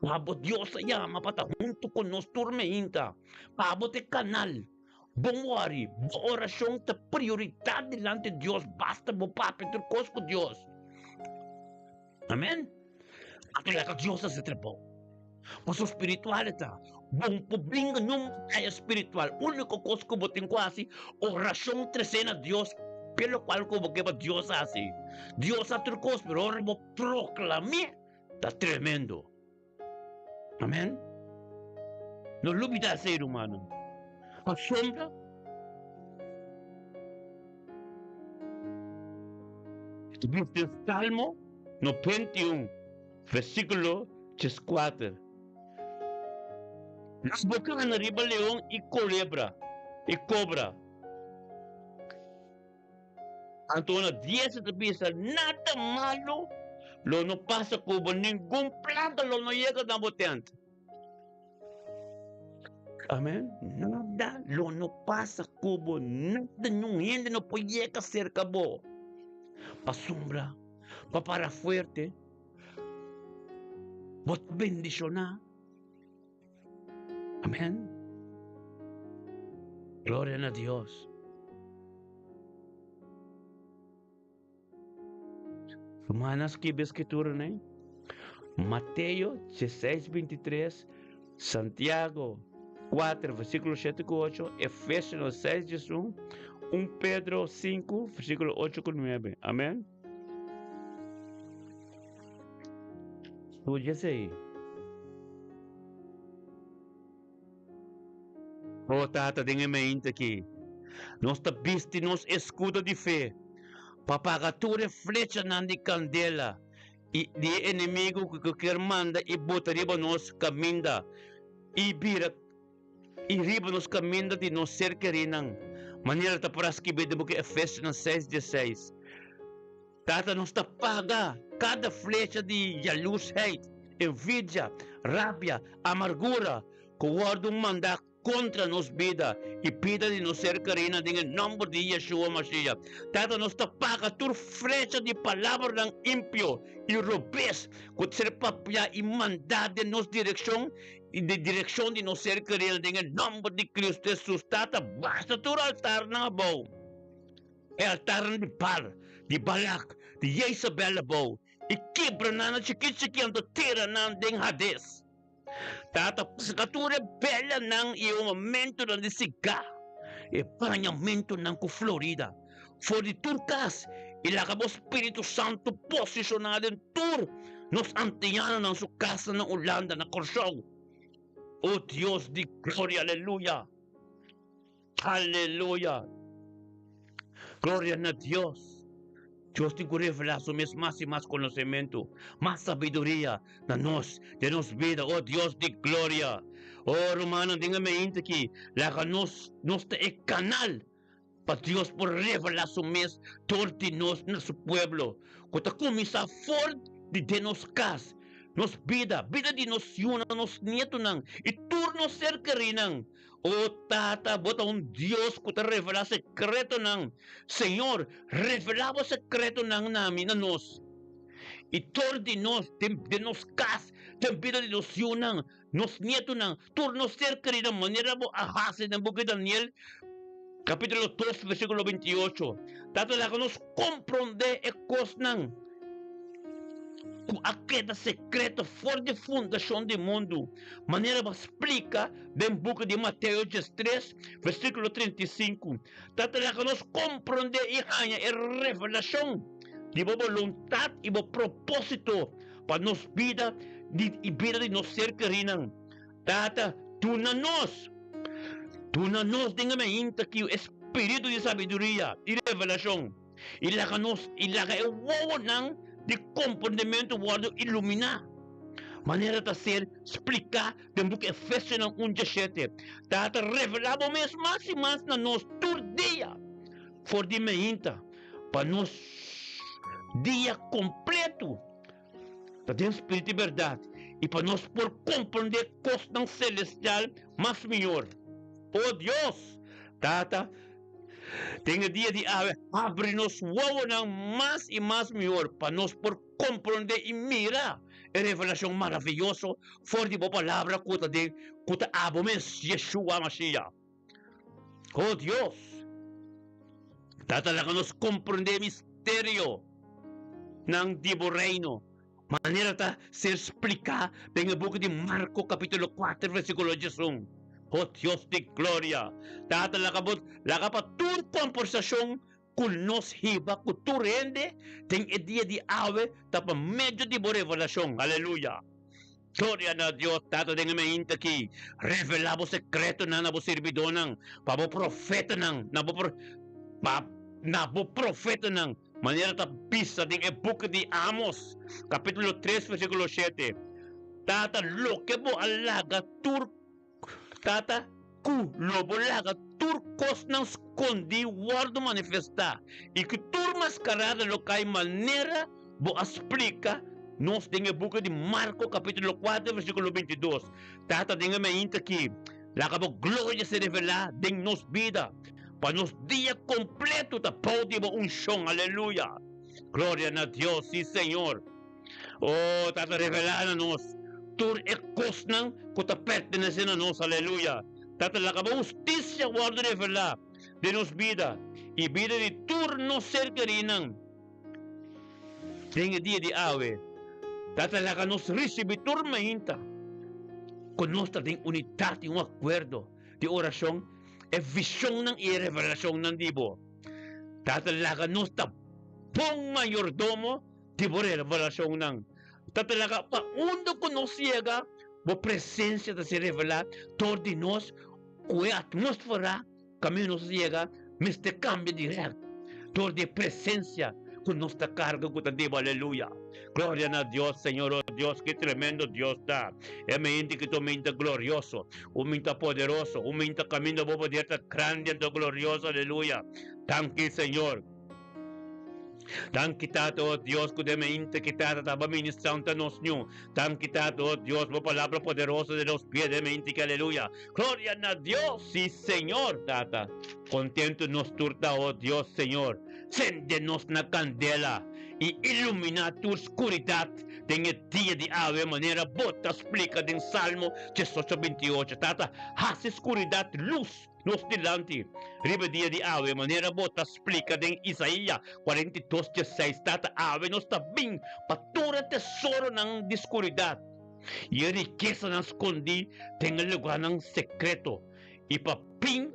Pa bo Dios a yama pa ta huntu ku nos tur meinta. Pa bo ta e kanal. Bon wòri, bo orashon ta prioridat dilanti Dios, basta bo papia tur kos ku Dios. Amen. Anto laga Dios hasi trabou. Pasobra spiritual e ta. Bon por bringa niun bataya spiritual. Úniko kos ku bo tin ku hasi, orashon tresé na Dios p'e lokual ku bo ke pa Dios hasi. Dios sa tur kos, pero ora bo proklam'é, ta tremendo. Amen. No lubida esei, rumannan. Pasobra Dios den Salmo 91, versíkulo 14. Nos bo kana riba leon i kolebra i kobra. Anto na dies e ta bisa, Nada malu lo no pasa ku bo, ningun plaga lo no yega na bo tent. Amen. Nada lo no pasa ku bo, nada, niun hende no por yega serka bo. Pasobra, pa para fuerte, bo ta bendishoná. Amen. Gloria na Dios. Rumannan skibi e skritura nei. Mateo 16, 23, Santiago 4, versíkulo 7 ku 8, Efesionan 6, 11, 1 Pedro 5, versíkulo 8 ku 9. Amen. Studia esei. O Tata, den e mente aki, nos ta bisti nos eskudo di fe pa paga tur e flechanan di kandela i di e enemigu ku kier manda i bota riba nos kaminda i bira i riba nos kaminda di nos ser kerinan, manera ta por a skibí den buki Efesionan seis dieseis. Tata nos ta paga kada flecha di yalusheid, envidia, rabia, amargura ku wòrdu mandá kontra nos bida i bida di nos ser kerinan den e nòmber di Yeshua Mashiach. Tata nos ta paga tur flecha di palabranan impio i robes ku ta ser papiá i mandá den nos direkshon i den direkshon di nos ser kerinan den e nòmber di Kristu Hesus. Tata basta tur altarnan abou. E altarnan di Baal, di Balak, di Jezabel abou, i kibra nan na chikí chikí anto tira nan den Hades. Tata paska tur e belanan i e momentunan di sigá. E bañamentunan ku Florida for di tur kas i laga bo Spiritu Santu posishoná den tur nos antianonan su kasnan na Hulanda, na Kòrsou. O Dios di gloria, aleluya! Aleluya! Gloria na Dios! Dios tin ku revelá su mes mas i mas konosementu, mas sabiduria na nos, den nos bida. O Dios di gloria! O rumannan, den e meinta aki, laga nos, nos ta e kanal pa Dios por revelá su mes dor di nos na su pueblo, ku ta kuminsá for di den nos kas, nos bida, bida di nos yunan, nos nietonan i tur nos ser kerínan. O Tata, bo ta un Dios ku ta revelá sekretonan. Señor, revelá bo sekretonan na mi, na nos. I tur di nos, den, den nos kas, den bida di nos yunan, nos nietonan, tur nos ser kerínan, manera bo a hasi den buki Daniel, kapítulo dos, versíkulo 28. Tata, laga nos komprondé e kosnan ku a keda sekreto for di fundashon di mundu, manera bo a splika den buki di Mateo 13, versíkulo 35. Tata, laga nos komprondé i haña e revelashon di bo boluntat i bo propósito pa nos bida i bida di nos ser kerínan. Tata, duna nos, duna nos den e mainta ki e spiritu di sabiduria i revelashon, i laga nos, i laga e wowonan di komprendementu wòrdu iluminá, manera ta ser spliká den buki Efesionan un diashete. Tata, revelá bo mes mas i mas na nos tur dia, for di mainta pa nos dia kompletu. Ta den spiritu i bèrdat, i pa nos por komprondé kosnan selestial mas mihor. O Dios, Tata, den e dia di awe habri nos wowonan mas i mas mihor pa nos por komprondé i mira e revelashon maravioso for di Bo Palabra ku ta den ku ta abo mes, Yeshua Mashiach. O Dios, Tata, laga nos komprondé e misterio nan di bo Reino, manera ta ser spliká den e buki di Marko kapítulo kuater versíkulo diesun. O Dios di gloria, Tata, laga bo laga pa tur kombersashon ku nos hiba ku tur hende den e dia di awe ta pa medio di bo revelashon. Aleluya! Gloria na Dios Tata den e mainta aki. Revelá bo sekretonan na bo sirbidónan, pa bo profetanan, na bo pa na bo profetanan, manera ta bisa den e buki di Amos, kapítulo tres, versíkulo shete. Tata, loke bo a laga tur Tata, ku lo bo laga tur kosnan skondí wòrdu manifestá i ku tur maskarada lo kai manera bo a splika nos den e buki di Marko kapítulo kuater versíkulo 22. Tata, den e mainta akí, laga bo gloria ser revelá den nos bida, pa nos dia kompleto ta bou di bo unshon. Aleluya! Gloria na Dios! Sí, Señor! Oh, Tata, revelá na nos tur e kosnan ku ta pertenesé na nos. Aleluya! Tata, laga bo hustisia wòrdu revelá den nos bida i bida di tur nos ser kerínan den e dia di awe. Tata, laga nos risibí tur mainta ku nos ta den unidat i un akuerdo di orashon e vishonnan i e revelashonnan di bo. Tata, laga nos ta bon mayordomo Di bo revelashonnan ta traga pa unda ku nos yega, bo presensia ta ser revelá dor di nos ku e atmósfera kaminda nos yega mester kambia dirèkt dor di e presensia ku nos ta karga ku ta di bo. Aleluya! Gloria na Dios! Señor, o Dios, ki tremendo Dios ta! E mente ki ta un mente glorioso, un mente poderoso, un mente kaminda bo poder ta grandi anto glorioso. Aleluya! Danki, Señor. Danki Tata, oh Dios, ku den mente ki Tata taba ministrando ta nos ñu. Danki Tata, oh Dios, bo palabra poderoso den nos bida den mente ki aleluya. Gloria na Dios, si Señor, Tata. Contento nos tur ta, oh Dios, Señor. Sende nos na candela i ilumina tur scuridad den e dia di awe manera bo ta splica den Salmo 18, 28. Tata, haci scuridad luz. Nos dilanti riba e dia di awe, manera bo ta splika den Isaia 42 dieseis, Tata, awe nos ta bin pa tur e tesoronan di skuridat i e rikesanan skondí den e lugánan sekreto, i pa bin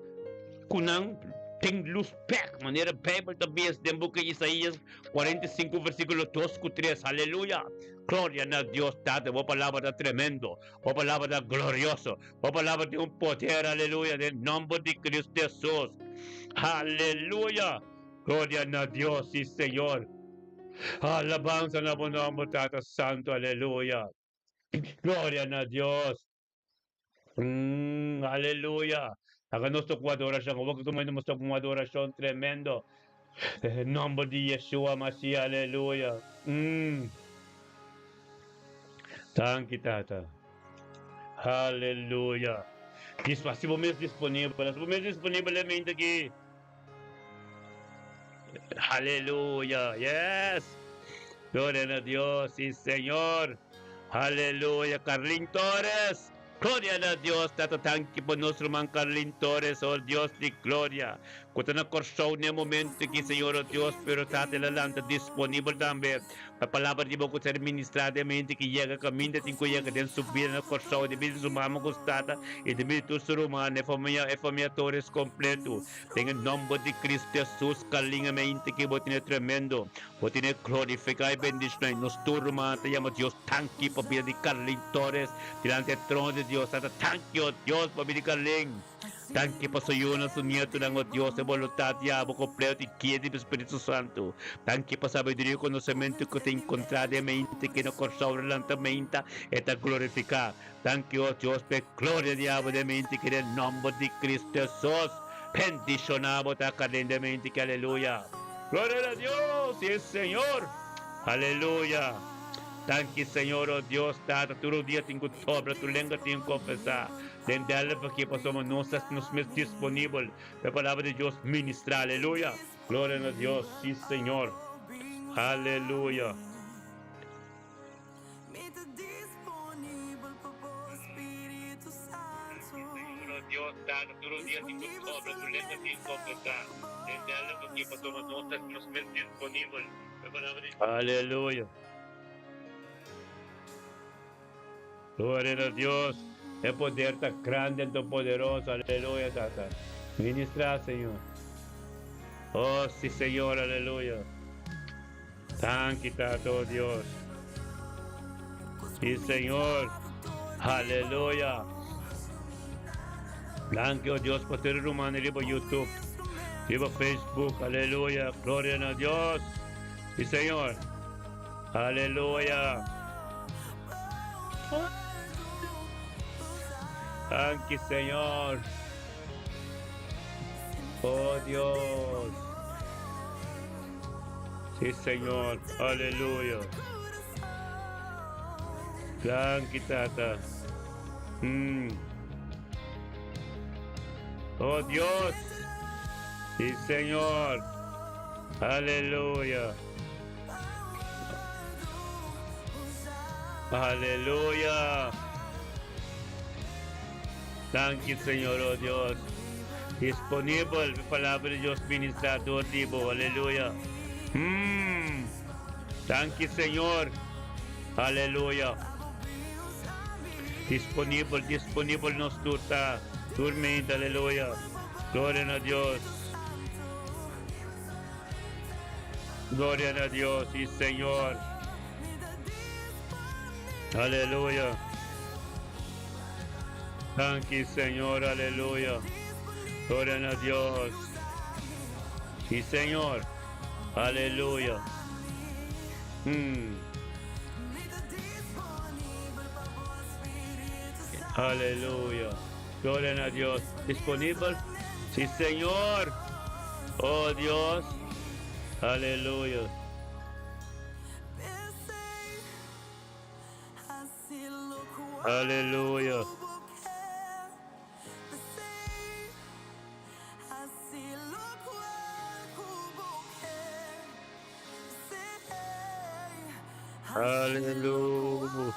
Ku nan tin lus bek, manera Beibel ta bisa den buki Isaías 45 versíkulo 2 ku 3. Aleluya! Gloria na Dios Tata! Bo palabra ta tremendo, bo palabra ta glorioso, bo palabra tin un poder, aleluya, den nòmber di Cristo Hesus. Aleluya! Gloria na Dios, sí Señor. Alabansa na bo nòmber, Tata Santu, aleluya. Gloria na Dios. Aleluya. Haga nos toca un adoracion. Awor cu momento nos toca un adoracion tremendo. En nomber di Yeshua Mashiach. Aleluya. Danki Tata. Aleluya. Hasi bo mes disponibel. Hasi bo mes disponibel e mente aki. Aleluya. Yes. Gloria na Dios. Sí, Señor. Aleluya. Carlin Torres. Gloria na Dios. Tata, danki pa nos ruman Carlin Torres. Oh Dios di gloria. Ku ta na Kòrsou n'e momento aki, Señor, oh Dios. Pero Tata, el a lanta disponibel tambe pa palabra di bo ku ser ministrá den mente ki yega kaminda tin ku yega den su bida na Kòrsou, den bida di su mama ku su tata i den bida di tur su ruman, e famia, e famia Torres kompleto. Den e nòmber di Cristo Jesus, kalinga mente ki bo tene tremendo, bo tene glorifiká i bendishoná i nos tur ruman ta yama Dios danki pa bida di Carlin Torres dilanti e trono di Dios. Tata, danki, o Dios, pa bida di Carlin. Danki pa su yunan, su nietunan, o Dios, e boluntat di abo kompleto i guia di bo Spiritu Santu. Danki pa sabiduria i konosementu ku ta enkontrá den mente ki na Kòrsou relanta meinta e ta glorifiká. Danki, o Dios, pa e gloria di abo den mente ki den nòmber di Kristu Hesus. Bendishoná bo ta kardén den mente ki aleluya. Gloria na Dios i e Señor. Aleluya. Danki, Señor, o Dios Tata, tur rodia tin ku dobla, tur lenga tin ku konfesá. Den dèlf aki pasobra nos ta nos mes disponibel pa e palabra di Dios ministrá. Aleluya! Gloria na Dios! Sí, Señor! Aleluya! Aleluya! Gloria na Dios, e poder ta grandi anto poderoso, aleluya Tata. Ministra Señor. Oh si Señor, aleluya. Danki Tata, oh Dios. Si Señor, aleluya. Danki oh Dios pa tur e rumannan riba YouTube, riba Facebook, aleluya. Gloria na Dios. Si Señor. Aleluya! Danki Señor. Oh Dios. Sí Señor. Aleluya. Danki Tata. Oh Dios. Sí Señor. Aleluya. Aleluya. Danki Señor, oh Dios. Disponibel pa palabra di Dios ministra door di bo. Aleluya. Danki Señor. Aleluya. Disponibel, disponibel nos tur ta. Tur mente, aleluya. Gloria na Dios. Gloria na Dios y Señor. Aleluya. Danki Señor, aleluya. Gloria na Dios. Y Señor. Aleluya. Aleluya. Gloria na Dios. Disponibel? Sí, Señor. Oh, Dios. Aleluya. Aleluya. Aleluya.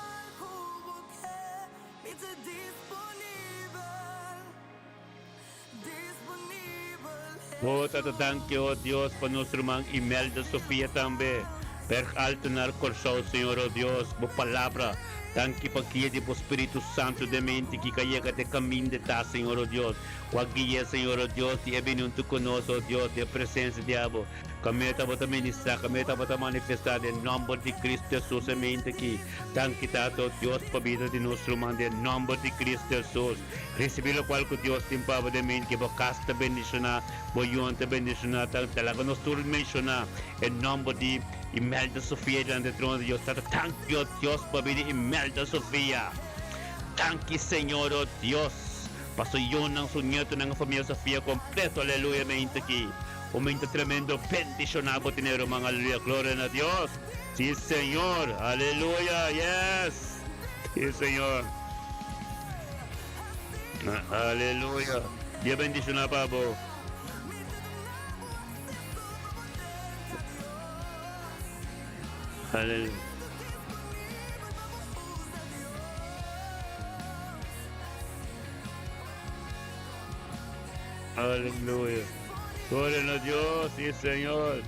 Oh Tata danki oh Dios pa nos ruman Imelda Sofia tambe Berg Altenaar Corsou Señor oh Dios bo palabra Danki pa guia di bo Spiritu Santu den mente ki ka yega te kaminda ta, Señor, o Dios. Ku a guia, Señor, o Dios, di e bini huntu ku nos, o Dios, den presensia di abo. Kaminda tabata ministrá, kaminda tabata manifestá den nòmber di Kristu Hesus e mente aki. Danki, Tata, o Dios, pa bida di nos ruman den nòmber di Kristu Hesus. Risibí lokual ku Dios tin pa bo den mente ki bo kas ta bendishoná, bo yunan ta bendishoná. Ta laga nos tur menshoná e nòmber di Imelda Sofia dilanti e trono di Dios. Tata, danki, o Dios, pa bida di Imelda Sofia. Danki, Señor, o Dios, pa su yunan, su nietonan, e famia Sofia kompleto. Aleluya, mente aki. Un mente tremendo bendishoná bo tene, ruman. Aleluya, gloria na Dios. Sí, Señor. Aleluya, yes. Sí, Señor. Aleluya. Dios bendishoná pa bo. Aleluya. Aleluya. Gloria na Dios, sí, Señor.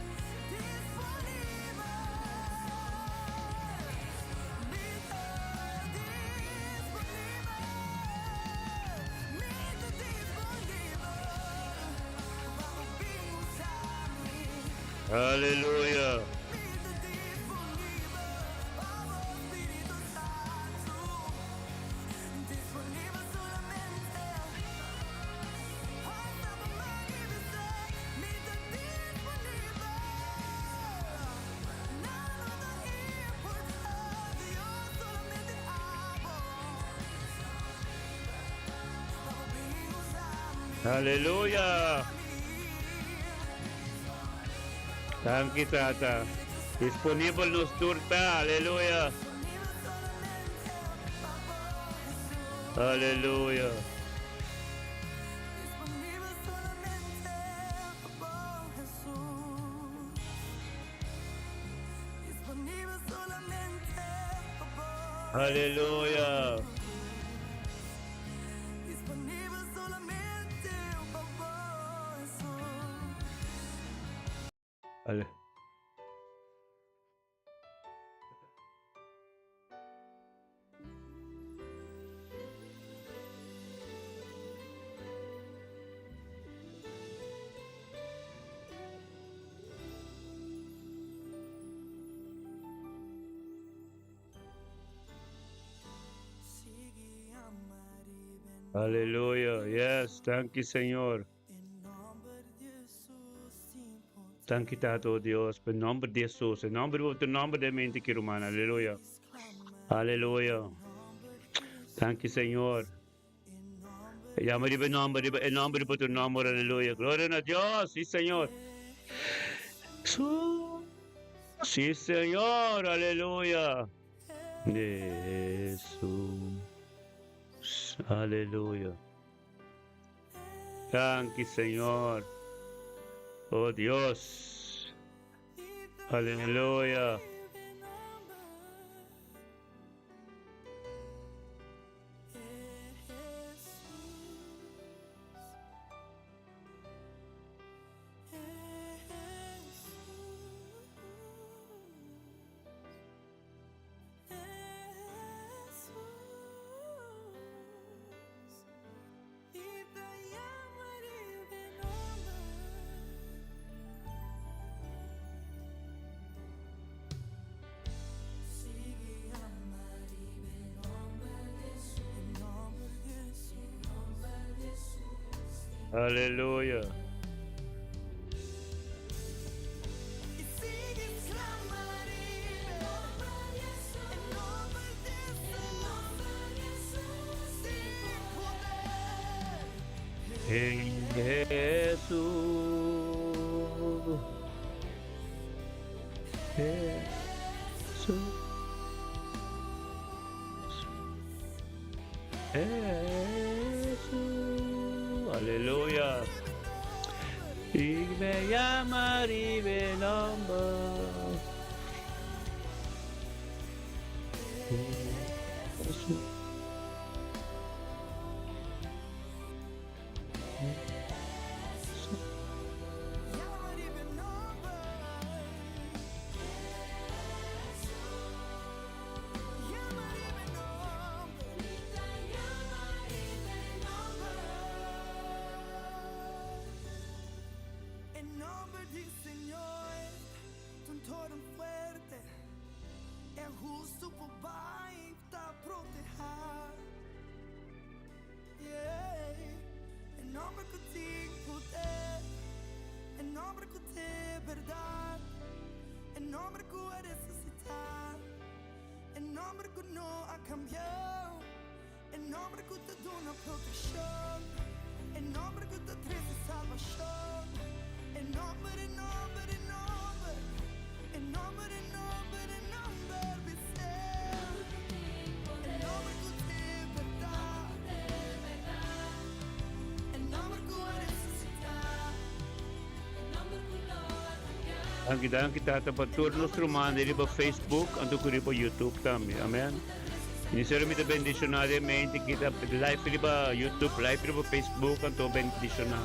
Aleluya. Aleluya. Danki Tata. Disponibel nos tur ta. Aleluya. Aleluya. Aleluya. Ale. Aleluya. Yes, danki Señor. Danki Tata, oh Dios, pa nomber di Jesus. E nomber di tu nomber de mente ki ruman. Aleluya. Aleluya. Danki Señor. Llama riba e nomber, riba e nomber di tu nomber. Aleluya. Gloria na Dios. Sí, Señor. Sí, Señor. Aleluya. Jesús. Aleluya. Danki, Señor. Oh Dios. Aleluya. Aleluya. Jesús. Jesús. Jesús. Aleluya. Y me llama y me nombra. Jesús. Danki, danki Tata pa tur nos rumannan riba Facebook anto ku riba YouTube tambe. Amen. Ministerio mi ta bendiciona den mente ki ta live riba YouTube, live riba Facebook anto bendiciona.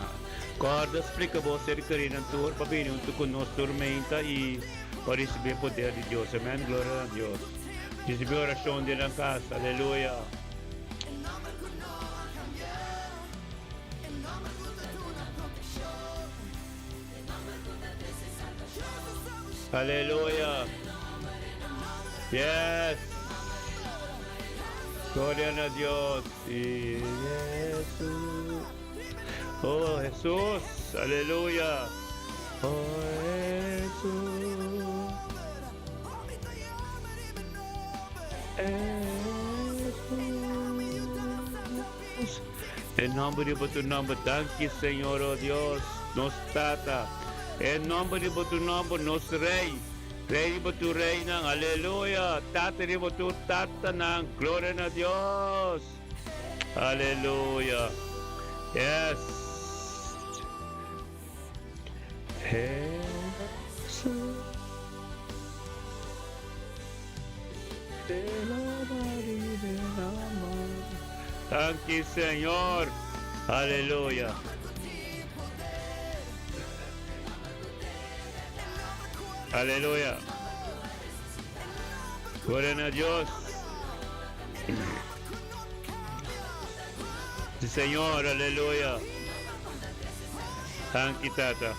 Corda splica bo ser kerinan tur pa bini hunto ku nos tur meinta y pa ricibi e poder di Dios. Amen. Gloria na Dios. Ricibi oracion den nan cas. Aleluya. Aleluya. Yes. Gloria na Dios. Y Jesús. Oh, Jesús. Aleluya. Oh, Jesús. Jesús. E nomber di bo tu nomber. Danki, Señor, oh Dios, nos Tata. E nomber di bo tu nomber, nos Rey. Rey di bo tu reynan. Aleluya. Tata di bo tu tatanan. Gloria na Dios. Aleluya. Yes. Jesús. Danki Señor. Aleluya. Aleluya. Gloria na Dios. Sí, Señor, aleluya. Danki Tata.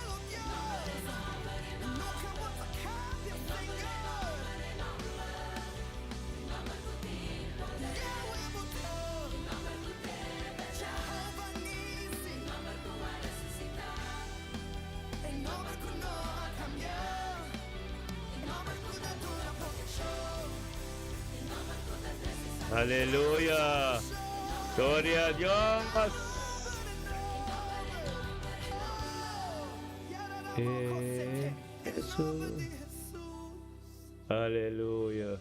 Aleluya. Gloria a Dios. Jesús. Aleluya.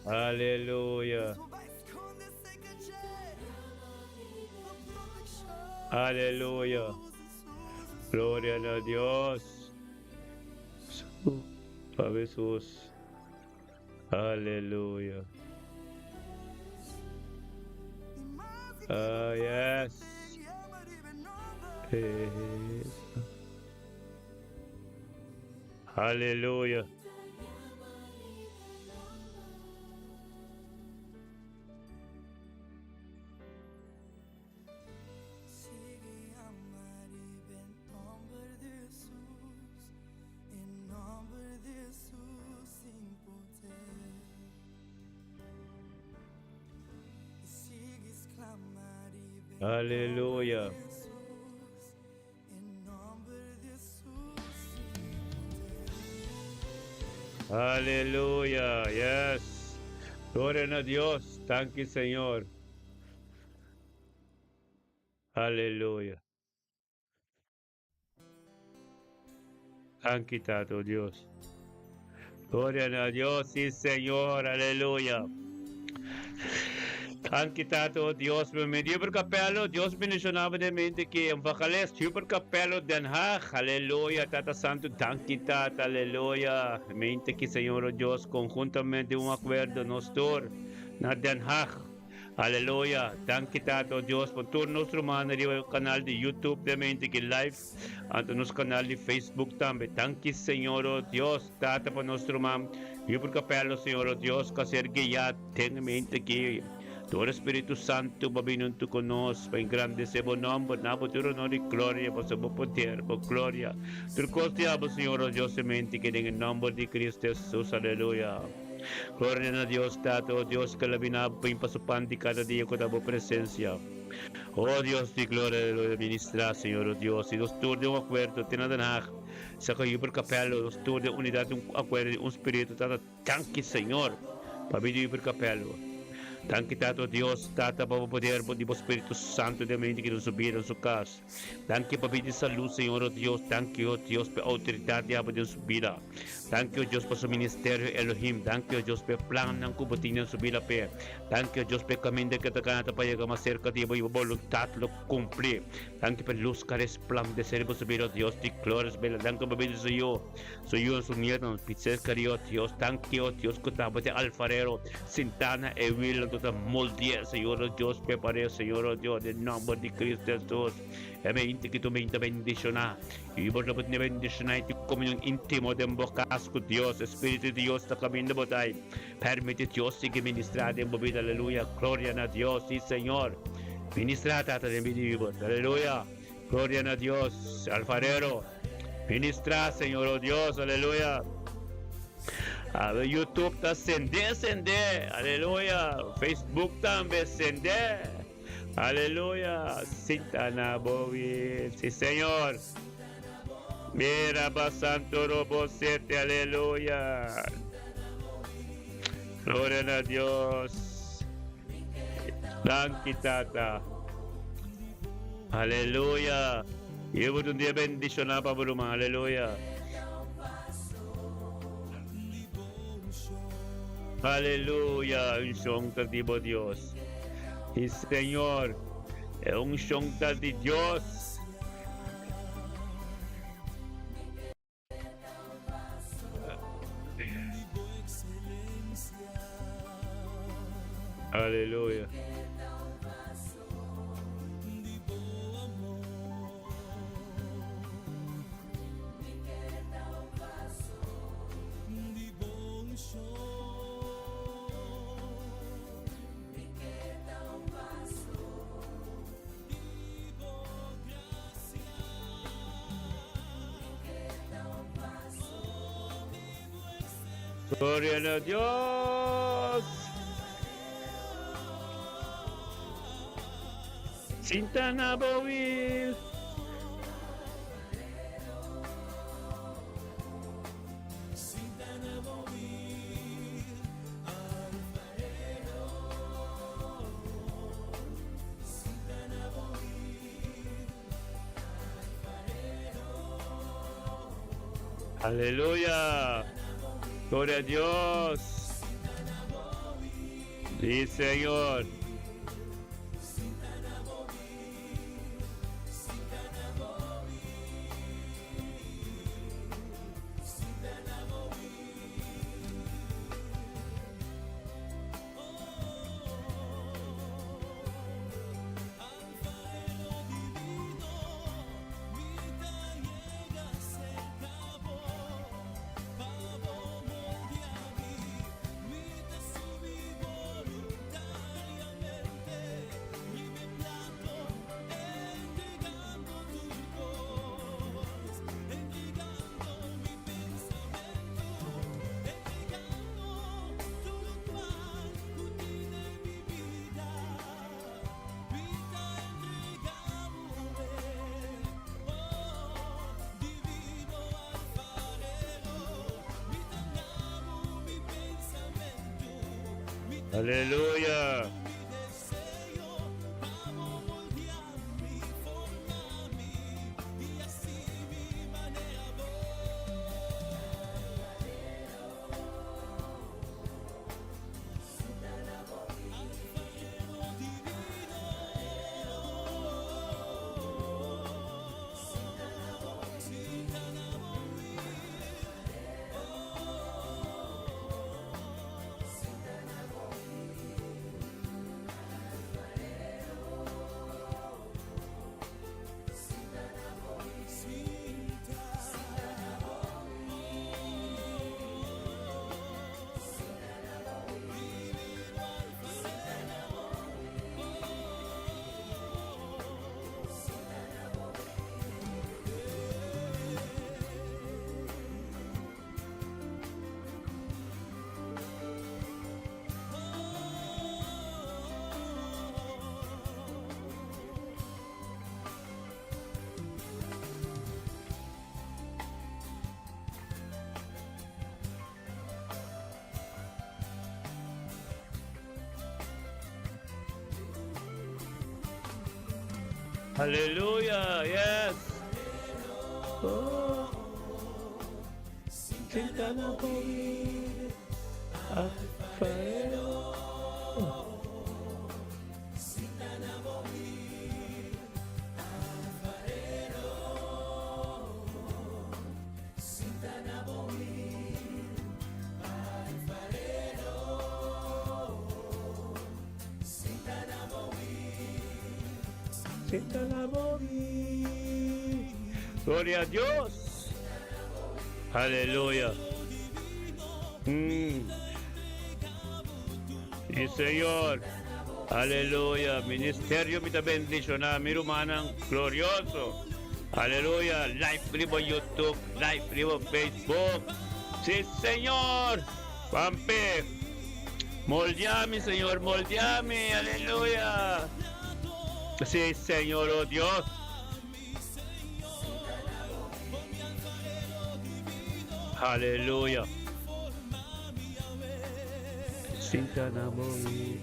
Aleluya. Aleluya. Gloria na Dios. Pa Jesús. Aleluya. Ah, yes. Aleluya. Aleluya. Aleluya. Yes. Gloria na Dios. Thank you, Señor. Aleluya. Danki, Tato Dios. Gloria na Dios, sí, Señor. Aleluya. Danki, Tato Dios. Me Super Capello, Dios bendicionaba de mente que en Vacales, Super Capello, Den Haag. Aleluya, Tata Santo. Danki, Tata. Aleluya. Mente que, Señor Dios, conjuntamente un acuerdo, nos door naar Den Haag. Aleluya! Danki Tata o Dios pa tur nos rumannan riba e kanal di YouTube den mente ki live, anto nos kanal di Facebook tambe. Danki Señor o Dios Tata pa nos ruman Hubert Capello Señor o Dios ku a ser guiá den e mente ki dor e Spiritu Santu pa bini huntu ku nos pa engrandesé bo nòmber na bo tur honor i gloria pasobra bo poder, bo gloria, tur kos di abo Señor o Dios e mente ki den e nòmber di Cristo Jesus. Aleluya! Gloria na Dios Tata, o Dios ke labina bin pa su pan di kada dia ku ta bo presensia. O Dios di gloria, aleluya, ministra, Señor, o Dios, i nos tur den un akuerdo te na Den Haag, saka Hubert Capello, nos tur den unidat di un akuerdo di un spiritu, Tata, danki, Señor, pa bida di Hubert Capello. Danki, Tata, o Dios, Tata, pa bo poder di bo Spiritu Santu den mente ki den su bida, den su kas. Danki pa bida di salud, Señor, o Dios, danki, o Dios, pa e outoridat di abo den su bida. Danki o Dios pa su ministerio Elohim. Danki o Dios pa e plannan ku bo tin den su bida p'e. Danki o Dios pa e kaminda ku e ta gana ta pa yega mas serka di bo i bo boluntat lo kumpli. Danki pa e lus ku a resplandesé riba su bida o Dios di glorias bela. Danki pa bida di su yu, su yunan, su nietonan serka di o Dios. Danki o Dios ku tabata e alfarero sintá na e wilnan ku ta moldié Señor o Dios. Prepar'é Señor o Dios den nòmber di Cristo Hesus. E mente ki tu mente bendishoná. I bo lo por tene bendishoná i tin komunion íntimo den bo kas ku Dios. E Spiritu di Dios ta kaminda bo ta i permiti Dios sigui ministrá den bo bida. Aleluya! Gloria na Dios! Sí, Señor! Ministrá, Tata, den bida di bo. Aleluya! Gloria na Dios! Alfarero, ministrá, Señor, oh Dios! Aleluya! Awe YouTube ta sendé, sendé! Aleluya! Facebook tambe sendé! Aleluya sinta na bo wil si señor mira ba santo robo sete aleluya gloria na Dios danki tata aleluya y bo un dia bendiciona pa bo ruman aleluya aleluya unción ta di bo Dios. Sí, Señor, e unshon ta di Dios. Aleluya. Gloria na Dios. Sinta na bo wil. Aleluya. Gloria a Dios. Sí, Señor. Aleluya. Aleluya, yes. Oh. Sinta na bobi. Alfarero. Sinta na bobi. Gloria a Dios. Aleluya. Sí, Señor. Aleluya. Ministerio mi ta bendiciona mi rumannan glorioso. Aleluya. Live riba YouTube, live riba Facebook. Sí, Señor. Pampe. Moldeami, Señor, moldeami. Aleluya. Sí, Señor, oh Dios. Aleluya. Sinta na movi.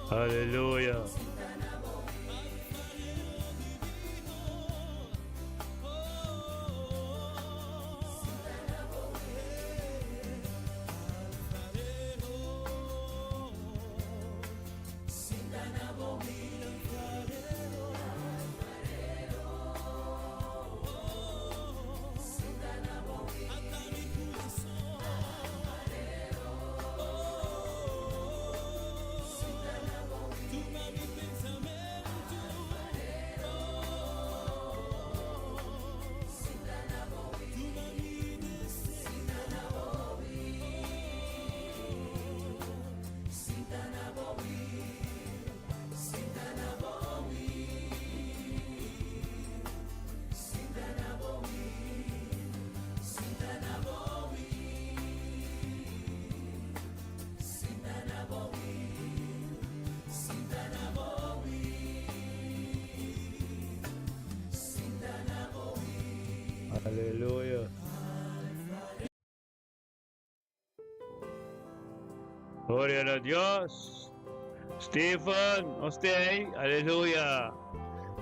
Aleluya. Aleluya. Gloria na Dios. Stephen, usted, aleluya.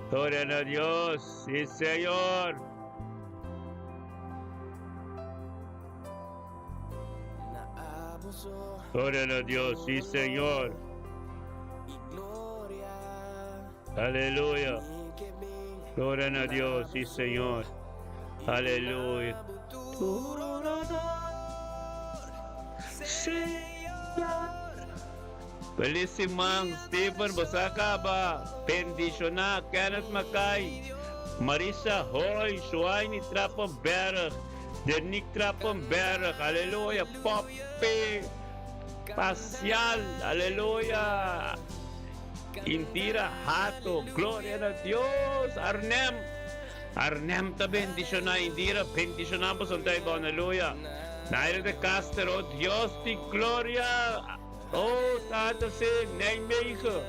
Gloria na Dios. Sí, Señor. Gloria na Dios, sí, Señor. Aleluya. Gloria na Dios, sí, Señor. Aleluya. Feliz siman, Stephen, bo sa caba. Bendiciona Kenneth Mackay, Marisa Hoy, Shuaini Trappenberg, Denique Trappenberg, aleluya, Poppy Pasial, aleluya, Indira Hato, gloria na Dios, Arnhem, Arnhem ta bendiciona, Indira, bendiciona boso ta, aleluya, Naira de Castro, Dios di gloria, oh, Tata si, Nijmegen,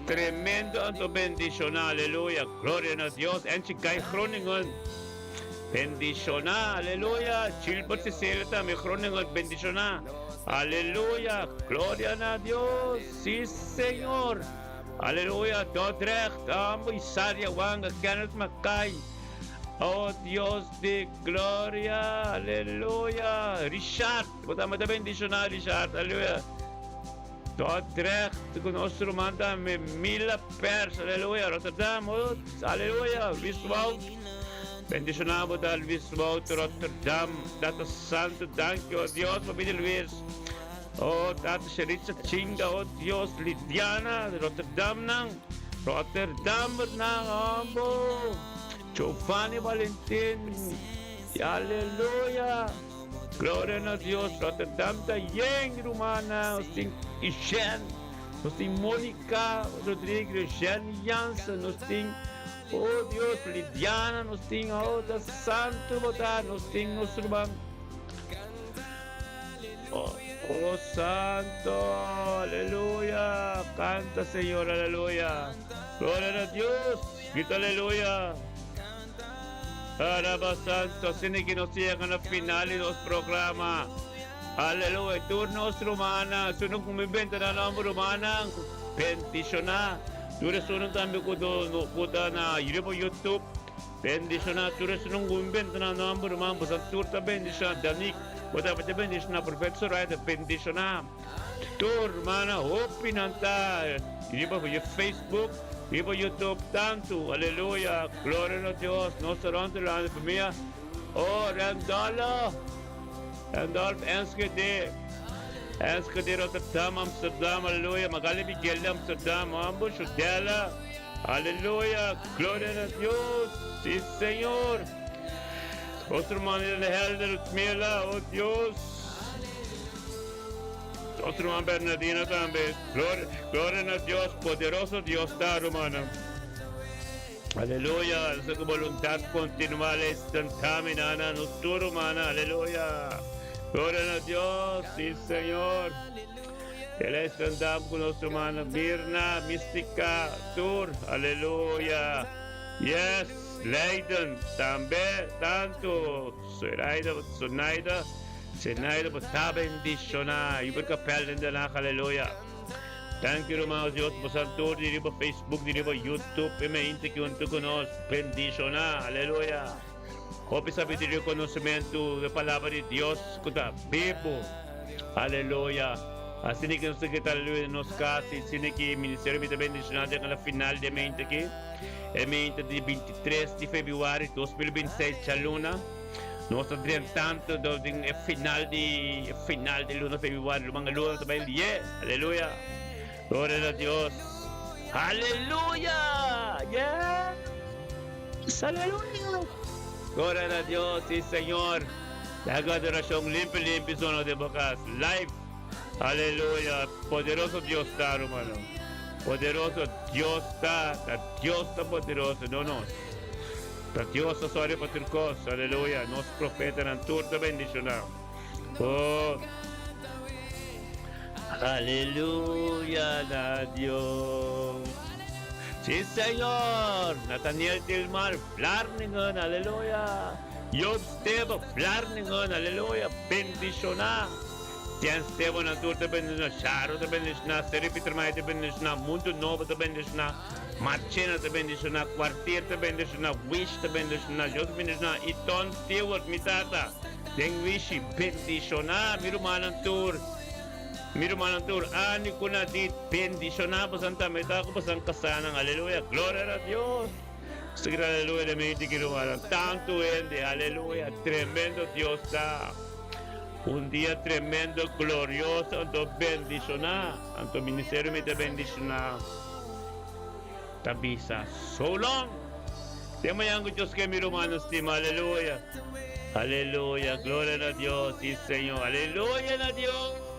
tremendo anto bendiciona, aleluya, gloria na Dios, Enchi Guy Groningen, Bendiciona, aleluya, Gilbert Cecilia tambe, Groningen, bendiciona, aleluya, gloria na Dios, si Señor, aleluya, Dordrecht, amo Isaria Wanga, Kenneth Mackay, oh Dios di gloria, aleluya, Richard, bo tambe ta bendiciona, Richard, aleluya. Dordrecht, ku nos ruman tambe, Mila Pers, aleluya, Rotterdam, oh, aleluya, Luis Wout, bendiciona bo ta Luis Wout, Rotterdam, Tata Santo, danki, oh Dios, pa bini Luis, oh Tata Sheritza Chinga, oh Dios, Lidiana, Rotterdam nan, Rotterdam nan, amo, Giovanni Valentin, aleluya. Gloria na Dios, Rotterdam ta yen rumannan, nos tin Ishen, nos tin Monica Rodriguez, Jenny Jansen, nos tin, oh Dios, Lidiana, nos tin, oh ta santo bo ta, nos tin nos ruman, oh, oh santo, aleluya, canta Señor, aleluya, gloria na Dios, grita aleluya. Alaba Santo, asina ki nos yega na final di nos programa. Aleluya, tur nos rumannan, esun ku mi benta nan nomber rumannan. Bendishoná tur esunnan tambe ku ku ta na riba YouTube. Bendishoná tur esunnan ku inventa nan nòmber, ruman. Boso tur ta bendishoná. Danik, bo tambe ta bendishoná. Profeta Soraya ta bendishoná. Tur rumannan, hopi nan ta riba Facebook, riba YouTube tantu. Aleluya! Gloria na Dios. Nos ta rònt e famia. Oh, Randolph! Randolph Enschede. Enschede, Rotterdam, Amsterdam, aleluya. Magali Miguel de Amsterdam, ambos, Judela. Aleluya. Gloria na Dios. Sí, Señor. Otro man de Helder, Ludmila, oh Dios. Otro man Bernardino tambe. Gloria, gloria na Dios. Poderoso Dios ta, hermano. Aleluya. Su voluntad continua instantáneamente nos tur, hermano. Aleluya. Gloria na Dios. Sí, Señor. Él es con nuestro hermano Mirna, Mística, Tur. Aleluya. Yes, Leiden, tambe, tantu. Zoraida, Zonaida, Zenaida, ta bendishoná. Iber kapel den Den Haag, aleluya. Thank you, hermanos Dios, por tur di riba Facebook, di riba YouTube, e mente ku huntu ku nos. Bendishoná, aleluya. Hopi sabiduria i konosementu di palabra di Dios ku ta bibu. Aleluya. Asina ku nos ta grita aleluya den nos kas, i asina ku ministerio mi ta bendishoná den la final di e mente aki. E mente di 23 di febrüari 2026, djaluna. Nos ta drentando den e final di e final di luna febrüari. Ruman, e luna ta bai lié. Aleluya. Gloria na Dios. Aleluya. Yes. Aleluya. Gloria na Dios. Sí, Señor. Laga adorashon limpi limpi sona den bo kas. Live. Aleluya. Poderoso Dios ta, hermano. Poderoso Dios ta. Ta Dios ta poderoso, no nos. Ta Dios ta sòri pa tur kos. Aleluya. Nos profetanan tur ta bendishoná. Oh. Aleluya na Dios. Sí, Señor. Nathaniel Tilmar, Vlaardingen. Aleluya. Job Stebo, Vlaardingen. Aleluya. Bendishoná. Jan Stebo nan tur ta bendishoná. Charo ta bendishoná. Seri Pietermaai ta bendishoná. Mundo Nobo ta bendishoná. Marchena ta bendishoná. Kwartier ta bendishoná. Wish ta bendishoná. Jos bendishoná. I Ton Stewart, mi tata. Den Wishi, bendishoná. Mi rumannan tur. Mi rumannan tur. Andy ku Nadit, bendishoná. Bosan tambe ta ku bosan kasánan. Aleluya. Gloria na Dios. Sigur aleluya den medio di ki rumannan. Tantu hende. Aleluya. Tremendo Dios ta. Un dia tremendo, glorioso, anto bendishoná. Anto ministerio mi ta bendishoná. Ta bisa, So long! Te mañan ku Dios ke mi rumannan stima. Aleluya! Aleluya! Gloria na Dios! Si, Señor! Aleluya na Dios!